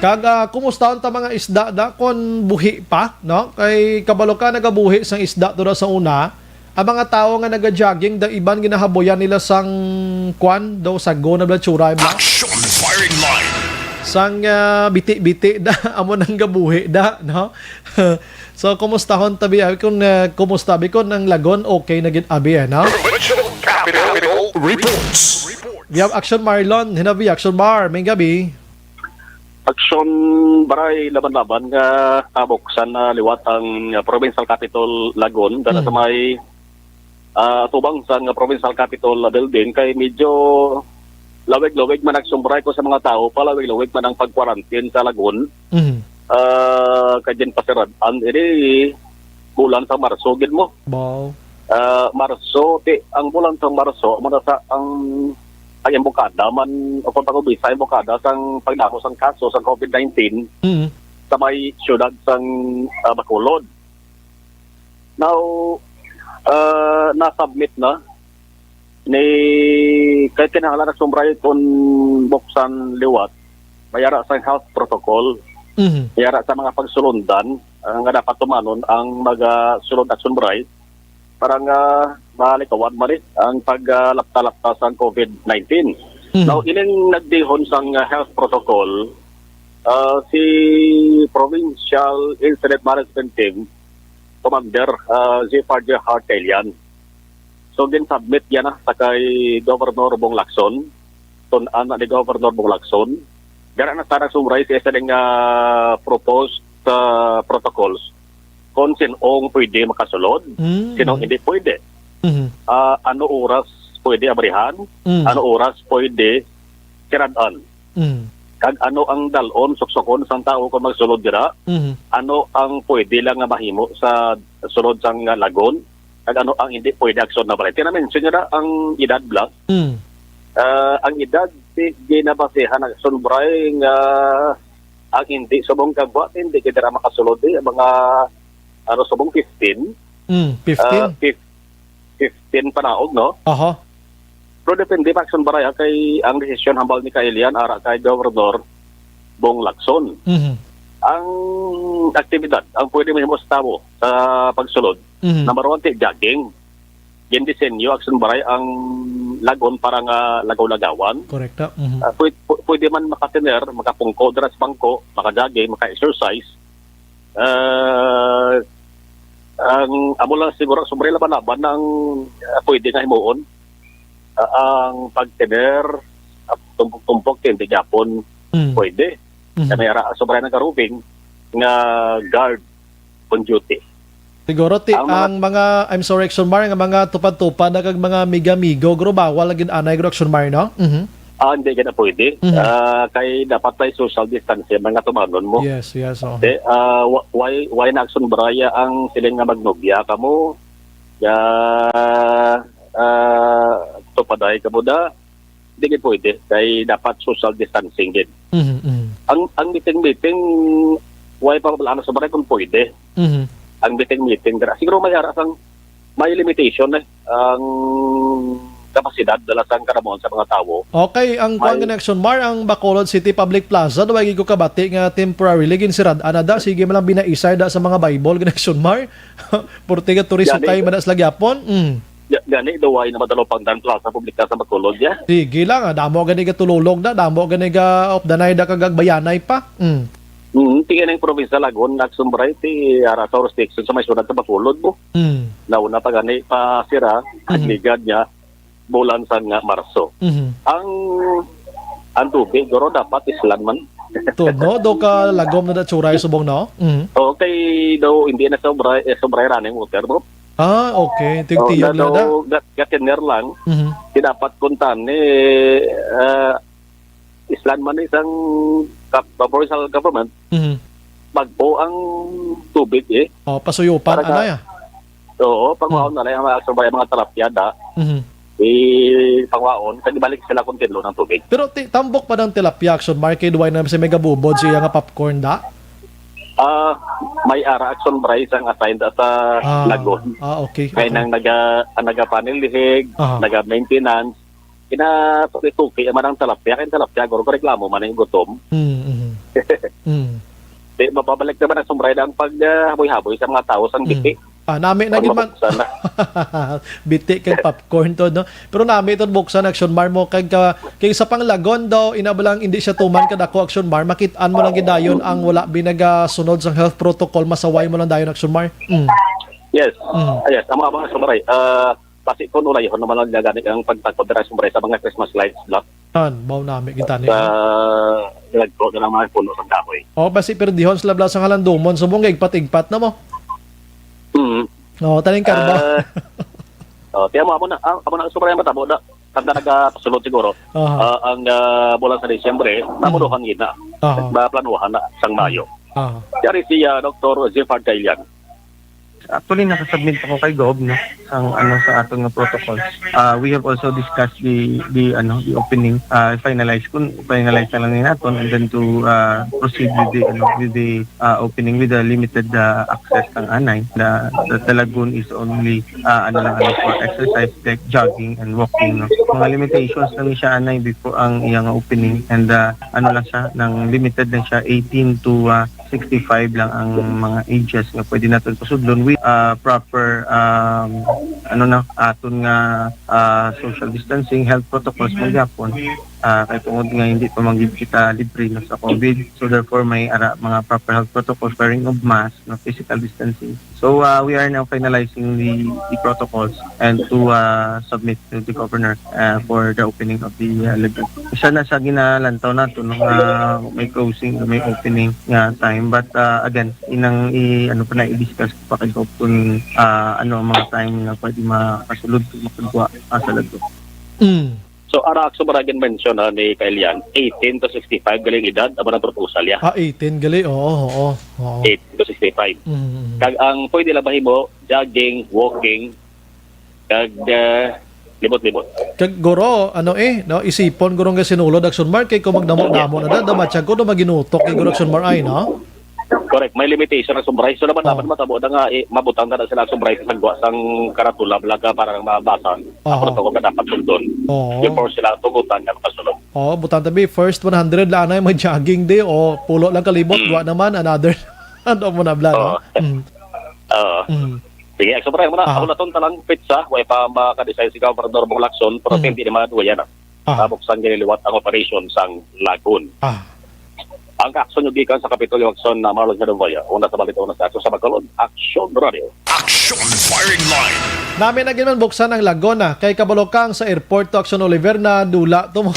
Kag, ah, kumusta ta mga isda da kon buhi pa, no? Kay kabalo ka nagabuhi sang isda to da sa una. Ang mga tawo nga naga-jogging, daw iban ginahaboyan nila sang kwan, daw sago na bala tsura, bala. Action Firing Line. Sang, ah, biti-biti da, amo nang gabuhi da, no? So, kumustahon tabi, abi, kung, ah, kumusta, abi, kung ang lagon, okay na gid, abi, eh, no? Provincial Capitol Reports. We have Action Marlon, hinabi, Action Mar, may gabi. Action Baray, laban-laban nga tabok sa liwat ang, ah, Provincial Capitol Lagon, dala sa Hmm. may ah, atubang sang provincial capitol building kay medyo lawig-lawig man nagsumbray ko sa mga tawo, palawig-lawig man ang pag-quarantine sa Lagun. Mhm. Ah, kay din pasirad-an ini bulan sa Marso gid mo. Wow. Ah, Marso, ti, ang bulan sa Marso, amo na sa ang, ang imbokada man, o kung pag-ubisa, imbokada sang pagdamo sang kaso sang covid nineteen Mhm. sa may siyudad sang, ah, Bacolod. Now, ah, na-submit na ni, kay kinahanglan na sumbray kon buksan liwat, may ara sang health protocol, Mhm. may ara sa mga pagsulundan, ah, nga dapat tumanon ang magasulod at sumbray para nga malikawan man ni ang pag, ah, lapta-lapta sang covid nineteen. Mhm. Now, ining nagdihon sang, ah, health protocol, ah, si Provincial Incident Management Team, Commander, ah, Zephyr J. Hartelian. So, gin-submit yan na sa kay Governor Bong Lacson. Tun-an na ni Governor Bong Lacson. Dara na sana sumray sa isa nga proposed, ah, protocols kung sinong pwede makasulod, Mm. sinong hindi pwede. Mhm. Ah, ano oras pwede abrihan, Mm. ano oras pwede sirad-an. Mm. Kag ano ang dalon, suksukon sang tawo kung magsulod dira, Mhm. ano ang pwede lang nga mahimo sa sulod sang, ah, Lagun, kag ano ang hindi pwede aksyon na balay. Tina-mention niya na ang edad, bla. Mm. Ah, ang edad, di, ginabasehan ang aksyon, bray, nga ang hindi subong kagwa, hindi gid dira makasulod, eh, ang mga, ano, subong fifteen. Mm, fifteen? Ah, fif-, fifteen panaog, no? Aha. Pero depende pa, aksyon, bray, ah, kay ang desisyon hambal ni Kailian, ara kay Governor Bong Lacson. Mhm. Ang aktibidad, ang pwede mahimo sa tawo sa pagsulod, Mhm. number one, ti jogging. Gindisenyo, aksyon, bray, ang Lagun para nga lagaw-lagawan. Korekta. Mhm. Ah, pwede, pwede man makatiner, makapungko dira sa bangko, maka-jogging, maka-exercise. Ah, ang amo lang siguro, sumbre laban-laban na ang, ah, pwede nga himuon. Ah, ang pagtener, ah, tumpok-tumpok, hindi gyapon Mm. pwede. Mhm. Kaya may ara, sobra na karubing nga guard on duty. Siguro ti Ang mga ang mga, I'm sorry, Action Mar, nga mga tupad-tupad na kag mga miga-migo, guro bawal na gid anay, guro, Action Mar, no? Mhm. Ah, hindi ka na pwede. Mhm. Ah, kay dapat may social distancing, mga tumanon mo. Yes, yes, oh. Te, ah, wa-, why, why na, Action Mar, ya ang siling nga magnobya ka mo? Ya, ah, tupaday ka mo da? Hindi gid pwede. Kay dapat social distancing gid. Mhm, mhm. Ang, ang meeting-meeting, why pa wala na sa baray kung pwede? Mhm. Ang meeting-meeting, dira. Siguro may ara sang, may limitation, eh, ang kapasidad dala sang karamuan sa mga tawo. Okay, ang kuwan May nga ni Action Mar, ang Bacolod City Public Plaza, daw ay ko kabati nga temporarily ginsirad-an na da. Sige man lang binaisay da sa mga Bible, gani Action Mar. Purti nga turismo Gani. Tayo man na sila gyapon. Mm. Ga-, gani, daw ay na madalupang dan plaza publika sa Bacolod, ya. Sige lang, ah, damo gani gatululog na, damo gani ga of the night, kagagbayanay pa. Mm. Mm, ti gani ang probinsya Lagon, nagsumbray ti ara sa jurisdiction sa may syudad sa Bacolod mo. Mm. Nauna pa gani pa sira, Mhm. Agligad niya, bulan sa nga Marso. Mhm. Ang, ang tubig, guro, dapat islan man. To, no? Do ka lagom na da tsuray subong, no? Mhm. Okay, daw, hindi na sobra, eh, sobra running water, no? Ah, okay. Oh, Tigtiyog na na da. Daw, gat-, gatiner lang. Mhm. Di dapat kuntan, eh, ah, islan man isang kap-, provincial government, Mhm. bag-o ang tubig, eh. Oh, pasuyupan, Para ka anay, ah. Oo, pangwaon Hmm. na lang ang mga, sa mga tilapia da. Mhm. Eh, pangwaon, kag ibalik sila kung tinlo ng tubig. Pero ti-, tambok pa ng tilapia, Action Mar, kay duway na siya may gabubod siya nga popcorn da? Ah, may ara, Action Mar, isang assigned sa Ah, Lagon. Ah, okay, Kaya okay. nang naga-, ang naga-panel lihig, Aha. naga-maintenance, kinatuki-tuki man ang tilapia, kaya ang tilapia, guro, reklamo man ang gutom. Mm, mhm. Mm. Di, mapabalik naman ang sumbrayda ang pag, ah, haboy-haboy sa mga tao sa Mm. biti. Ah, nami na Ang gid man. mabuksan na. Biti kay popcorn to, no? Pero nami to buksan, Action Mar, mo kag ka, kay sa panglagon daw, ina ba lang hindi siya tuman kadako, Action Mar, makit-an mo lang gidayon ang wala binagasunod sa health protocol, masaway mo lang dayon, Action Mar. Mm. Yes. Mm. Ah, yes, ang mga, mga sumray, ah, pasi ko, ulayhon naman lang gani ang pagtakod dira, sumray, sa mga Christmas lights, no? Han, mao nami gintani, Sa no? Nagko na lang mga puno sa kahoy. Oh, basi perdihon sila bala sa halandumon, subong kay igpat-igpat na mo. Mm. Oh, taning karba. Ah, Oh, tiyan mo, amo na, ah, amo na, sobra yung matabo na. Kanta nagapasulod siguro. Aha. Ah, ang, ah, bulan sa Disyembre, Mm. namunuhan gid na. Aha. Maplanuhan na sang Mayo. Aha. Yari si, ah, Doktor Zephyr Gailian. Actually, nakasubmit ako kay Gov, no, ang, ano, sa aton nga protocols. Ah, we have also discussed the, the, ano, the opening, ah, finalize, kung finalize na lang ni naton, and then to, ah, proceed with the, ano, with the, ah, opening with the limited, ah, access kang anay. The, the, the lagoon is only, ah, ano lang, ano, for exercise, like jogging and walking, no. Mga limitations lang siya, anay, before ang iyang opening, and, ah, ano lang siya, nang limited lang siya, eighteen to, ah, sixty-five lang ang mga ages nga pwede naton pasudlon with, ah, proper, um, ano na, aton nga, ah, social distancing, health protocols man gyapon. Ah, kay tungod nga hindi pa man gid kita libre na sa COVID, so therefore may ara mga proper health protocols, wearing of mask, no, physical distancing. So, ah, we are now finalizing the, the protocols and to, ah, submit to the governor, ah, for the opening of the, ah, lagoon. Isa na sa ginalantaw nato, no, nga may closing, may opening nga time. But, ah, again, inang i-, ano pa na, i-discuss pa kay Gov kung, ah, ano ang mga time nga pwede makasulod, makagwa, ah, sa lagoon. Mm. So, ara, actually, bara gin-mention, ah, ni Kailian, eighteen to sixty-five galing edad, amo ang proposal niya. Ah, eighteen gali. Oo, oo, oo. Eighteen to sixty-five. Mm. Kag ang pwede lang mahimo, jogging, walking, kag, ah, libot-libot. Kag guro, ano eh, no, isipon guro nga sinulod, Action Mark, kay kung magdamo-damo na da, damatsyag ko, no, maginutok kay guro, Action Mark, ay, no? Correct. May limitation ang sobray. So, naman, Oh. naman matabo na nga, eh, mabutang na sila ang sobray sa sagwa sang karatula, balaga para nga mabasa. Aha. Ang protocol nga dapat sundon. Oo. Before sila tugutan nga kapasulong. Oo, butang tabi, first one hundred lang na yung mag-jogging day, o pulo lang kalibot, Mm. wa naman, another, ano mo na, bla, no? Oo. Mm. Oo. Mm. Sige, ang sobray mo na. Aha. Ako na ton talang pizza, way pa makadesign si Governor Bong Lacson, pero Mm. hindi naman duwa yan, ah. Ah. Tabok sang giniliwat ang operasyon sang lagoon. Ah. Ang kaaksyon nga gikan sa Kapitolyo, Action na Marlon Gadongoya, una sa balita, una sa aksyon sa Bacolod, Action Radio. Action Firing Line. Nami na gid man buksan ang lagoon, ah, kay kabalukang sa airport to, Action Oliver, na dula to mo.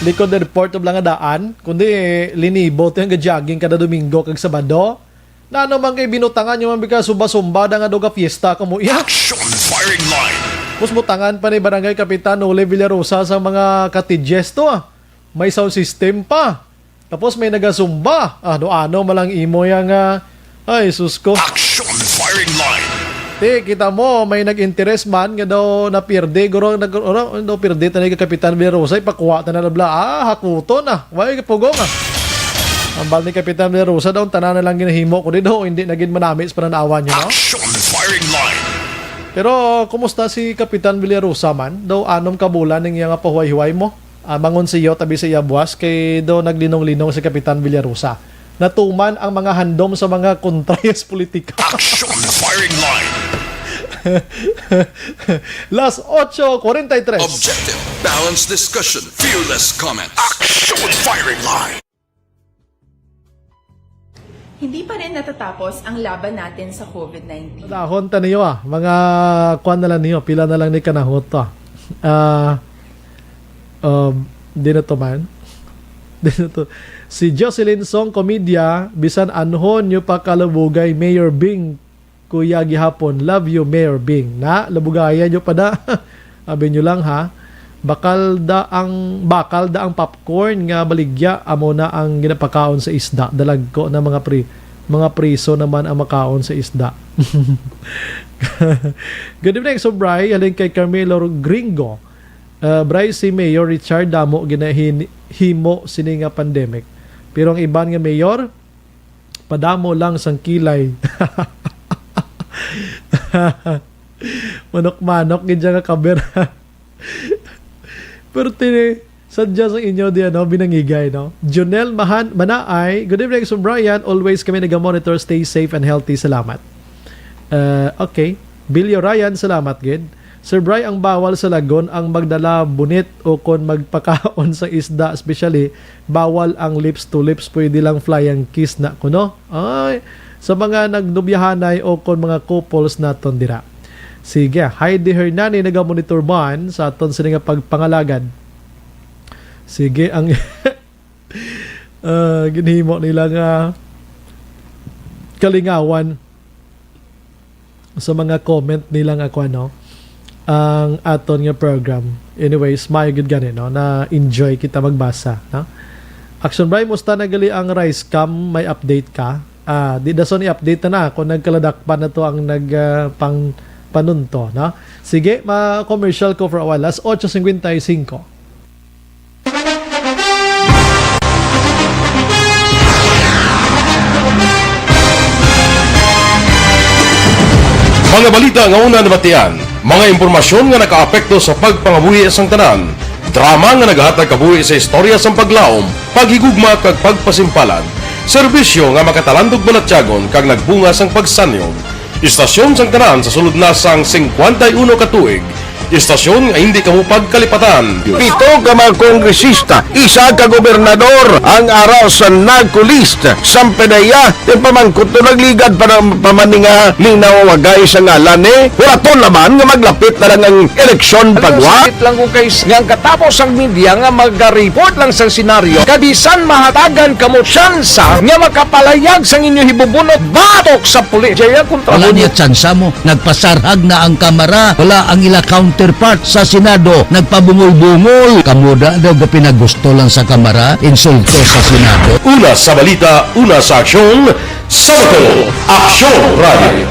Likod airport to lang nga daan, kundi linibo to yung ga-jogging kada Domingo kag Sabado. Nano man kay binutangan nyo man bika sumba-sumba da nga daw ga fiesta kamo iya? Action Firing Line. Tapos butangan pa ni Barangay Kapitan Noli Villarosa sa mga cottages to, ah. May sound system pa. Tapos may nagasumba. Ano-ano malang imo yang, ah, ay, sus ko. Action Firing Line. Ti, kita mo, may nag-interes man nga daw napierde. Guro, nag, ano, daw pierde ta ni Kapitan Villarosa, ipakuha ta na bla. Ah, hakuton na. Way pugong, ah. Ambal ni Kapitan Villarosa daw, tanan na lang ginahimo ko di daw, hindi na gid manami sa pananawan niyo, no? Action Firing Line. Pero kumusta si Kapitan Villarosa man? Daw anom ka bulan ning iya nga pahuway-huway mo? Ah, mangon siyo tabi sa iya buwas kay daw naglinong-linong si Kapitan Villarosa. Natuman ang mga handom sa mga kontrayas politika. Action Firing Line. Las ocho cuarenta y tres. Objective, balanced discussion, fearless comment. Action Firing Line. Hindi pa rin natatapos ang laban natin sa COVID nineteen. Dahon ta niyo, ah. Mga kwan na lang niyo. Pila na lang ni kanahot to, ah. Ah, um, di na to man. Di na to. Si Jocelyn Song Comedia, bisan anhon nyo pa kalubugay, Mayor Bing, Kuya gihapon. Love you, Mayor Bing. Na, labugayan nyo pa da. Abi nyo lang, ha. Bakal da ang, bakal da ang popcorn nga baligya, amo na ang ginapakaon sa isda. Dalagko na mga pri-, mga priso naman ang makaon sa isda. Good evening, Sir Bry. Halin kay Carmelo Gringo. Uh, Bry, si Mayor Richard, damo ginahin-, himo sini nga pandemic. Pero ang iban nga mayor, padamo lang sang kilay. Manok-manok gid siya nga kaber. Pero tini, sadya sang inyo di, ano, binangigay, no? Jonel Mahan-, Manaay, good evening, Sir Brian. Always kami naga-monitor. Stay safe and healthy. Salamat. Uh, okay. Bilyo Ryan, salamat gid. Sir Bry, ang bawal sa lagon ang magdala bunit o kon magpakaon sa isda, especially bawal ang lips to lips, pwede lang flying kiss na kuno. Ay, sa mga nagdubyahanay o kon mga couples naton dira. Sige, Heidi Hernani naga-monitor man sa aton sini nga pagpangalagad. Sige, ang ah, ginhimo nila nga kalingawan sa mga comment nila nga kuwan, no? ang aton nga program. Anyways, maayo gid gani, no? Na-enjoy kita magbasa, no? Action Bri, musta na gali ang rice cam? May update ka? Ah, di dason i-update na na kung nagkaladakpan na to ang nag, ah, pang panunto, no? Sige, ma-commercial ko for a while. Alas otso cincuenta y cinco. Mga balita nga una nabatian, mga impormasyon nga nakaapekto sa pagpangabuhi sang tanan, drama nga nagahatag kabuhi sa istorya sang paglaom, paghigugma kag pagpasimpalan, serbisyo nga makatalandog balatyagon kag nagbunga sang pagsanyog. Istasyon sang tanan sa sulod na sang singkwenta y uno ka tuig. Istasyon nga hindi kamo pagkalipatan. Pito ka mga kongresista, isa ka gobernador ang ara sa NARCO list. Sampanaya, yung pamangkot to nagligad pa ng pamaninga ni nawawagay sa ngalan ni Huraton naman nga maglapit na lang ang eleksyon pagwa. Sakit lang ko kay s-, nga ang katapos ang media nga magareport lang sa senaryo, kabisan mahatagan kamo tsansa nga makapalayag sang inyo hibubunot batok sa pulis. Jaya kontra Wala mo. Niya tsansa mo. Nagpasarhag na ang Kamara. Wala ang ila counterpart sa Senado. Nagpabungol-bungol. Kamo da daw gapinagusto lang sa Kamara. Insulto sa Senado. Una sa balita, una sa aksyon, sa Bacolod, Aksyon Radio.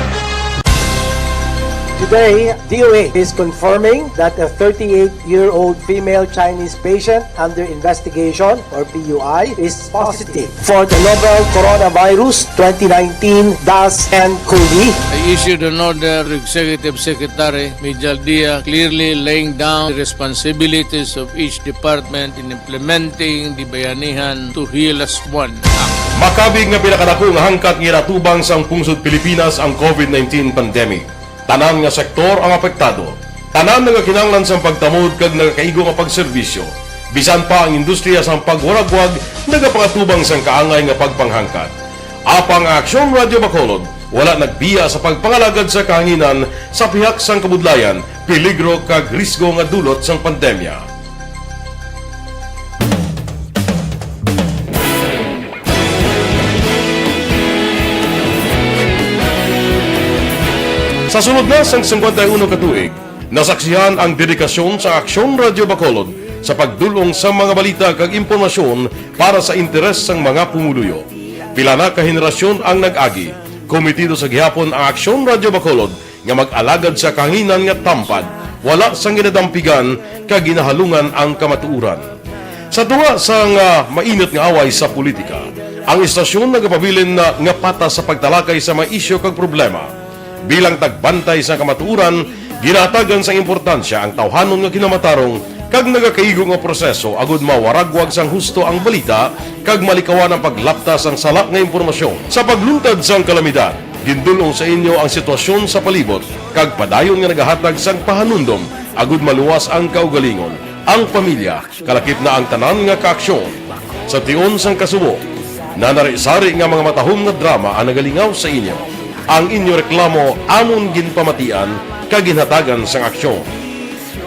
Today, D O A is confirming that a thirty-eight-year-old female Chinese patient under investigation, or P U I, is positive for the novel coronavirus twenty nineteen dash N COVID. I issued an order to Executive Secretary Mijal Dia, clearly laying down the responsibilities of each department in implementing the Bayanihan to Heal As One Act. Makabig nga pinakadako nga hangkat nga ginatubang sang pungsod Pilipinas ang COVID nineteen pandemic. Tanan nga sektor ang apektado. Tanan nagakinahanglan sang pagtamod kag nagakaigo nga pagserbisyo. Bisan pa ang industriya sang pagwaragwag nagapangatubang sang kaangay nga pagpanghangkat. Apang ang Aksyon Radio Bacolod wala nagbiya sa pagpangalagad sa kahanginan sa pihak sang kabudlayan, peligro kag risgo nga dulot sang pandemya. Sa sulod na sang singkwenta y uno ka tuig, nasaksihan ang dedikasyon sa Aksyon Radio Bacolod sa pagdul-ong sa mga balita kag impormasyon para sa interes sang mga pumuluyo. Pila na ka henerasyon ang nag-agi. Komitido sa gihapon ang Aksyon Radio Bacolod nga mag-alagad sa kahanginan nga tampad, wala sang ginadampigan kag ginahalungan ang kamatuoran. Sa tunga sang, ah, mainit nga away sa politika, ang istasyon nagapabilin na nga patas sa pagtalakay sa mga isyu kag problema. Bilang tagbantay sa kamatuoran, ginahatagan sang importansya ang tawhanon nga kinamatarong kag nagakaigo nga proseso agud mawaragwag sang husto ang balita kag malikawan ang paglapta sang sala nga impormasyon. Sa pagluntad sang kalamidad, gindul-ong sa inyo ang sitwasyon sa palibot kag padayon nga nagahatag sang pahanumdom agud maluwas ang kaugalingon, ang pamilya, kalakip na ang tanan nga kaaksyon. Sa tion sang kasubo, nanari-sari nga mga matahom nga drama ang nagalingaw sa inyo. Ang inyo reklamo amon ginpamatian kag ginhatagan sang aksyon.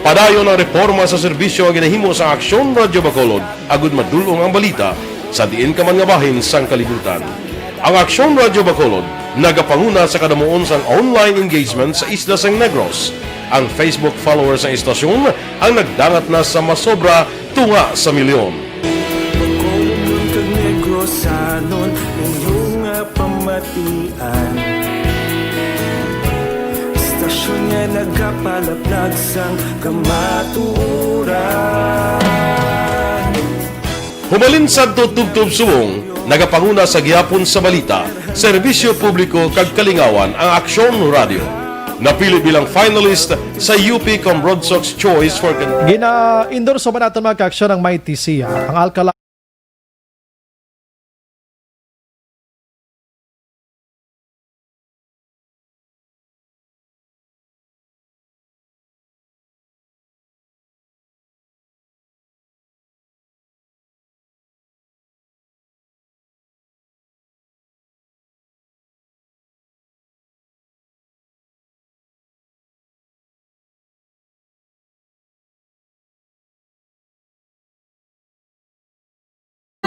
Padayon ang reporma sa serbisyo nga ginahimo sang Aksyon Radyo Bacolod agud madul-ong ang balita sa diin ka man nga bahin sang kalibutan. Ang Aksyon Radyo Bacolod nagapanguna sa kadamuon sang online engagement sa isla sang Negros. Ang Facebook followers sang istasyon ang nagdangat na sa masobra tunga sa milyon. Bacolodnon kag Negrosanon, inyo nga pamatian. Istasyon nga nagapalaplag sang kamatuoran. Hubalin sadto tubtob subong, nagapanguna sa gihapon sa balita, serbisyo publiko kag kalingawan ang Aksyon Radyo. Napili bilang finalist sa U P Comrodsox Choice for Con- Gina-endorso man naton, mga kaaksyon, ang Mighty Sia, ang Alkaline.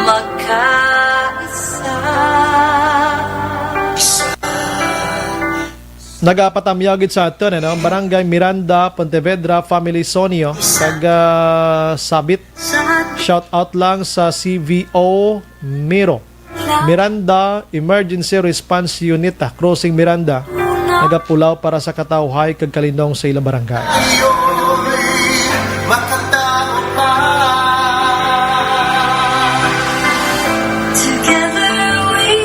Magkaisa. Nagapatamyaw gid sa aton, ano? Barangay Miranda, Pontevedra, Family Sonio, kag, ah, Sabit. Shout out lang sa C V O Miro. Miranda Emergency Response Unit, ah, Crossing Miranda. Nagapulaw para sa katawhay kag kalinong sa ilang barangay. Makatawo pa. Together we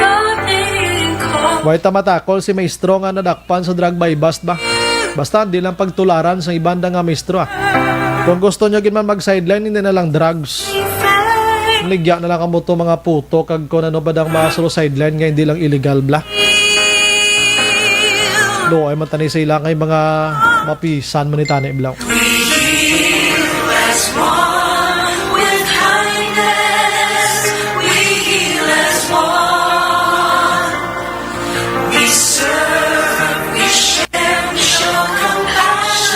are made in Christ. Way ta matakol si maestro nga nadakpan sa drug buy-bust ba? Basta, di lang pagtularan sa iban da nga maestro, ah. Kung gusto nyo gid man mag-sideline, hindi na lang drugs. Ligya na lang kamo to, mga puto, kag kung ano ba dang mga solo sideline nga hindi lang illegal, bla. Luoy man tani sa ila kay mga mapisan man ni tani, bla. We heal as one with kindness. We heal as one. We serve, we share, we show compassion.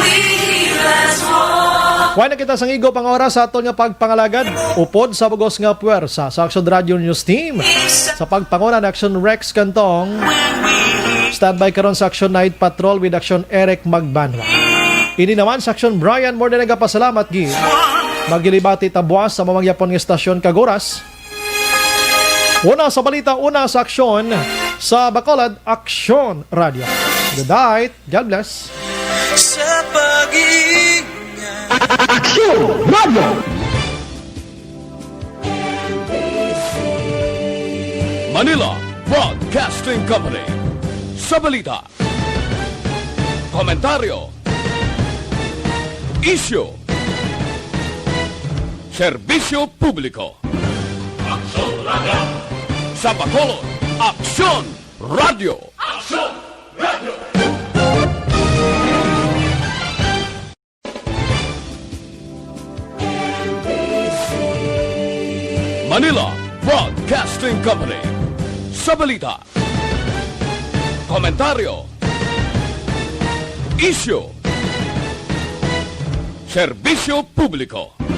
We heal as one. Kuha na kita sang igop ang oras sa aton nga pagpangalagad. Upod sa bugos nga puwersa sa Action Radio News Team, sa pagpanguna ni Action Rex Cantong. Standby karon sa Action Night Patrol with Action Eric Magbanwa. Ini naman sa Action Brian, more na nagapasalamat gid. Magilibati ta buwas sa mamangyapon nga estasyon kag oras. Una sa balita, una sa aksyon sa Bacolod, Aksyon Radio. Good night. God bless. Sa pag-iingat. Aksyon Radio. Manila Broadcasting Company. Sa balita, komentaryo, isyu, serbisyo publiko. Aksyon Radio. Sa Bacolod, Aksyon Radio. Aksyon Radio. Manila Broadcasting Company. Sa balita, komentaryo, isyu, serbisyo publiko.